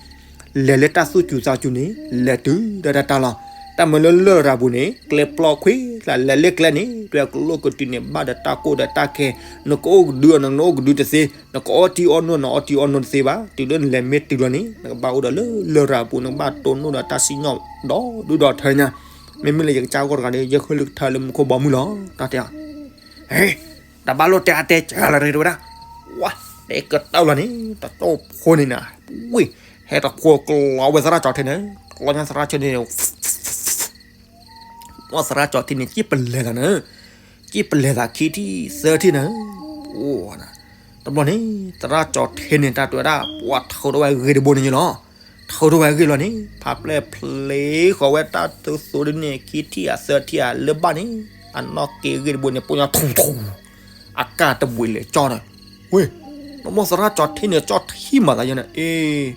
လဲၤလၢတၢ်သူၣ်စူၤသးစူၤန့ၣ် လဲၤတုၤဒီးတၢ်တၢ်လီၤ. တၢ်မၤလၢလရာ်ပူၤန့ၣ် ကျဲပျီခွံကျါ လဲၤလၢကျဲန့ၣ် ကျဲကျိၣ်လိၣ်ကတုၤန့ၣ် ဘၣ်ဒီးတၢ်ကိၢ်ဒီးတၢ်ခဲ, နကအိၣ်ကဒုအီၤ နအိၣ်ကဒုတသ့, နကအီထံအီနိ နအီထံအီနိတသ့ဘၣ်. တုၤလၢနလဲၤမ့ၢ်တုၤလီၤန့ၣ် နကဘၣ်အိၣ်ဒီးလၢလရာ်ပူၤ နကဘၣ်တိၢ်နီၣ်ဒီးတၢ်စံၣ်ညီၣ်ဒီဒုဒီထၢညါ. မ့မ့ၢ်လၢယကစၢ်ဂီၢ်တဂၤဒီး ယဃ့လၢကထၢလၢမူခိၣ်ဘီမုၢ်လီၤ. တၢ်တဲအီၤ, ဟ့, တဘၣ်လိၣ်တဲအါတဲကလၢၤတဝဲဒၣ်, ဝါ, တဲကတၢၢ်လီၤန့ၣ် တကၠီဖိန့ၣ်နၤ, ဝ့ၢ်, ဟဲတခိၣ်ကျီဝဲသရၣ်ကၠီၤထ့န့ၣ်, ကျီညါသရၣ်ကၠီၤထ့န့ၣ် ပှၤသရၣ်ကၠီၤထ့န့ၣ် ကံၣ်ပလဲၤသးန့ၣ်, ကံၣ်ပလဲၤသးခံထံၣ်သၢထံၣ်န့ၣ်, အိၣ်, တဘျီန့ၣ် သရၣ်ကၠီၤထ့န့ၣ် တၢ်တဲဝဲဒၣ် ပှၤထုးထီၣ်ဝဲအဂ့ၢ်တဘိန့ၣ်လီၤ. ထုးထီၣ်ဝဲအဂ့ၢ်လီၤန့ၣ် ဖးပျဲၢ်ဖျ့ဃီၤဝဲတၢ်ထုးသိန့ၣ် ခံထံၣ်ဧါသၢထံၣ်ဧါလၢဘၣ်န့ၣ်, အနီၢ်က့အဂ့ၢ်တဘိန့ၣ် ပိာ်ညါထူၣ်ထူၣ်, အကၢ်တဘှံးလဲၤကၠီၣ်ဒီး, ဝ့ၢ်, နမိၢ်သရၣ်ကၠီၤထ့န့ၣ်ကၠီၣ်ထံမးသးယဲန့ၣ်, အ့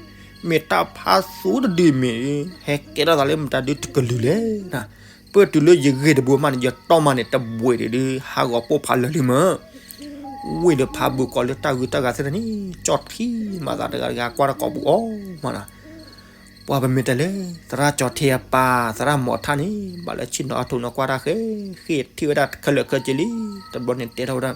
မ့ၢ်တၢ်ဖးသူတဒုမ့ၢ်, ဟဲကဲထီၣ်သးလၢမတၤဒုတကလုာ်လဲၣ်, ပၢၢ်တုၤလၢယဂ့ၢ်တဘိမးန့ၣ် ယတီၢ်မးန့ၣ် တဘှံးဒံးဒု ဟးဂီၤပိၢ်ဖးလၢာ်လံမး. ဝ့ၢ်ဒီးဖးဘိၣ်ကီၤလၢတၢ်ဂုၤတၢ်ဂၤသ့ၣ်တဖၣ်န့ၣ် ကၠီၣ်ထံမးသးတဂၤတဂၤကွၢ်တၢ်ကိးပူၤအီၤမးနီၤ. ပှၤပမ့ၢ်တဲလၢ သရၣ်ကၠီၤထ့အပၢ် သရၣ်မီၤထၣ်န့ၣ် ဘၣ်လၢဆ့ၣ်နီၤအါထီၣ်နီၤကွၢ်တၢ်ဃဲ, ဃ့ထံၣ်ဝဲဒၣ်ခဲလၢာ်ခဲဆ့လံ, တဘျီန့ၣ်တဲထီၣ်ဝဲဒၣ်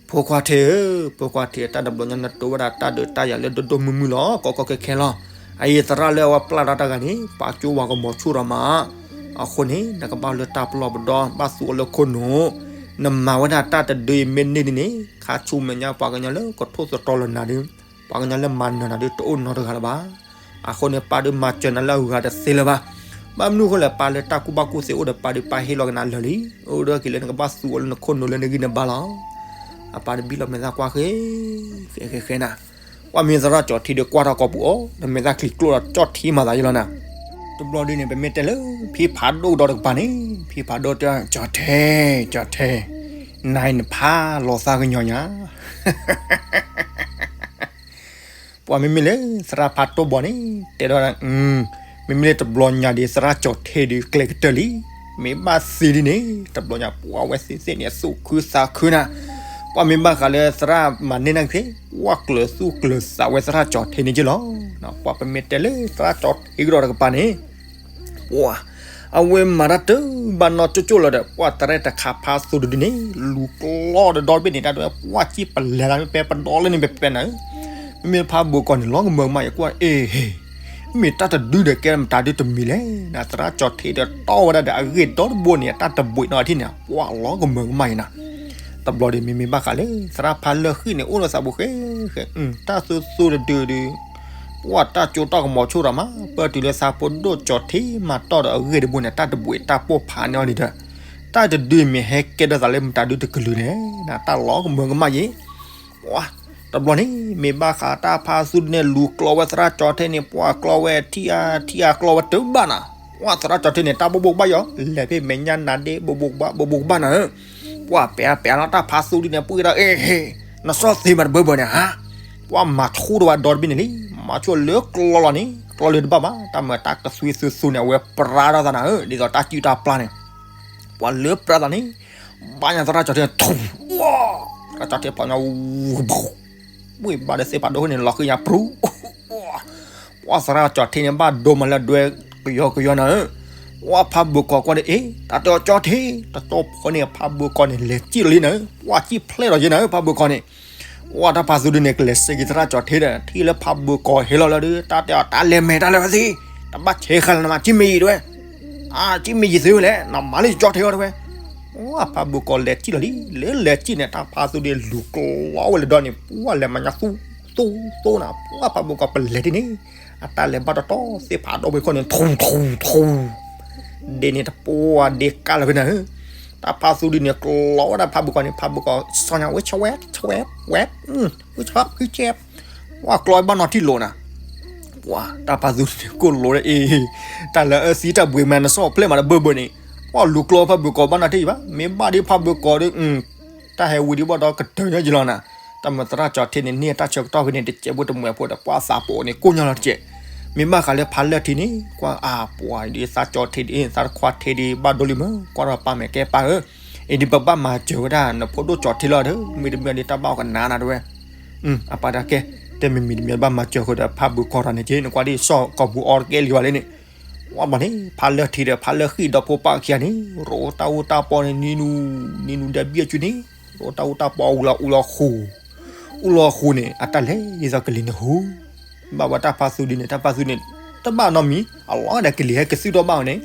ဖိခွါထ့ဧၢ, ဖိခွါထ့ တၢ်တဘျီညါနတိၢ်ဝဲဒၣ်တၢ်ဒုးတၢ်ယၤလၢဒိၣ်ဒိၣ်မုၢ်မုၢ်လီၤ, ကီကီခဲခဲလီၤ. အအံၤသရၣ်လၢအဝဲပျၢ်တၢ်တၢ်ဂၤန့ၣ် ပာ်ကၠိဝၤကမီၤဆူၣ်ဒီးမး, အဃိန့ၣ် နကဘၣ်လၢတၢ်ပျီပဒီ ဘၣ်သူအီၤလၢခိၣ်နူာ်, နမၤဝဲဒၣ်တၢ်တဒုအံၤမ့ၢ်န့ၢ်ဒ်န့ၣ် ခါဆူမဲာ်ညါပှၤကညီလၢကထိၣ်သတြီၤလၢနၤဒု, ပှၤကညီလၢမၤနၢၤနၤဒု တအိၣ်နီတဂၤလၢၤဘၣ်. အဃိန့ၣ် ပၢ်ဒုးမၤစၢၤနၤလၢအဂၤတသ့လၢၤဘၣ်. ဘၣ်မနုၤအဃိလဲၣ် ပၢ်လၢတၢ်ကူၣ်ဘၣ်ကူၣ်သ့အိၣ်ဒီးပၢ်ဒုး ပၢ်ဟ့ၣ်လီၤက့ၤနၤလၢာ်လံ, အိၣ်ဒီးက့ၤလၢနကဘၣ်သူအီၤလၢနခိၣ်နူာ်လၢနဂံၢ်နဘါလီၤ. အပၢ်တဘံၣ်လီၤမဲာ်သၣ်ကွၢ်ဃဲ, ဃဲဃဲဃဲနၤ, ကွၢ်မ့ၢ်သရၣ်ကၠီၤထ့ဒုးကွၢ်ထီၣ်ကိးပူၤအီၤ နမဲာ်သၣ်ချံကျိၣ်ဒီးကၠီၣ်ထံမးသးယဲလီၤနၤ. တဘျီဒုန့ၣ် ပမ့ၢ်တဲလၢ ဖံဖးဒိၣ်ဒီတကပၤန့ၣ် ဖံဖးဒိၣ်တဲ ကၠီၤထ့, ကၠီၤထ့, နၤအံၤနဖးလီၤသးကညီၤညါ ပှၤမ့မ့ၢ်လၢ သရၣ်ဖးတိၢ်ဘီန့ၣ် တဲဒီး, မ့မ့ၢ်လၢတဘျီညါဒ် သရၣ်ကၠီၤထ့ဒုးကျဲကတၢၢ်လံ, မ့ၢ်ဘၣ်သံဒ်န့ၣ် တဘျီညါ ပှၤဝဲသ့ၣ်သ့ၣ်န့ၣ် သူၣ်ခုသးခုနၤ, ပှၤမ့ၢ်ဘၣ်ဃးလၢသရၣ်မၤန့ၢ်နၤကသ့, ပှၤကျၢၤသူၣ်ကျၢၤသးဝဲသရၣ်ကၠီၤထ့န့ၣ်က့လီၤ. ပှၤပမ့ၢ်တဲလၢ သရၣ်ကၠီၤထ့ကဒီးတကပၤန့ၣ် ပှၤ, အဝဲမၤတၢ်တဘၣ်နီၢ်ကၠိကၠိလီၤဒီး ပှၤတရဲၣ်တခါဖးသူတဒုန့ၣ် လူၤကျီဒီးဒီတဘ့ၣ်န့ၣ် တၢ်တဲ ပှၤကံၣ်ပလဲၤသးမ့ၢ်ပဲပဒီလၢန့ၣ်ပဲပဲနၤ, မ့မ့ၢ်ဖးဘိၣ်ကီၤန့ၣ် လီၤကမၢကမၣ် ယကွၢ် အ့ဟ့, မ့ၢ်တၢ်တဒုဒီးကဲမတၤဒုတမံၤလဲၣ်, နသရၣ်ကၠီၤထ့ဒီးတီၢ်ဝဲဒၣ်ဒီးအဂ့ၢ်ဒီတဘိန့ၣ် အတၢ်တဘှံးနီၢ်ထံၣ်န့ၣ် ပှၤလီၤကမၢကမၣ်အံၤနၤ. တဘျီဒုးမ့မ့ၢ်ဘၣ်ဃးလၢ သရၣ်ဖးလၢဃံၣ်န့ၣ် အိၣ်လၢသးပူၤဃဲဃဲ, တၢ်သူသူတဒုဒု ပှၤတၢ်ကၠိတၢ်ကမီၤဆိၣ်ဒီးမး ပၢၢ်တုၤလၢသးဖိဒိၣ်ကၠီၤထ့မၤတီၢ်ဒီးအဂ့ၢ်တဘိန့ၣ် တၢ်တဘှံးတၢ်ပိၢ်ဖးန့ၢ်အီၤလံဒီး, တၢ်တဒုမ့ၢ်ဟဲကဲထီၣ်သးလၢမတၤဒုတကလုာ်လဲၣ်, နတၢ်လီၤကမၢကမၣ်ယဲ ပှၤ, တဘျီန့ၣ် မ့ၢ်ဘၣ်ဃးတၢ်ဖးသူဒုန့ၣ် လူၤကျီဝဲသရၣ်ကၠီၤထ့န့ၣ် ပှၤကျီဝဲထံၣ်အါထံၣ်အါကျီဝဲတဘၣ်နၤ, ပှၤသရၣ်ကၠီၤထ့န့ၣ် တၢ်ဘိၣ်ဘိၣ်ကဘၣ်ယီၤ လဲၤဖဲမဲာ်ညါနၤဒ့ ဘိၣ်ဘိၣ်ကဘၣ် ဘိၣ်ဘိၣ်ကဘၣ်နၤဧၢ ပှၤပဲာ်အါပဲာ်အါလီၤတၢ်ဖးသူဒုန့ၣ် ပှ့ၤဒီး အ့ဟ့, နစီသ့မးတဘၢဘၢန့ၣ်ဟါ, ပှၤမၤထူတဝဲဒီတဘ့ၣ်န့ၣ်လံ, မၤဆိလၢကျီလီၤန့ၣ် ကျီလၢတဘၣ်ဘၣ် တၢ်မၤတၢ်ကသွံသူသူန့ၣ် အဝဲပြါထီၣ်သးနၤဧၢ ဒ်သိးတၢ်စုၣ်တၢ်ပျၢ်န့ၣ်, ပှၤလၢပြါသးန့ၣ် ဘၣ်ညါသရၣ်ကၠီၤထ့န့ၣ် ထူ, သရၣ်ကၠီၤထ့ဖီၣ်ညါ ဝံၤဘၣ်ဒီးသ့ၣ်ဖးဒိၣ်န့ၣ် လီၤဃံယၤပြူၤ ပှၤသရၣ်ကၠီၤထ့န့ၣ် ဘၣ်ဒိမးလၢဒွဲကယီကယီနၤဧၢ, ပှၤဖးဘိၣ်ကီၤကွၢ်ဒီး အ့ တၢ်တဲအီၤကၠီၤထ့, တၢ်တဲဖီန့ၣ် ဖးဘိၣ်ကီၤန့ၣ် လဲၤစံၣ်လီၤလံနၤဧၢ, ပှၤစံၣ်ဖျဲၣ်လီၤယဲနၤဧၢ ဖးဘိၣ်ကီၤန့ၣ်, ပှၤတၢ်ဖးသူဒုန့ၣ် ကလဲၤစဲက့ၤသရၣ်ကၠီၤထ့ဒီး ထံၣ်လၢဖးဘိၣ်ကီၤဟ့ၣ်လီၤလၢဒုး တၢ်တဲအီၤ တၢ်လဲၤမဲာ်တၢ်လဲၤဝဲသ့, တဘၣ်ဆဲးဃာ်လၢနမၤ စံၣ်မ့ၢ်ယံၤတဝဲ အါ စံၣ်မ့ၢ်ယံၤသ့ဝဲလဲၣ် နမၤလၢယကၠီၤထ့အီၤတဝဲ, ပှၤဖးဘိၣ်ကီၤလဲၤစံၣ်လီၤလံ, လၢလဲၤစံၣ်န့ၣ် တၢ်ဖးသူဒုန့ၣ် လူၤကျီဝဲလၢဒီန့ၣ် ပှၤလဲၤမၤညါသူ, သူ, သူနၤ, ပှၤဖးဘိၣ်ကီၤပလဲၤဒ်န့ၣ်, အတၢ်လဲၤဘၣ်တီတီ သ့ၣ်ဖးဒိၣ်ဝဲခိၣ်န့ၣ် ထူ, ထူ, ထူ, ဒ်န့ၣ်တပှၢ်ဒ့ကါလီၤဖဲနၤဧၢ, တၢ်ဖးသူဒုန့ၣ် ကျီဝဲဒၣ်ဖးဘိၣ်ကီၤန့ၣ် ဖးဘိၣ်ကီၤ ဆီညါဝဲ ဆွဲ, ဆွဲ, ဝဲ, ဝဲ ဆွဲ, ဝဲ, ဆွဲ, ဝဲကျီဘၣ်နီၢ်ထံၣ်လိၤနၤ, ပှၤတၢ်ဖါသူန့ၣ် ကိၢ်လိၤဒီးအ့, တၢ်လၢအစံးတၢ်ဘှံးမၤနစီၣ်ဖျဲၣ်မးတဘၢဘၢန့ၣ်, ပှၤလူၤကျီဖါဘုးကီးဘၣ်နီၢ်ထံၣ်ဘၣ်, မ့ၢ်ဘၣ်ဒ်ဖါဘုးကီးဒီး တၢ်ဟဲဝံၤဒံးဘၣ်ဒီးကတၢၢ်ညီယလီၤနၤ, တၢ်မၤသရၣ်ကၠီၤထ့န့ၣ် န့ၢ်တၢ်ဆၢကတီၢ်ဖဲန့ၣ် တစဲးဖိတမှဲးဖိဒီး ပှၤသးပအိၣ်န့ၣ် ကိၢ်ညီလီၤတက့ၢ်, မ့ၢ်ဘၣ်ဃးလၢဖါလၢထံန့ၣ် ကွၢ်အပှၤဒ်သးကၠီၤထ့ဒ် သးတခွါထ့ဒ် ဘၣ်ဒိလံမး ကွၢ်ဒီးပၢ်မဲာ်ကဲပၢ်ဧၢ, အံၤဒ်ပဘၣ်မၤစၢၤဝဲဒၣ် နဖိဒိၣ်ကၠီၤထ့လီၤဒီး မ့တမ့ၢ်ဒ်တၢ်ဘၣ်အီၤကနၣ်နၤတဝဲ အပၢ်တၢ်ကဲ, တဲမ့မ့ၢ်တမ့ၢ်ဘၣ်မၤစၢၤဃုာ်ဒီးဖါဘုးကီးထီၣ်န့ၣ်က့ နကွၢ်ဒ်စီၣ်ကီၢ်ပူၤအီတကဲလံဝဲလံန့ၣ်, ဝဲဘၣ်န့ၣ် ဖါလၢထံဒီးဖါလၢဃံၣ်ဒီဖိပၢ်ခံဂၤန့ၣ် ရိတၢ်အူတၢ်ပီန့ၣ် နံၤနူၤ, နံၤနူၤဒီးဘံၣ်အစုန့ၣ် ရိတၢ်အူတၢ်ပီအူလီၤအူလီၤဃိၤ, အူလီၤဃိၤန့ၣ် အတၢ်လဲၤဒ်သိးကလံၤန့ၣ်ဟူ ဘၣ်ဝဲတၢ်ဖါသူဒ်န့ၣ် တၢ်ဖါသူန့ၣ် တဘၣ်နီတမံၤ အလီၤဒီးကလံၤဟဲကသုၣ်ထီၣ်ဘၣ်အီၤန့ၣ်,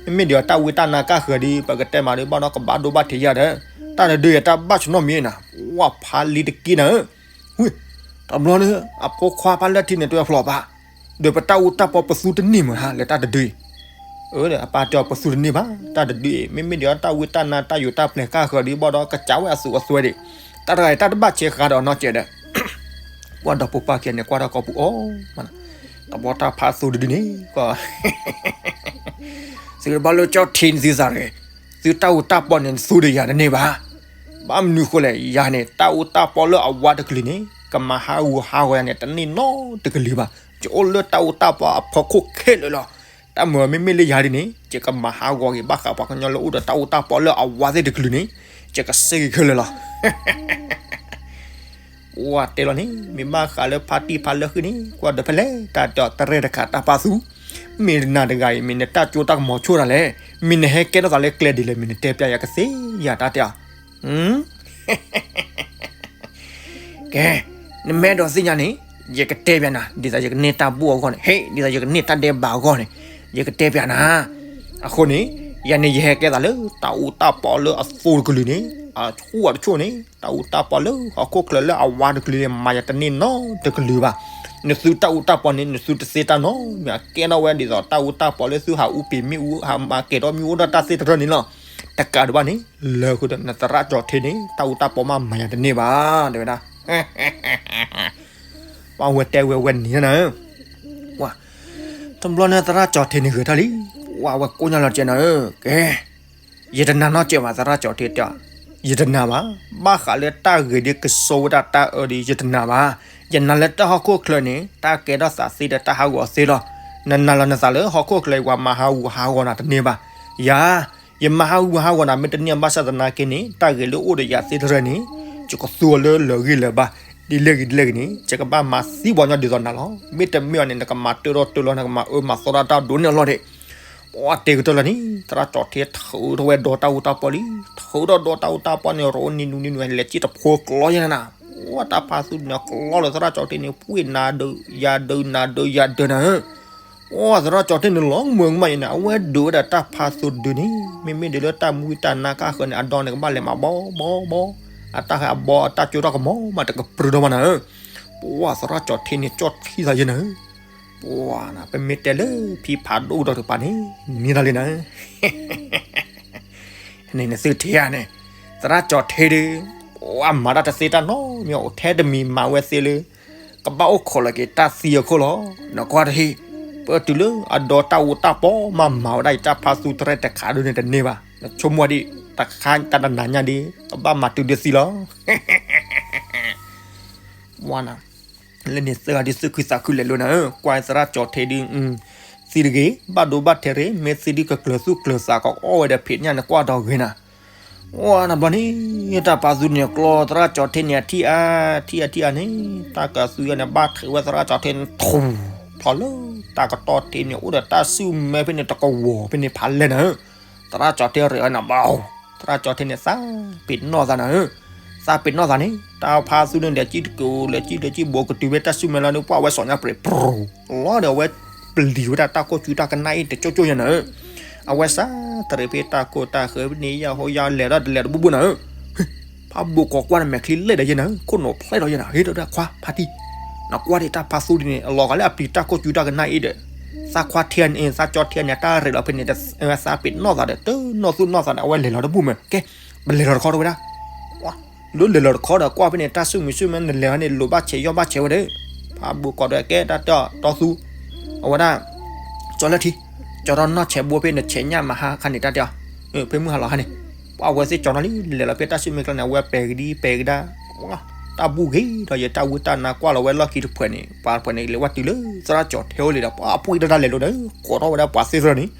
မ့မ့ၢ်ဒ်အတၢ်ဝံတၢ်နါကၢ်ဃၢၤဒ် ပကတဲမးဒ်ဘၣ်ဒီးကဘၣ်ဒိဘၣ်ထံးယၤဒီး, တၢ်တဒုအံၤတၢ်ဘၣ်ဆၢနီတမံၤနၤ, ဝဲဖါလံတက့ၢ်နၤဧၢ, ဝံ, တဘျီန့ၣ် အဖိခွါဖါလၢထံန့ၣ် တဝဲဖျိးဘၣ်, ဒီးပတၢ်အူတၢ်ပီပသူတန့ၢ်မးဧါ လၢတၢ်တဒုအံၤ အၢ အပၢ်တဲအီၤပသူတန့ၢ်ဘၣ် တၢ်တဒုအံၤ မ့မ့ၢ်ဒ်အတၢ်ဝံတၢ်နါတၢ်ယိးတၢ်ပျဲၤကၢ်ဃၢၤဒ်ဘၣ်ဒီး ကစးဝဲအသူးအသွဲဒံး, တၢ်တဂၤအံၤတၢ်တဘၣ်ဆဲးဃာ်ဒီးနီတစဲးဒီး, ကွၢ်ဒီဖိပၢ်ခံဂၤန့ၣ် ကွၢ်ထီၣ်ကီၢ်ပူၤအီၤမး, တဘျီတၢ်ဖါသူတဒုန့ၣ် သုတဘၣ်လိၣ်ကၠီထံန့ၣ်သုသးတဂ့ၤ, သုတၢ်အူတၢ်ပီန့ၣ် နသူဒီးယၤတန့ၢ်ဘၣ်, ဘၣ်မနုၤဃိလဲၣ် ယၤန့ၣ် တၢ်အူတၢ်ပီလၢအဝါတကလုာ်န့ၣ် ကမၤဟးဂူာ်ဟးဂီၤယၤန့ၣ် တန့ၢ်နီတကလုာ်ဘၣ်, ယအိၣ်လၢတၢ်အူတၢ်ပီအဖီခိၣ်ခဲလၢာ်လီၤ. တၢ်မၤမ့မ့ၢ်လၢယၤဒ်န့ၣ် ယကမၤဟးဂီၤက့ၤဘၣ်ဃးပှၤကညီလၢအိၣ်ဒီးတၢ်အူတၢ်ပီလၢအဝါသ့ၣ်တကလုာ်န့ၣ် ယကစ့ၢ်ကီးခဲလၢာ်လီၤ. ပှၤတဲလီၤန့ၣ် မ့ၢ်ဘၣ်ဃးလၢဖါတံၢ်ဖါလၢဃံၣ်န့ၣ် ကွၢ်ဒီးဖဲလဲၣ် တၢ်ဒီးတရဲၣ်တခါတၢ်ဖါသူ, မ့ၢ်နၤတဂၤအံၤ မ့ၢ်နတၢ်ကၠိတၢ်ကမီၤဆိၣ်တၢ်လဲၣ်, မ့ၢ်နဟဲကဲထီၣ်သးလၢကျဲဒ်လဲၣ် မ့ၢ်နတဲပျးယၤကသ့ယၤတၢ်တဲအီၤ ကဲ, နမ့ၢ်အဲၣ်ဒိးသ့ၣ်ညါန့ၣ် ယကတဲပျးနၤ, ဒ်သိးယကန့ၢ်တၢ်ဘူၣ်အဂီၢ်န့ၣ်, ဟ့ၣ် ဒ်သိးယကန့ၢ်တၢ်ဒဲးဘးအဂီၢ်န့ၣ်, ယကတဲပျးနၤ. အဃိန့ၣ် ယၤန့ၣ် ယဟဲကဲသးလၢတၢ်အူတၢ်ပီလၢအသိတကလုာ်န့ၣ်, အဆူၣ်အတဆူၣ်န့ၣ် တၢ်အူတၢ်ပီလၢဟီၣ်ခိၣ်ချၢလၢအဝါတကလုာ်န့ၣ် မၤယၤတန့ၢ်နီတကလုာ်ဘၣ်. နသုတၢ်အူတၢ်ပီန့ၣ် နသုတသ့တၢ်နီတမံၤ ကဲထီၣ်ဝဲဒ်သိးတၢ်အူတၢ်ပီလၢသုဟးအူပံာ်မ့ၣ်အူ ဟးမၤကဲၤထီၣ်မ့ၣ်အူဒီးတၢ်သ့တဖၣ်န့ၣ်လီၤ. တကးဒံးဘၣ်န့ၣ် လၢဃုာ်ဒီး နသရၣ်ကၠီၤထ့န့ၣ် တၢ်အူတၢ်ပီမးမၤယၤတန့ၢ်ဘၣ် တဲဝဲဒၣ်. ပှၤဝဲတဲဝဲဝဲနံၤနၤ, တဘျီန့ၣ်သရၣ်ကၠီၤထ့န့ၣ်ဂဲၤထၢၣ်လံ, ပှၤဝဲကိးညါလီၤကဲနၤဧၢ, ကဲ ယတနာ်နီတစဲးဘၣ် သရၣ်ကၠီၤထ့တဲ, ယတနာ်ဘၣ်, ဘၣ်ဃးလၢတၢ်ဂ့ၤဒ်ကစီဝဲဒၣ်တၢ်အၢဒ် ယတနာ်ဘၣ်. ယနာ်လၢတၢ်ဟီၣ်ခိၣ်ချၢန့ၣ် တၢ်ကဲထီၣ်သးသ့ဒီးတၢ်ဟးဂီၤသ့လီၤ. နနာ်လီၤနသးလၢဟီၣ်ခိၣ်ချၢအံၤ ပှၤမၤဟးဂူာ်ဟးဂီၤနၤတန့ၢ်ဘၣ်. ယၤ, ယမၤဟးဂူာ်ဟးဂီၤနၤမ့ၢ်တန့ၢ်ဘၣ်ဆၣ်သနာ်က့န့ၣ် တၢ်ဂ့ၤလၢအိၣ်ဒီးယၤသ့တဖၣ်န့ၣ် ယကသူအီၤလၢလၢာ်ဂံၢ်လၢာ်ဘါ, ဒ်လဲၣ်ဂ့ၤဒ်လဲၣ်ဂ့ၤန့ၣ် ယကဘၣ်မၤသံပှၤညီဒ်သိးနၤလီၤ. မ့တမ့ၢ်အီၤန့ၣ် နကမၤတၢထီၣ်တၢလီၤ နကမၤအၢမၤသီတၢ်တၢ်ဒိၣ်န့ၢ်အလီၢ်ဒံး. ပှၤတဲကတၢၢ်လီၤန့ၣ် သရၣ်ကၠီၤထ့ထုးထီၣ်ဝဲဒီးတၢ်အူတၢ်ပီလံ, ထုးထီၣ်ဒီးတၢ်အူတၢ်ပီန့ၣ် ရိနံၤနူၤနံၤနူၤ လဲၤစံၣ်တဖိကျီယဲနၤ. ပှၤတၢ်ဖါသူန့ၣ်ကျီလီၤသရၣ်ကၠီၤထ့န့ၣ် ပှ့ၤနၤဒုးယၤဒုးနၤဒုးယၤဒုးနၤဧၢ. ပှၤသရၣ်ကၠီၤထ့န့ၣ်လီၤမုာ်ကမၣ်ယဲနၤ, အဝဲဒုးဝဲဒၣ်တၢ်ဖါသူဒုးန့ၣ် မ့မ့ၢ်ဒ်လၢတၢ်မူတၢ်နါကၢ်ဃၢၤန့ၣ် အဒီန့ၣ်ကဘၣ်လဲၤမးဘီဘီဘီ, အတၢ်ဟဲအဘီအတၢ်ကၠိတၢ်ကမီၤမးတကပြုၢ်ထီၣ်ဘၣ်နၤဧၢ. ပှၤသရၣ်ကၠီၤထ့န့ၣ် ကၠီၣ်ထံသးယဲနၤဧၢ. ပှၤနၤ ပမ့ၢ်တဲလၢဖံဖးဒိၣ်ကဒီးတကပၤန့ၣ် န့ၢ်တၢ်လံနၤ န့ၣ်နသုထံၣ်ဧါန့ၣ်, သရၣ်ကၠီၤထ့ဒီး ပှၤမၤတၢ်တသ့တၢ်နီတမံၤ အိၣ်ထဲတမံၤမၤဝဲသ့လၢ ကဘၣ်အိၣ်ခိးလီၤက့ၤတၢ်သံအခိၣ်လီၤ. နကွၢ်တဟံၣ်, ပတုၤလၢအဒီတၢ်အူတၢ်ပီမးမၤဝဲဒၣ်အံၤ တၢ်ဖါသူတရဲၣ်တခါဒ်န့ၣ်တန့ၢ်ဘၣ်. နဆိကမိၣ်ဒ် တခါတၢ်တနၤညါဒ် ကဘၣ်မၤတုၤဒ်သံလီၤ. ပှၤနၤ လၢန့ၣ်သၢဂၤဒ်သုးခုသးခုလဲၤလိာ်နၤဧၢ, ကွၢ်သရၣ်ကၠီၤထ့ဒ် သံတဂ့ၤ ဘၣ်ဒိဘၣ်ထံးရ့ၣ် မ့ၢ်သံဒ်ကကျၢၤသူၣ်ကျၢၤသးကအီၣ်ဝဲဒီးဖံးညၣ်န့ၣ်ကွၢ်ဒီးဂ့ၤနၤ. အိၣ်နဘျီန့ၣ် တၢ်ဖါသူန့ၣ်ကျီသရၣ်ကၠီၤထ့န့ၣ်အထံၣ်အါ ထံၣ်အါထံၣ်အါန့ၣ် တၢ်ကသူယဲန့ၣ် ဘၣ်ထုးဝဲသရၣ်ကၠီၤထ့န့ၣ်ထူၣ်ထီၣ်လၢ တၢ်ကတီၢ်ထံးန့ၣ် အိၣ်ဒီးတၢ်ဆူၣ်မဲဖဲန့ၣ်တကဝီၤဖဲန့ၣ်ဖးလဲၢ်နၤဧၢ. သရၣ်ကၠီၤထ့ရဲၣ်ဝဲနၤဘၣ်, သရၣ်ကၠီၤထ့န့ၣ် သးပ့ၤနီၣ်သးနၤဧၢ, သးပ့ၤနီၣ်သးန့ၣ် တၢ်ဖါသူန့ၣ် လဲၤကံၣ်တကိး လဲၤကံၣ်လဲၤကံၣ်ဘိးကတုၤဖဲ တၢ်ဆူၣ်မဲလီၤန့ၣ် ပှၢ်ဝဲစီၤညါပြံးပြူၤ လီၤဒီးအဝဲပျံၤဝဲဒၣ်တၢ်ခိၣ်ကၠူတၢ်ကနၣ်အံၤတကၠိကၠိယဲနၤဧၢ. အဝဲစးတရံးဖဲတၢ်ခိၣ်တၢ်ဃၢၤဖဲန့ၣ် ယၢ်ဟိယၢ်လဲၤဒီးတလဲၤတဘူၣ်ဘူၣ်နၤဧၢ. ဖးဘိးကီးကွၢ်နမဲာ်ချံလဲၣ်ဒီးယဲနၤဧၢ, ခိၣ်နူာ်ဖျဲၣ်ဒီးယဲနၤ, ဟ့ၣ်ဒီးခွါဖါတံၢ်, နကွၢ်ဒံးတၢ်ဖါသူဒ်န့ၣ် အလီၤဂာ်လၢအပျံၤတၢ်ခိၣ်ကၠူတၢ်ကနၣ်အံၤဒီး သးခွါထံန့ၣ် သးကၠီထံန့ၣ် တၢ်ရဲၣ်လီၤဖဲန့ၣ် သးပ့ၤနီၣ်သးဒီး တနီၣ်သူၣ်နီၣ်သးဒီး အဝဲလဲၤလီၤတဘူၣ်မး, ကဲ ပလဲၤလီၤတခီတဝဲဒၣ် လၢလဲၤလီၤတခီဒီး ကွၢ်ဖဲန့ၣ် တၢ်ဆူၣ်မုာ်ဆူၣ်မဲနလဲၤဟီန့ၣ် လိာ်ဘၣ်ဆဲးယီၢ်ဘၣ်ဆဲးဝဲဒီး ဖ ဖးဘိၣ်ကီးဒီးကဲတၢ်တဲအီၤတီသူ, အဝဲဒၣ် ကၠီလၢထံ, ကၠီထီၣ်နီၢ်ဆဲးဘိဖဲနဆဲးညၣ်မဟါခါန့ၣ် တၢ်တဲအီၤ, ဖဲမုၢ်ဟါလီၤခါန့ၣ်, ပှၢ်ဝဲသ့ၣ်ကၠီနီၢ်လံ လဲၤလီၤဖဲတၢ်ဆူၣ်မဲာ်ကျါန့ၣ် အဝဲပဲာ်ကဒံပဲာ်ကဒါ, တၢ်ဘူၣ်ဂ့ၤဒီးယတၢ်ဝံတၢ်နါကွၢ်လီၤဝဲလီၢ်ခံတဖှဲးန့ၣ် ပှၤတဖှဲးန့ၣ် လဲၤဝဲတုၤလၢသရၣ်ကၠီထံအိၣ်လံဒီး ပှၤအပှ့ၤတၢ်တၢ်လဲၤလိၤဒီး ကိးထီၣ်ဝဲဒၣ်ပှၤသ့ၣ်သရၣ်န့ၣ်,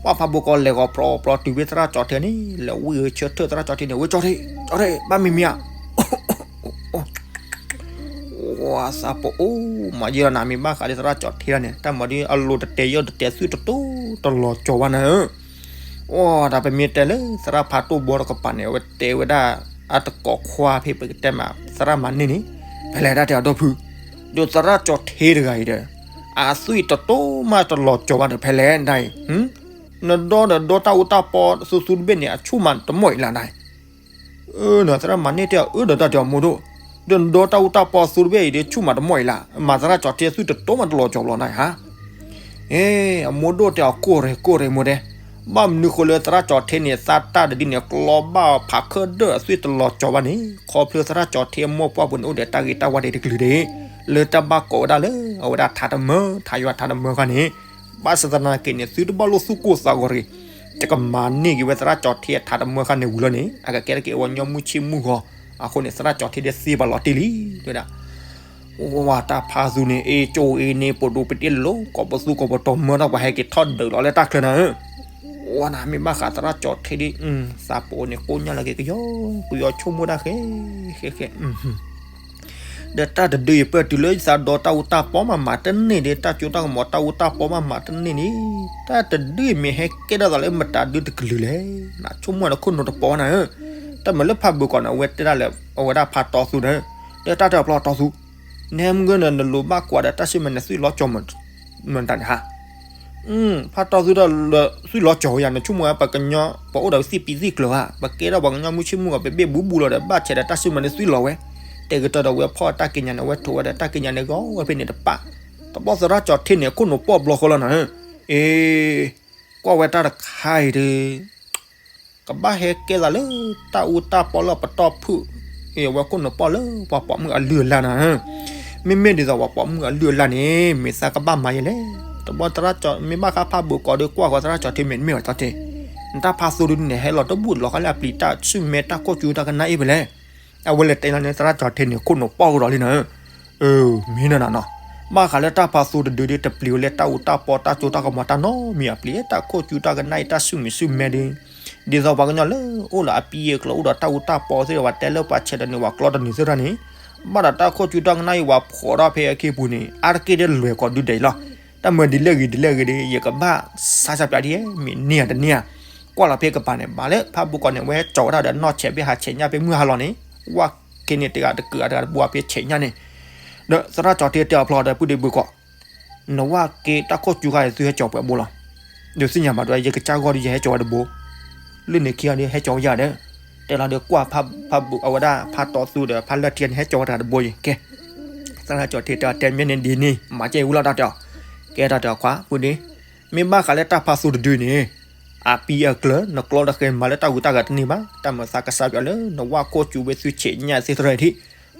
ပှၢ်ဖးဘိၣ်ကီးလဲၤဂီၤပြီပြီတုၤဖဲသရၣ်ကၠီထံန့ၣ် လဲၤဝံၣ်ဆၢထၢၣ်သရၣ်ကၠီထံန့ၣ် ဝဲကၠီထံ, ကၠီထံ ဘၣ်မံမံဧါ ဝဲသးပအိၣ်မၤယဲၢ်လီၤနၤ မ့ၢ်ဘၣ်ဃးဒီးသရၣ်ကၠီထံဒၣ်န့ၣ် တၢ်မၤဒ်အလိၤတတဲာ်ယီၢ်တတဲာ်သွံၣ်တတိတလီၤကၠီၤဘၣ်နၤဧၢ, အိၣ်ဒီးပမ့ၢ်တဲလၢသရၣ်ဖးတိၢ်ဘီတကပၤန့ၣ် အဝဲတဲဝဲဒၣ် အတကိးခွါဖဲပကတဲမး သရၣ်မၤန့ၢ်န့ၣ် ဖဲလဲၣ်တၢ်တဲအီၤဒီဖု, ဒီးသရၣ်ကၠီထံတဂၤအံၤဒီး အသွံၣ်တတိမးတလီၤကၠီၤဘၣ်ဒီး ဖဲလဲၣ်ဒၣ်အံၤ, နဒီဒီးဒီတၢ်အူတၢ်ပီသူသူတဘ့ၣ်န့ၣ် အဆူၣ်မးတမီၢ်အံၤလၢနၤ အၢ နသရၣ်မၤန့ၢ်တဲအီၤ အၢ ဒီးတၢ်တဲအီၤမိၢ်ဒိၣ်, ဒီးနဒီတၢ်အူတၢ်ပီသူတဘ့ၣ်အံၤဒီး ဆူၣ်မးတမီၢ်အံၤလၢ မၤသရၣ်ကၠီထံအသွံၣ်တတိမးတလီၤကၠီၤဘၣ်နၤဧါ, အမိၢ်ဒိၣ်တဲအီၤ ကိၢ်ရဲၣ်ကိၢ်ရဲၣ်မိၢ်တဲ, ဘၣ်မနုၤဃိလၢသရၣ်ကၠီထံန့ၣ် သးတၢ်တဒ်န့ၣ် ကျီဘၣ်ဖးခၢၣ်ဒၢၣ်အသွံၣ်တလီၤကၠီၤဘၣ်န့ၣ် ခီဖျိသရၣ်ကၠီထံအမိၢ်ပှၢ်ပူၤန့ၣ် အိၣ်ဒီးတၢ်ဂ့ၤတၢ်ဝါဒံးတကလုာ်ဒၣ်, လၢတၢ်ဘၣ်ကိးဝဲဒၣ်လၢ အဝဲဒၣ်ထးတမၢ ထးယွၤထးတမၢခါန့ၣ်, ဘၣ်ဆၣ်သနာ်က့န့ၣ် သုတဘၣ်လိၣ်သူၣ်ကိၢ်သးဂီၤတဂ့ၤ, ယကမၤန့ၢ်က့ၤဝဲသရၣ်ကၠီထံအထးတမၢခါန့ၣ်ဝံၤလီၤန့ၣ် အကကဲထီၣ်က့ၤအဝဲညီမုၢ်ဆ့ၣ်မုၢ်ဂီၤ, အဃိန့ၣ် သရၣ်ကၠီထံဒၣ်သ့ပှၤလီၤတံၢ်လံ, တဲဝဲဒၣ် ဝဲတၢ်ဖးသူန့ၣ် အ့ၣ်ကၠိအ့ၣ်န့ၣ် ပဒိၣ်ပတ့ၢ်လိၤလိၤ ကိးပသူကိးပတီၢ်မၢထီၣ်ပှၤဟဲက့ၤထီၣ်ဒုးလီၤလၢတၢ်ချၢနၤဧၢ, ဝဲနၤမ့ၢ်ဘၣ်ဃးသရၣ်ကၠီထံဒ်, သးပအိၣ်န့ၣ် ကိညၢ်လၢက့ၤကယီ, ကယီဆိကမိၣ်တၢ်ဃဲ, ဃဲဃဲ ဒီးတၢ်တဒုအံၤပၢၢ်တုၤလၢယသးဒီတၢ်အူတၢ်ပီမးမးတန့ၢ်ဒီး တၢ်ကၠိတၢ်ကမီၤတၢ်အူတၢ်ပီမးမးတန့ၢ်န့ၣ်, တၢ်တဒုအံၤမ့ၢ်ဟဲကဲထီၣ်သးလၢမတၤဒုတကလုာ်လဲၣ်, နဆိကမိၣ်နခိၣ်နူာ်တပီနၤဧၢ, တၢ်မၤလၢဖးဘၣ်ကီးန့ၣ် အဝဲတဲဒၣ်လၢ အဝဲဒၣ်ဖးတီသူဒီး, ဒီးတၢ်တဲအီၤဖျီတီသူ, နဟဲမုၢ်ဂၢၢ်နၤ နလိၤဘၣ်ကွၢ်ဒီးတၢ်ဆူၣ်မဲာ်နသွံၣ်လီၤကၠီၤမတၤန့ၣ်ဧါ ဖးတီသူဒီး သွံၣ်လီၤကၠီၤဝဲယၤ နဆိကမိၣ်ဝဲပှၤကညီ ပှၤအိၣ်ဒီးသံၣ်ပံသံၣ်ကျၢၤဧါ, ပကဲထီၣ်ပှၤကညီမုၢ်ဆ့ၣ်မုၢ်ဂီၤ ပဘ့ၣ်ဘူးဘူးလီၤဒီး ဘၣ်ဆဲးဒီးတၢ်ဆူၣ်မဲာ်နသွံၣ်လီၤဝဲ, တဲကတၢၢ်ဒီးဝဲဖီၣ်တၢ်ကံးညာ်န့ၣ် အဝဲထိးဝဲဒီးတၢ်ကံးညာ်န့ၣ်ဂီၤဝဲဖဲန့ၣ်တပၣ်, တဘျီသရၣ်ကၠီထံန့ၣ် အခိၣ်နူာ်ပီၣ်ဘျီဃီလီၤနၤဧၢ, အ့ ကွၢ်ဝဲတၢ်တခါအံၤဒီး ကဘၣ်ဟဲကဲသးလၢတၢ်အူတၢ်ပီလၢပတီၢ်ဖုၣ်, အဝဲခိၣ်နူာ်ပီၣ်လၢပှၤပိာ်မုၣ်အလုၢ်အလၢ်နၤဧၢ, မ့မ့ၢ်ဒ်သိးပှၤပိာ်မုၣ်အလုၢ်အလၢ်န့ၣ် မ့ၢ်သးကဘၣ်မၤယဲလဲၣ်, တဘျီသရၣ်ကၠီ မ့ၢ်ဘၣ်ဃးဖးဘၣ်ကီးဒီးကွၢ်ဃီသရၣ်ကၠီထံမ့ၢ်တမ့ၢ်ဝဲတီထံ, နတၢ်ဖးသူဒုန့ၣ် ဟဲလီၤတဘူၣ်လီၤဃီလၢအပျံၤတၢ်ဆူၣ်မဲာ်တၢ်ခိၣ်ကၠူတၢ်ကနၣ်အံၤဖဲလဲၣ်, အဝဲလဲၤတဲလီၤန့ၣ် သရၣ်ကၠီထံန့ၣ် ခိၣ်နူာ်ပီၣ်ကဒီးလံနၤဧၢ မ့ၢ်နၤနၤနီၤ, ဘၣ်ဃးလၢတၢ်ဖးသူတဒုဒ်တပျံၤဝဲလၢတၢ်အူတၢ်ပီတၢ်ကၠိတၢ်ကမီၤတၢ်နီတမံၤ အပျံၤတၢ်ခိၣ်ကၠူတၢ်ကနၣ်အံၤတၢ်ဆူၣ်မဲာ်ဆူၣ်မဲာ်ဒီး, ဒ်သိးပှၤကညီလၢအိၣ်ဒီးအပံအကျိၤအိၣ်ဒီးတၢ်အူတၢ်ပီသ့ၣ်ဒီး ပှၤတဲလၢပှၤဆဲးဒီးန့ၣ် ပှၤကျီတနုာ်သ့ၣ်တဖၣ်န့ၣ်, ဘၣ်ဒီးတၢ်ခိၣ်ကၠူတၢ်ကနၣ်အံၤ ပှၤဖှီၣ်ထီၣ်ဖဲအခံပူၤန့ၣ် အါတက့ၢ်ဒီးလွဲၢ်ကီးဒုဒဲးအံၤလီၤ, တၢ်မၤဒ်လဲၣ်ဂ့ၤဒ်လဲၣ်ဂ့ၤဒီး ယကဘၣ်ဆါဆါပၠးဒ်မ့ၢ်န့ၢ်ဧါတန့ၢ်ဧါ, ကွၢ်လီၤဖဲကပၤန့ၣ် ဘၣ်လၢဖးဘၣ်ကီးန့ၣ် ဝဲဟဲကၠီၤဝဲဒၣ်ဒီးနီၢ်ဆဲးဖဲဟးဆဲးညၣ်ဖဲမုၢ်ဟါလီၤန့ၣ်, ဝၣ်က့န့ၣ်တဂၤတကုာ်အတဂၤတဘိဖဲဆဲးညၣ်န့ၣ်, ဒီးသရၣ်ကၠီထံတဲအီၤဖျီဒီးပုၢ်ဒ့ဘုၣ်ကီး, နဝၣ်က့တၢ်ခိၣ်ကၠူခါအံၤသုဟဲကၠီၤပှဲၤဘိလီၤ, ဒီးသ့ၣ်ညါဘၣ်ဒီး ယကစၢ်ဂီၢ်ဒီးယဟဲကၠီၤဝဲတဘိ, လၢန့ၣ်ခံဂၤဒီးဟဲကၠီၤဝဲယၤဒီး, တဲလီၤဒီးကွၢ်ဖးဘၣ်အဝဲဒၣ်ဖးတီသူဒီးဖးလၢထံန့ၣ် ဟဲကၠီၤဝဲတဂၤတဘိအံၤ, ကဲ သရၣ်ကၠီထံတဲအီၤ တဲမ့ၢ်န့ၣ်ဒ်န့ၣ် မၤကဲဝံၤလီၤတၢ်တဲအီၤ, ကဲတၢ်တဲအီၤခွါပုၢ်ဒ့, မ့ၢ်ဘၣ်ဃးလၢတၢ်ဖးသူတဒုန့ၣ်, အပံအကျၢၤ နကျီတဃဲမၤလၢတၢ်ဂုၤတၢ်ဂၤတန့ၢ်ဘၣ်, တၢ်မၤသးကစၢ်ပၠးလၢနဝၣ်ခိၣ်ကၠူဝဲသုဆဲးညၣ်သ့ၣ်တဖၣ်ထံး,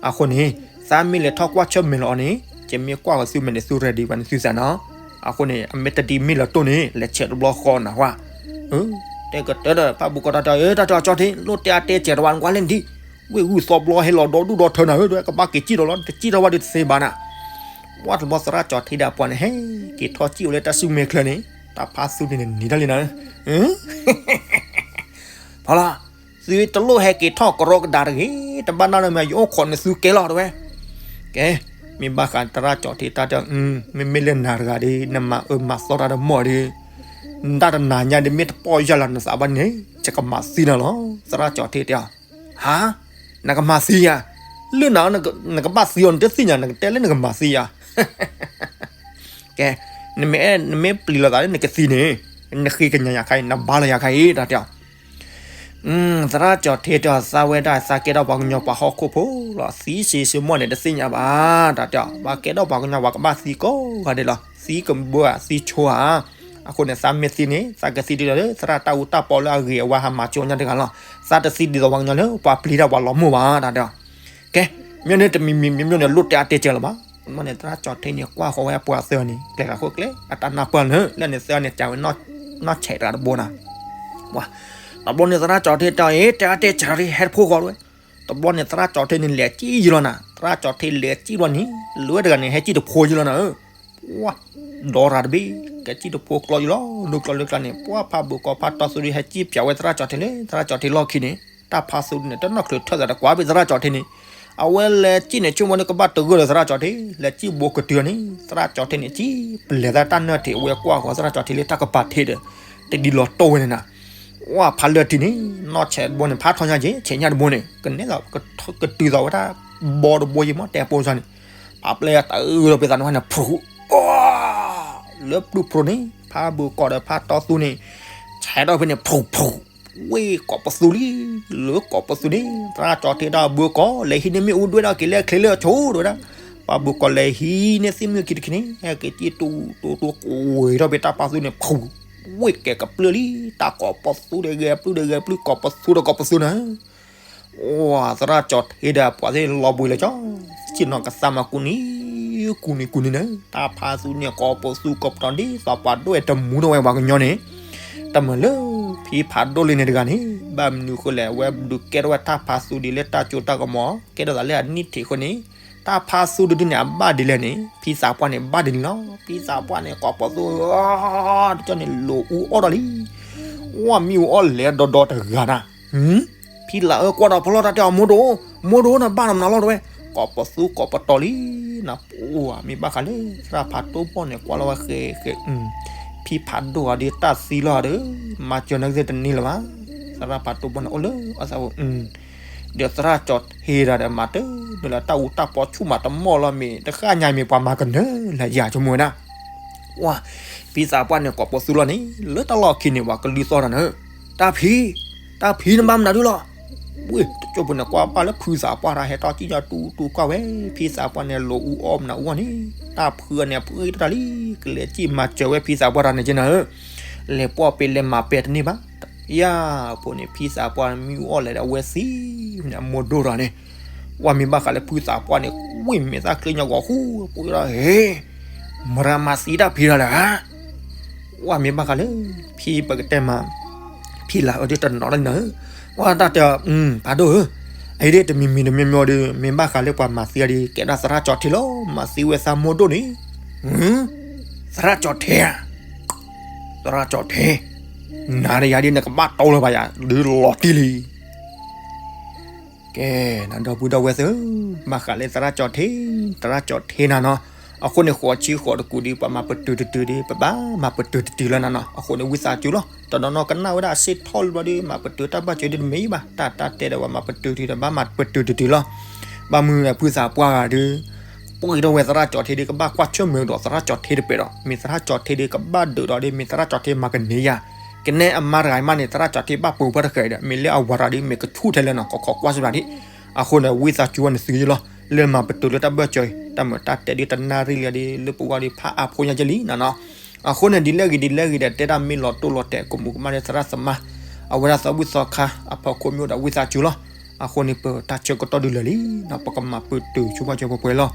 အဃိန့ၣ်, သးမ့ၢ်လဲၤထီၣ်ကွၢ်ဆၢၣ်မဲာ်လီၤအီၤန့ၣ်, ယမ့ၢ်ကွၢ်ဃီၤသုမဲာ်န့ၣ်သု ready ဘၣ်န့ၣ်သုသးနီၤ, အဃိန့ၣ် အမ့ၢ်တဒ်မ့ၢ်လီၤတိၢ်န့ၣ် လဲၤဆဲးတဘျီဃီနၢ်ဟူဧါ တဲကတၢၢ်ဒီးဖးဘၣ်ကီးတၢ်တဲအီၤ တၢ်တဲအီၤကၠီထံ လိၣ်တဲအါတဲစဲးတဝါနကွၢ်လဲၣ်နထံၣ်, ဝ့ၢ်ဂုၢ်သီဘျီဟဲလီၤဒီဒူၣ်ဒီထၢနၤဧၢ ဒွဲကဘၣ်က့ၤစံၣ်ထီၣ်လီၤ တစံၣ်ထီၣ်ဘၣ်ဒီးတသ့ဘၣ်နၤ, ဝဲတဘျီသရၣ်ကၠီထံဒီးပှၤန့ၣ် ဟဲက့ၤထီၣ်စံၣ်အိၣ်လၢတၢ်ဆူၣ်မဲာ်ချၢန့ၣ် တၢ်ဖးသူန့ၣ်နံၤတၢ်လံနၤဧၢ ဖီလီၤ, သုတလိၣ်ဟဲက့ၤထီၣ်ကရီကဒါတဂ့ၤ, တဘၣ်နၢ်နီတမံၤ ယအိၣ်ခိးနသုကဲလီၤတဲဝဲ, ကဲ, မ့ၢ်ဘၣ်ဃးသရၣ်ကၠီထံတၢ်တဲ, မ့မ့ၢ်လၢနၤတဂၤဒီး နမၤအၢမၤသီတၢ်တမီၢ်ဒီး, နတၢ်တနၤညါဒီး မ့ၢ်တပီၢ်ယၢ်လီၤနသးဘၣ်န့ၣ် ယကမၤသံနၤလီၤ, သရၣ်ကၠီထံတဲအီၤ, ဟါ, နကမၤသံယၤ, လၢနၤ နကဘၣ်သံအီၤ နတသ့ၣ်ညါ နကတဲလၢနကမၤသံယၤ ကဲ, နမ့ၢ်အဲၣ် နမ့ၢ်ပျံၤလိာ်သးလၢနကသံန့ၣ်, နဃ့ကညးယၤခါအံၤ နဘါလီၤယၤခါအံၤ တၢ်တဲအီၤ, သရၣ်ကၠီထံတဲအီၤ သးဝဲဒၣ်သးကဲထီၣ်ပှၤကညီပှၤဟီၣ်ခိၣ်ဖိလီၤ သံစ့စ့မိၢ်န့ၣ် တသ့ၣ်ညါဘၣ် တၢ်တဲအီၤ ပှၤကဲထီၣ်ပှၤကညီပှၤကဘၣ်သံကိးဂၤဒဲးလီၤ သံကဘၢဧါ သံဆိဧါ အဃိန့ၣ် သးမ့ၢ်သံန့ၣ် သးကသံဒ်သိးလၢ သရၣ်တၢ်အူတၢ်ပီလၢအဂ့ၤအဝါဟးမၤကၠိညါတဂၤလီၤ သးတသံဒ်သိးပှၤကညီလၢ ပှၤပျံၤတၢ်ပှၤလီၤမိၢ်ဘၣ် တၢ်တဲအီၤ ကဲ, မ့ၢ်န့ၣ်တမံၤမံၤမ့ၢ်မ့ၢ်န့ၣ် လိၣ်တဲအါတဲစဲးလီၤဘၣ် မ့ၢ်န့ၣ် သရၣ်ကၠီၤထ့န့ၣ် ကွၢ်ဃီၤဝဲပှၤသၢဂၤန့ၣ် ကျဲၤဃာ်ခိၣ်ကျဲ အတၢ်နၢ်ပၢၢ်လၢ လၢန့ၣ်သၢဂၤန့ၣ် ကးဝဲ နီၢ်ဆဲးတဂၤတဘိနၤ, ဝါ, တဘျီန့ၣ် သရၣ်ကၠီၤထ့တဲအီၤ အ့ တဲအါတဲဆးထ့ ဟဲတဖိဃီဝဲ, တဘျီန့ၣ် သရၣ်ကၠီၤထ့န့ၣ် လဲၤစံၣ်ယံလီၤနၤ, သရၣ်ကၠီၤထ့လဲၤစံၣ်ဘျီန့ၣ် လၢတဂၤန့ၣ် ဟဲစံၣ်တဖိယံလီၤနၤဧၢ, ဝါ, ဒီရၤတဘ့ၣ် ကဲစံၣ်တဖိကျီယံလီၤ, ဒိကျီလၢကျါန့ၣ် ပှၢ်ဖးဘုးကီးဖးတီသူဒုး ဟဲစံၣ်ပၠးဝဲသရၣ်ကၠီၤထ့လၢ သရၣ်ကၠီၤထ့လီၢ်ခံန့ၣ် တၢ်ဖးသူဒုးန့ၣ် တနီၣ်ချုးထၢၣ်သးတကွၢ်ဘၣ်သရၣ်ကၠီၤထ့န့ၣ်, အဝဲလဲၤစံၣ်န့ၣ် ဆိကမိၣ်န့ၣ် ကဘၣ်တဂၢၢ်ဒီးသရၣ်ကၠီၤထ့ လဲၤစံၣ်ဘိကတုၤန့ၣ် သရၣ်ကၠီၤထ့န့ၣ် စံၣ်ပလဲၤသးတၢ်နၢၣ်ထံး အဝဲကွၢ်ဃီၤသရၣ်ကၠီၤထ့လၢတၢ်ကပၤထ့ဒီး တဒ်လီၤတီၢ်ဝဲန့ၣ်နၤ, ဝါ ဖးလၢာ်ထံးန့ၣ် နီၢ်ဆဲးတဘိန့ၣ် ဖးထီညါက့ၤ ဆဲးညါတဘိန့ၣ် ကနဲသိး ကတုၤသိးဝဲဒၣ် ဘီတဘိယံမ့ၢ်တဲပိစၢ်န့ၣ်, ဖးပျဲၢ်တအုးဒီးပသးန့ၣ်ဝဲန့ၣ် ဖူး, လၢပျုၢ်ဖျိန့ၣ် ဖးဘုးကီးဒီးဖးတီသူန့ၣ် ဆဲးထီၣ်ဖဲန့ၣ် ဖူးဖူး, ဝ့ၢ်ကိးပသူလံ, လၢကိးပသူန့ၣ် သရၣ်ကၠီၤထ့ဒီးဘုးကီး လဲၤဟံးန့ၢ်မ့ၣ်အူဒွဲၣ်ဒီးက့ၤလဲၤချ့လၢအဆိဒီးဝဲဒၣ်, ပှၤဘုးကီးလဲၤဟံးန့ၢ်သ့ၣ်မုၢ်ခံတခံန့ၣ် ဟဲက့ၤစံၣ်တူတူတူကွံာ်ထီၣ်ဖဲတၢ်ဖးသူန့ၣ် ဖူး, ဝ့ၢ်ကဲကပျၢၢ်လံ, တၢ်ကိးပသူဒီးဂဲၤပျုၢ်ဒီးဂဲၤပျုၢ် ကိးပသူဒီးကိးပသူနၤ အိ သရၣ်ကၠီၤထ့ဒီးပှၤသ့ၣ်လီၤဘှံးလၢကၠီ, စံၣ်နီၤကသးမၤကူနံၤ, ကူနံၤကူနံၤန့ၣ် တၢ်ဖးသူန့ၣ် ကိးပသူကိးပတီၤဒ်သိးပှၤဒိၣ်ဝဲ တမူထီၣ်ဝဲပှၤကညီန့ၣ်, တမုာ်လၢ ဖံဖးဒိၣ်လံန့ၣ်တဂၤန့ၣ် ဘၣ်မနုၤဃိလဲၣ် အဝဲဒုးကဲထီၣ်ဝဲတၢ်ဖးသူဒ်လၢတၢ်စိတၢ်ကမီၤ ကဲထီၣ်သးလၢအနံၣ်ထံးအဃိန့ၣ်, တၢ်ဖးသူတဒုန့ၣ် အဘၣ်ဒ်လဲၣ်န့ၣ် ဖံသးပှၢ်န့ၣ် ဘၣ်ဒ်န့ၣ်လီၤ. ဖံသးပှၢ်န့ၣ် ကိးပသူ တကၠီန့ၣ် လိာ်အူအီၣ်ဒီးလံ ဝဲမ့ၣ်အူအီၣ်လဲၤဒီဒီတဂၤနၤ, ဖံလၢအၢကွၢ်ဒီးဖီလီၢ်တၢ်တဲအီၤ မိၢ်ဒိၣ်, မိၢ်ဒိၣ်နဘၣ်နမနုၤလီၤတဝဲ, ကိးပသူကိးပတီၤလံ, နပှၤမ့ၢ်ဘၣ်ဃးလၢ သရၣ်ဖးဒိၣ်ဘီၣ်န့ၣ် ကွၢ်လီၤဝဲဃဲဃဲ, ဖံဖးဒိၣ်အီၤဒီးတၢ်သံလီၤဒီး မၤစၢၤနဂ့ၢ်တန့ၢ်လၢၤဘၣ်, သရၣ်ဖးဒိၣ်ဘီၣ်န့ၣ် အိၣ်လၢအသးအိၣ် ဒီးသရၣ်ကၠီၤထ့ဒီးမၤတၢ် မ့ၢ်လၢတၢ်အူတၢ်ပီဆူၣ်မးတမီၢ်လီၤ မ့ၢ်တဃၣ်ညါမ့ၢ်ပှၤမၤကနၢၤလၢယၤဆိကမိၣ်ဝဲဒၣ်, ဝါ, ဖံသးပှၢ်န့ၣ် ကိးပသူလီၤန့ၣ် လၢတၢ်လီၢ်ခံန့ၣ် ပှၤကလုၢ်သီၣ်တၢ်န့ၣ်, တၢ်ဖံ, တၢ်ဖံနဘၣ်မနုၤဒုလီၤ, ဝ့ၢ်တကၠိဖိန့ၣ် ကွၢ်ဘၣ်လၢဖံသးပှၢ်တၢ်ဟဲထီၣ်စံၣ်ညီတူတူကွၢ်ဝဲ ဖံသးပှၢ်န့ၣ် လိာ်အူအီၣ်မနုၤအူအီၣ်န့ၣ်, တၢ်ဖုန့ၣ် ဖုတၢ်လံ, ကလဲၤစံၣ်မၤစၢၤဝဲဖံသးပှၢ်တၢ်န့ၣ်က့နၤဧၢ လဲၤပှီၢ်ပဲလဲၤမၤပဲတန့ၢ်ဘၣ်, ယၤဖိန့ၣ် ဖံသးပှၢ်မ့ၣ်အူအီၣ်လဲၤဒီးအဝဲသံန့ၣ် အမိၢ်ဒိၣ်တၢ်န့ၣ်, ဝဲမ့ၢ်ဘၣ်ဃးလၢဖံသးပှၢ်န့ၣ် ဝ့ၢ်မဲာ်သၣ်ချ့ညီဂီၤဃူ ပှၤဒီး ဟ့ၣ်, မရၤမၤသံတၢ်ဖံတၢ်လၢၤဧါ ဝဲမ့ၢ်ဘၣ်ဃးလၢ ဖံပကတဲမး, ဖံလၢအဒိတနီၤလၢနၤ, ဝဲတၢ်တဲ, ဖးဒိၣ်ဧၢ, အအံၤဒ်တမံၤမံၤတမံၤမံၤဒီး မ့ၢ်ဘၣ်ဃးလၢပှၤမၤသံအီၤဒီး ကဲဒၣ်သရၣ်ကၠီၤထ့လီၤ မၤသံဝဲသးမိၢ်ဒိၣ်န့ၣ်, သရၣ်ကၠီၤထ့ဧါ, သရၣ်ကၠီၤထ့, နၤဒီးယၤဒ်နကဘၣ်တီလၢၤဘၣ်ယၤ ဒုးလီၤတံၢ်လံ ကဲ, နဒီပုၢ်ဒီဝဲၢ်သ့ၣ်, ဘၣ်ဃးလၢသရၣ်ကၠီၤထ့, သရၣ်ကၠီၤထ့နၤနီၤ, အဃိန့ၣ် ဃိးဆံဃိးတကူာ်ဒီး ပှၤမၤပတုာ်တတုာ်ဒီး ပဘၣ်မၤပတုာ်တတုာ်လၢနၤနီၤ, အဃိန့ၣ် ဝံသးစူၤလီၤ, တနီၤနီၤကနၣ်ဝဲဒၣ်အစ့ၣ်ထီၣ်လံဘျီဒီး မၤပတုာ်တၢ်ဘၣ်စၢၤဒီးတမ့ၢ်ဘၣ်, တၢ်တၢ်တဲဒီး ပှၤမၤပတုာ်တတုာ်ဒီး ဘၣ်မၤပတုာ်တတုာ်လီၤ, ဘၣ်မနုၤလဲၣ် ဖုသးပှၢ်ဂၤဒီး ပှ့ၤထီၣ်ဝဲသရၣ်ကၠီၤထ့ဒီး ကဘၣ်ကွၢ်ဆၢၣ်မဲာ်ဒီးသရၣ်ကၠီၤထ့တပဲာ်ဒီး မ့ၢ်သရၣ်ကၠီၤထ့ဒီး ကဘၣ်ဒုးဒီးဒီး မ့ၢ်သရၣ်ကၠီၤထ့မၤကန့ၢ်ယၤ ကနဲအမါတဂၤအံၤမးန့ၣ် သရၣ်ကၠီၤထ့ဘၣ်ပှ့ၤပှၢ်တဃဲၤဒီး မ့ၢ်လၢအဝၤတဂၤဒီး မ့ၢ်ကဆူၣ်ထဲလဲၣ်နီၤ ကခိးကွၢ်စ့ၢ်ကီးဒံး, အဃိန့ၣ် ဝံသးစူၤဝဲန့ၣ်သုယလီၤ, လၢမၤပတုာ်လၢတၢ်ဘၢၣ်စၢၤအံၤ တၢ်မုာ်တၢ်တဲဒ်တနၣ်ရံၣ်လံဒီး လၢပဝဲဒီးဖးအါဖိညါကဲလံနီၤနီၤ, အဃိန့ၣ် ဒ်လဲၣ်ဂ့ၤဒ်လဲၣ်ဂ့ၤဒီး တဲဒၣ်မ့ၢ်လီၤတိၢ်လီၤတဲာ် ကမူးကမၣ်လၢသရၣ်သမါ, အဝဲဒၣ်သးဝံၣ်သီခါ အဖီခိၣ်မ့ၢ်အိၣ်ဒီးဝံသးစူၤလီၤ, အဃိန့ၣ် ပတၢ်ဆၢကတီၢ်ဒုးလၢာ်လံနီၤ ပကမၤပတုာ်ဆိပာ်စၢၤပှဲၤပှဲၤလီၤ,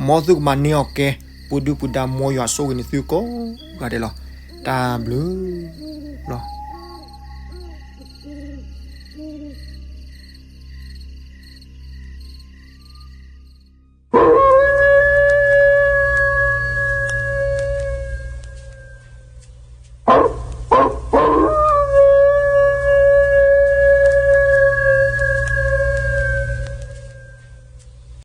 မ်သုကမၤန့ၢ်အီၣ်ကဲ, ပူၤဒုၣ်ပူၤဒါ မ်ယွၤဆိၣ်ဂ့ၤန့ၢ်သုကိးဂၤဒဲးလီၤ, တၢ်ဘျုးလီၤ.